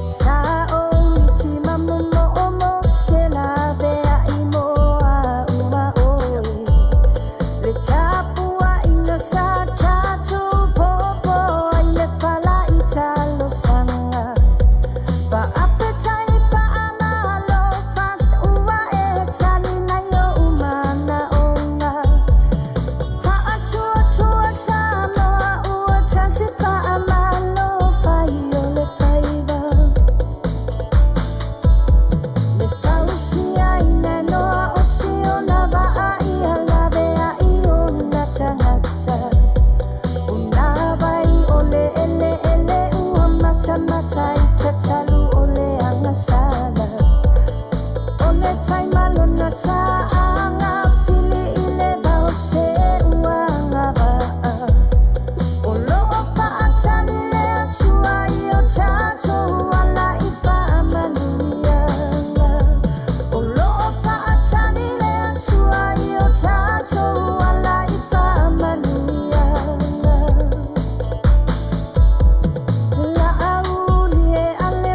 A: Sa o miti mamomo o mo se la vea i moa uma oe. Le tapua ina sa tatu popo ai le fala i talosaga. Faafetai faamalo fas ua e tali nai o umana onga. Faatuatua Samoa ua tasi faamalo fai o le faiva. Le fausiaina noa o siona vaa ia lavea i ona tagata. Una vai o le ele ele ua matamata i tatalu o le agasala. O le taimalona ta'aga fili i le vao se uaga va'a. O lo'o fa'atali le Atua i o tatou ala i fa'amanuiaga. O lo'o fa'atali le Atua i o tatou ala i fa'amanuiaga. La auli e ale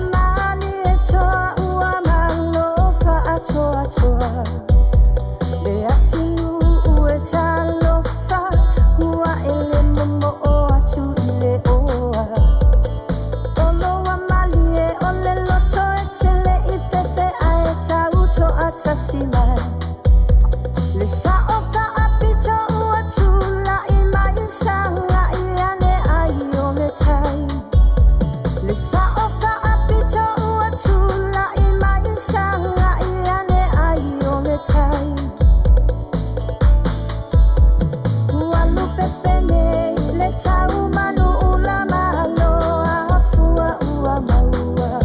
A: faatasi mai. Le sa'o fa'apito ua tula'i mai saga'i ane ai o le tai. Le sa'o fa'apito ua tula'i mai saga'i ane ai o le tai. Ua lupepe nei le tau manu ula malo afua ua maua.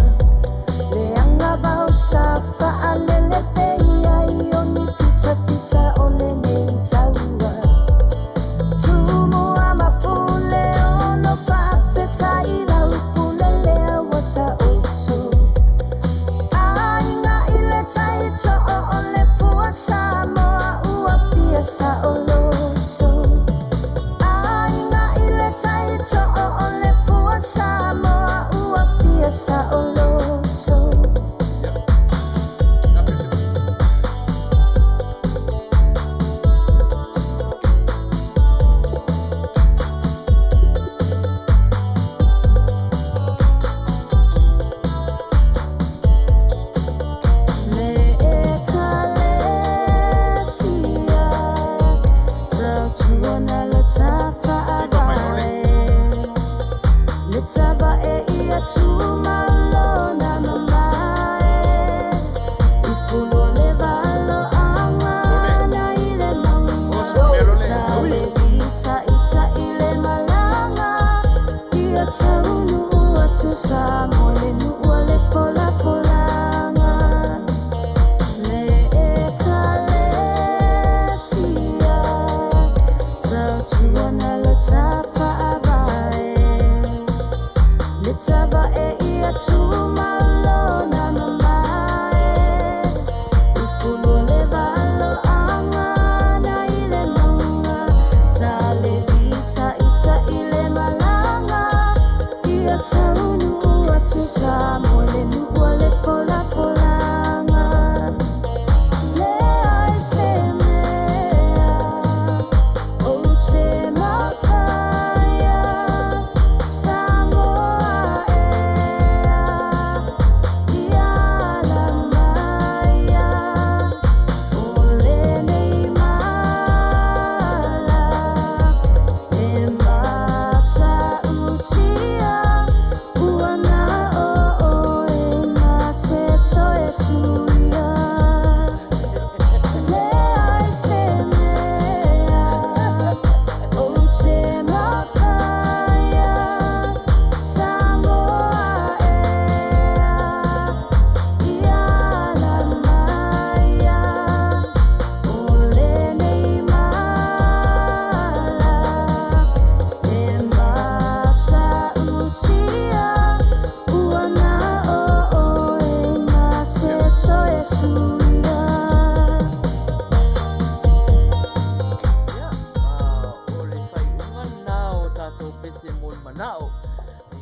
A: Le agavao sa fa'alele pei ai o ni fitafita o lenei taua. Tumua ma pule ono fa'afetai lau pule lea ua ta'oto. Aiga i le tai to'o o le fua Samoa ua fia sa'oloto. Aiga i le tai to'o o le fua Samoa ua fia sa'oloto. Le ekalesia tautuana le tafa'avae. Le tavae ia tumalona mamae. I fulu o le valoaga na i le mauga. Sa le fitaita'i le malaga. Ia taunuu atu Samoa le nuu o le folafolaga. Le ekalesia tautuana le tafa'avae. Le tavae ia tumalona mamae. I fulu o le valoaga na i le mauga. Sa le fitaita'i le malaga. Ia taunuu atu Samoa le nuu o le folafolaga. Leai se mea ou te mafaia Samoa ea ia ala maia o lenei mala e matautia ua na o oe na te toe suia. Leai se mea ou te mafaia Samoa ea ia ala maia o lenei mala e matautia ua na o oe na te toe suia.
B: Ia, o le faaiuga lena o tatou pese mo le mana'o.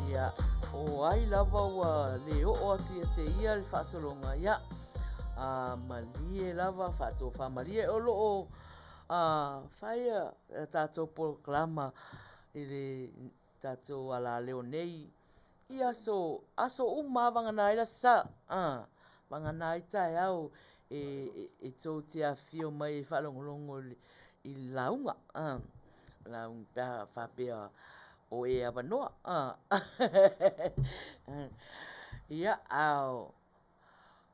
B: Ia, o ai lava ua le oo atu ia te ia le faasologa, ia, malie lava, faatofamalie. O lo o fai a tatou polokalama i le tatou alaleo nei i aso, aso uma lava vagana ai le Aso Sa, vagana ai taeao e tou te afifio mai e faalogologo i le lauga, lauga pe a faapea o e avanoa. Ia, a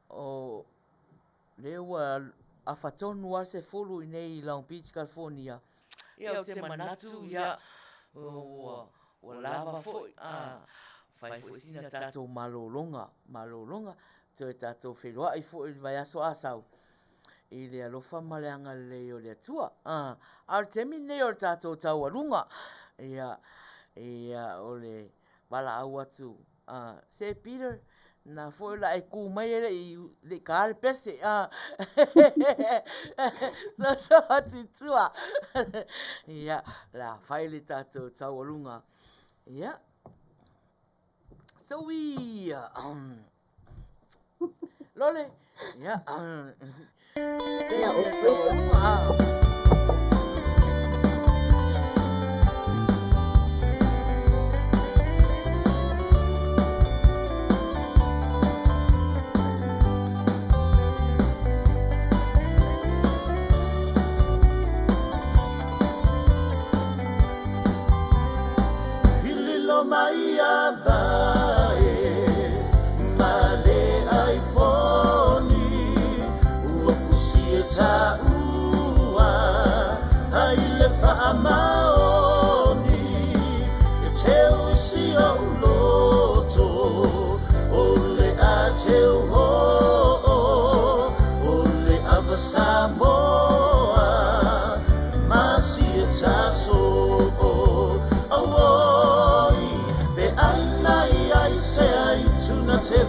B: o lea ua afa tonu lava le 10 i inei i Long Beach, California. Ia, ou te manatu, ia, ua lava foi, fai foi sina tatou malologa, malologa, toe tatou feiloai foi i le vaiaso a sau i le alofa ma le agalelei o le Atua. A o le taimi lenei o le tatou taualuga, ia, ia, o le valaau atu, se Peter, na foi o le a e kū mai e le i ka le pese. Soso atu i tua. Ia, o le a fai le tatou taualuga. Ia. So we, Lole, ia, taimi o le taualuga.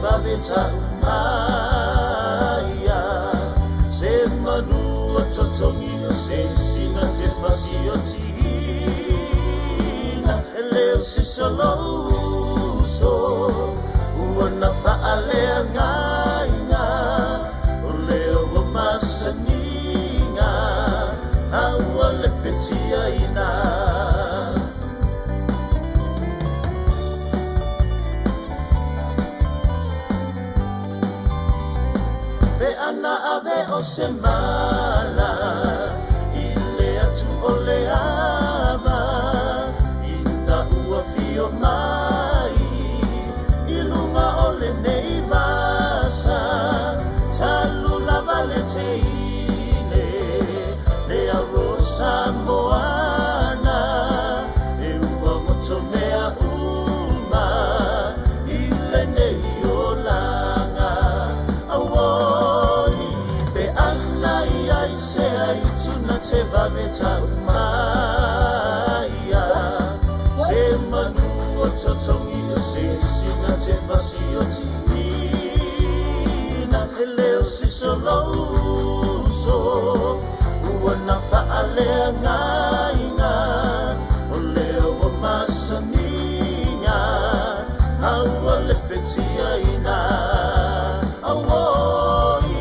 G: vave taumaia. Se manu o totongi o se sina te fasi o tihina. E leo se solouso, ua na whaalea ngainga. O leo o masaninga, aua le petia ina. Pe ana ave o se mala, i le atu o le ama, ina ua fio mai, i lunga o le nei vasa, talu lava le teine, le arosa moana, e ua moto mea uma, i le nei olanga. Auoi, pe ana ia i se ai tuna te vave tau maia. Se manu o totongi o se sina te fasi o tihina. E leo si solouso, ua na whaalea ngainga. O leo o masaninga, aua le petia ina. Auoi,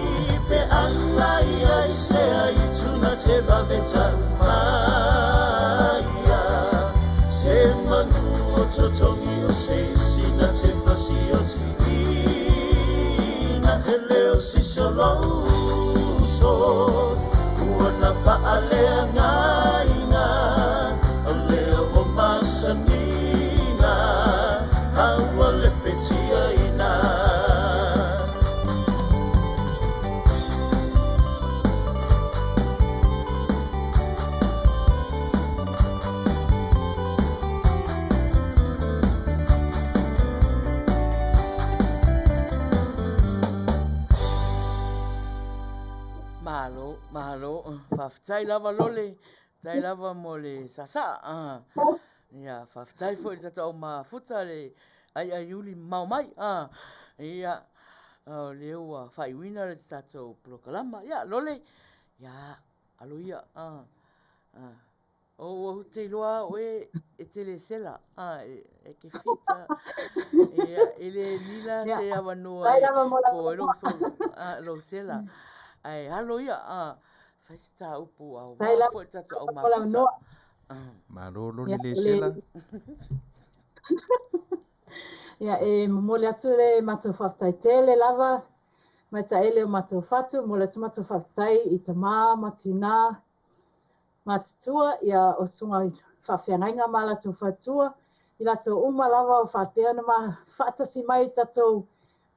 G: pe ana ia i se ai tuna te vave tau maia. Se manu o totongi o se sina te fasi o tihina. E leo si solouso, ua na whaalea ngainga. O leo o masaninga, aua le petia ina.
B: Mahalo, mahalo, faafetai lava Lole, tai lava mo le sasa. Ia, faafetai foi le tatou mafuta le ai ai uli mau mai. Ia, o lea ua faaiuina le tatou polokalama. Ia, Lole, ia, alo ia. O ua te iloa au e e te le sela, e ke fita. Ia, e le nila se avanoa
C: Faafetai
B: e
C: lava mo le
B: ko e
C: avanoa.
B: lo sela. Ae alo ia, fai se tā upu au
C: Faafetai
B: wā
C: lava
B: foi le tatou au
C: mo le
B: mafuta.
C: avanoa.
D: Malo lole
C: Ia,
D: le
C: e
D: sela.
C: Ia, e momoli atu le matou faafetai tele lava mai taele o matou fatu, momoli atu matou faafetai i tamā ma tinā matutua, ia o susuga i faafeagaiga ma latou faletua, i latou uma lava o faapea ona ma faatasi mai i tatou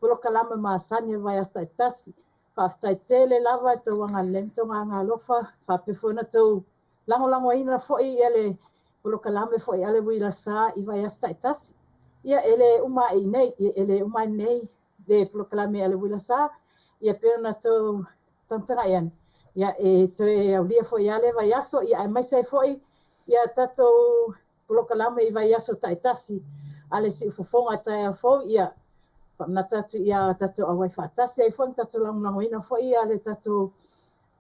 C: polokalame masani o le vaiaso taitasi. Faafetai tele lava i tou agalelei ma tou agalofa, faapea foi ona tou lagolagoina foi ia le polokalame foi a le Uila Sa i vaiaso taitasi. Ia e le uma ai nei, e le uma ai nei le polokalame a le Uila Sa, ia pei ona tou tagatagai ane, ia e toe aulia foi ia le vaiaso, ia aemaise ai foi ia tatou polokalame i vaiaso taitasi a le siufofoga taeao fou, ia faamanatu atu ia tatou auai faatasi ai foi ma tatou lagolagoina foi ia le tatou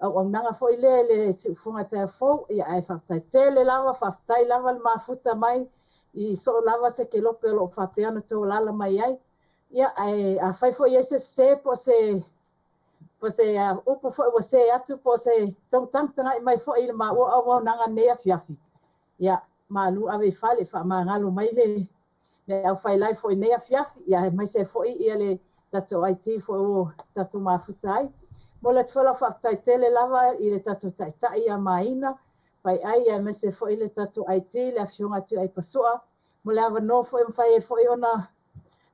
C: auaunaga foi lea i le siufofoga taeao fou. Ia ae faafetai tele lava, faafetai lava le mafuta mai i soo lava se kelope o loo faapea ona tou alaala mai ai. Ia ae afai foi i ai se sese po o se upu foi ua se atu po o se tou tagatagai mai foi i le maua auaunaga nei afiafi, ia malu ave i fale, faamagalo mai le aufailai foi nei afiafi, ia aemaise foi ia le tatou IT foi ua tatou mafuta ai. Momoli atu foi lau faafetai tele lava i le tatou taitai ia Maina Faiai, aemaise foi le tatou IT le afioga atu ai Pasua, mo le avanoa foi mafai ai foi ona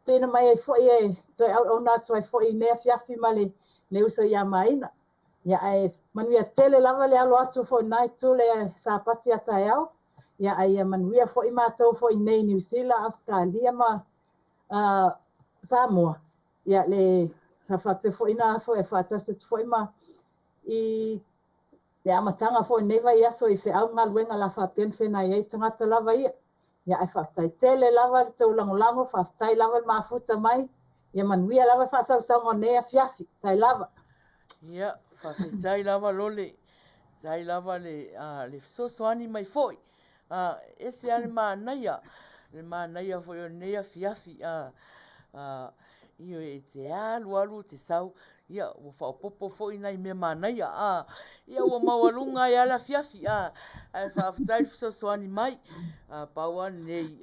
C: tuuina mai ai foi e toe auauna atu ai foi i nei afiafi ma le uso ia Maina. Ia ae manuia tele lava le alo atu foi na itu le Sapati a taeao. Ia ae ia manuia foi matou foi nei Niu Sila, Ausetalia ma Samoa. Ia le faapea foi na foi e faatasi atu foi ma i le amataga foi nei vaiaso i feau ma galuega la faapea ona fenaai ai tagata lava ia. Ia ae faafetai tele lava le tou lagolago, faafetai lava le mafuta mai Ia manuia lava le faasausauga o lenei afiafi. Tai lava.
B: Ia, faafetai lava Lole. Tai lava le, le fesoasoani mai foi. Ese lava le manaia, le manaia foi o lenei afiafi. Ioe, e te alu alu e te sau, ia ua faaopoopo foi nai mea manaia. Ia ua maualuga ai lava le afiafi, ae faafetai le fesoasoani mai. Pau lava lenei,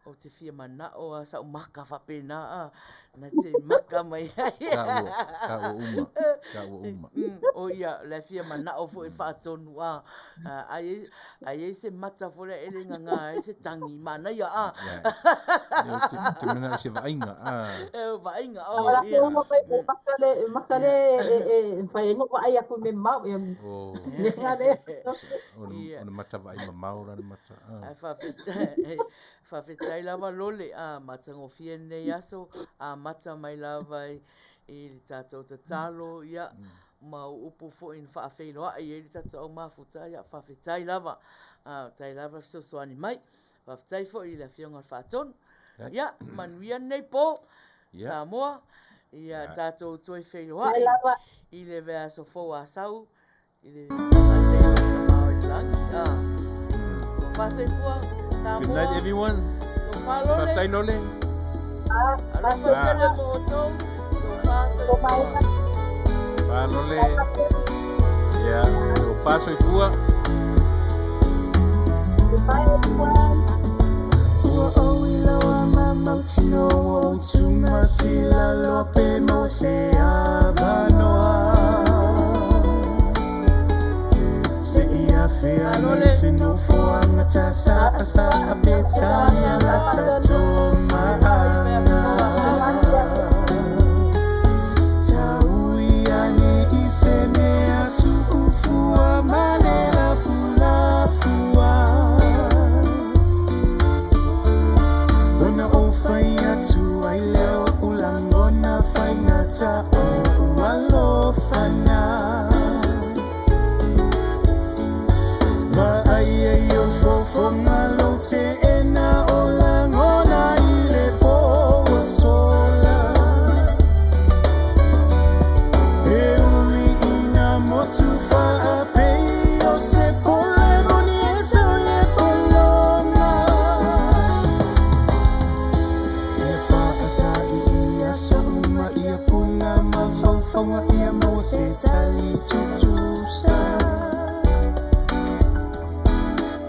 B: Ou te fia manao a sau maka faapena a na te maka mai ai.
D: Ka ua, ka ua uma, ka ua uma.
B: O ia, le fia manao foi faatonu a ai ai ai se mata foi lea e le gaga ai se tagi manaia a.
D: Ia, te, te manao se vaaiga a.
B: E vaaiga o ia.
C: Maka le maka le e e mafai ai ona vaai atu i mea mamao ia.
D: O.
C: Mea lea.
D: O le mata vaai mamao la le mata.
B: Ae faafetai, faafetai lava Lole, a matagofie lenei aso, amata mai lava i le tatou tatalo, ia, ma upu foi na faafeiloai ai le tatou au mafuta, ia, faafetai lava, faafetai lava le fesoasoani mai. Faafetai foi i le Afioga i le Faatonu. Ia, manuia lenei po, Samoa, ia tatou toe feiloai i le vaiaso fou Asau i le agalelei o le Tama i le Lagi. Tofa soifua, Samoa.
D: Good night everyone.
B: Tofa lole.
D: Faafetai lole.
B: Alofa tele mo outou. Tofa soifua.
D: Fa lole. Yeah, tofa soifua.
C: Goodbye everyone.
E: Ua ou iloa ma mautino ua ou tumasila loa pe maua se avanoa. Se i afea nei se nofoaga ta sa'a pe talia la tatou ma'aga. Taui ane i se mea tu'ufua ma le lafulafua. Ona ou fai atu ai lea o o'u lagona faigata o'u alofana. Vaai ai o fofoga lou teena o lagona i le po ua sola. E ui ina motu faapei o se pole moni e tau i le pologa. E faatai i aso uma ia puna mafaufauga ia maua se tali tutusa.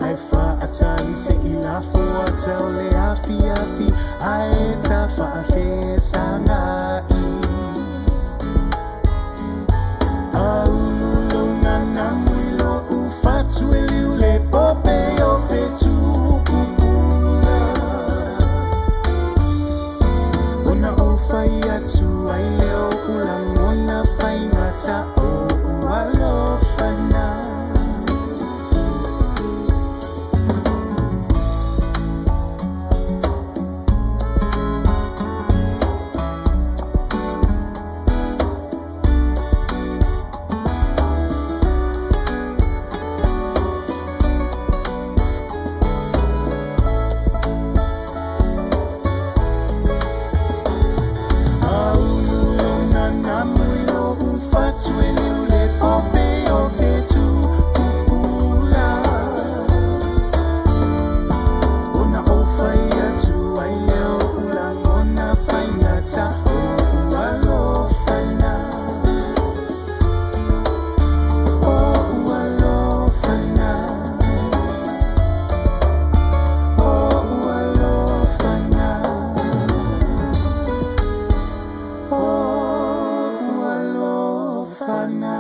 E: Ae faatali se i lafo ata o le afiafi ae ta faafesaga'i. Aulu lou nanamu i lo'u fatu e liu le pope o fetukupula. Ona ou fai atu ai lea o o'u lagona faigata o'u alofana. Aulu lou nanamu i lo'u fatu e liu le pope o fetukupula. Ona ou fai atu ai lea o o'u lagona faigata o'u alofana. O'u alofana. O'u alofana. O'u alofana.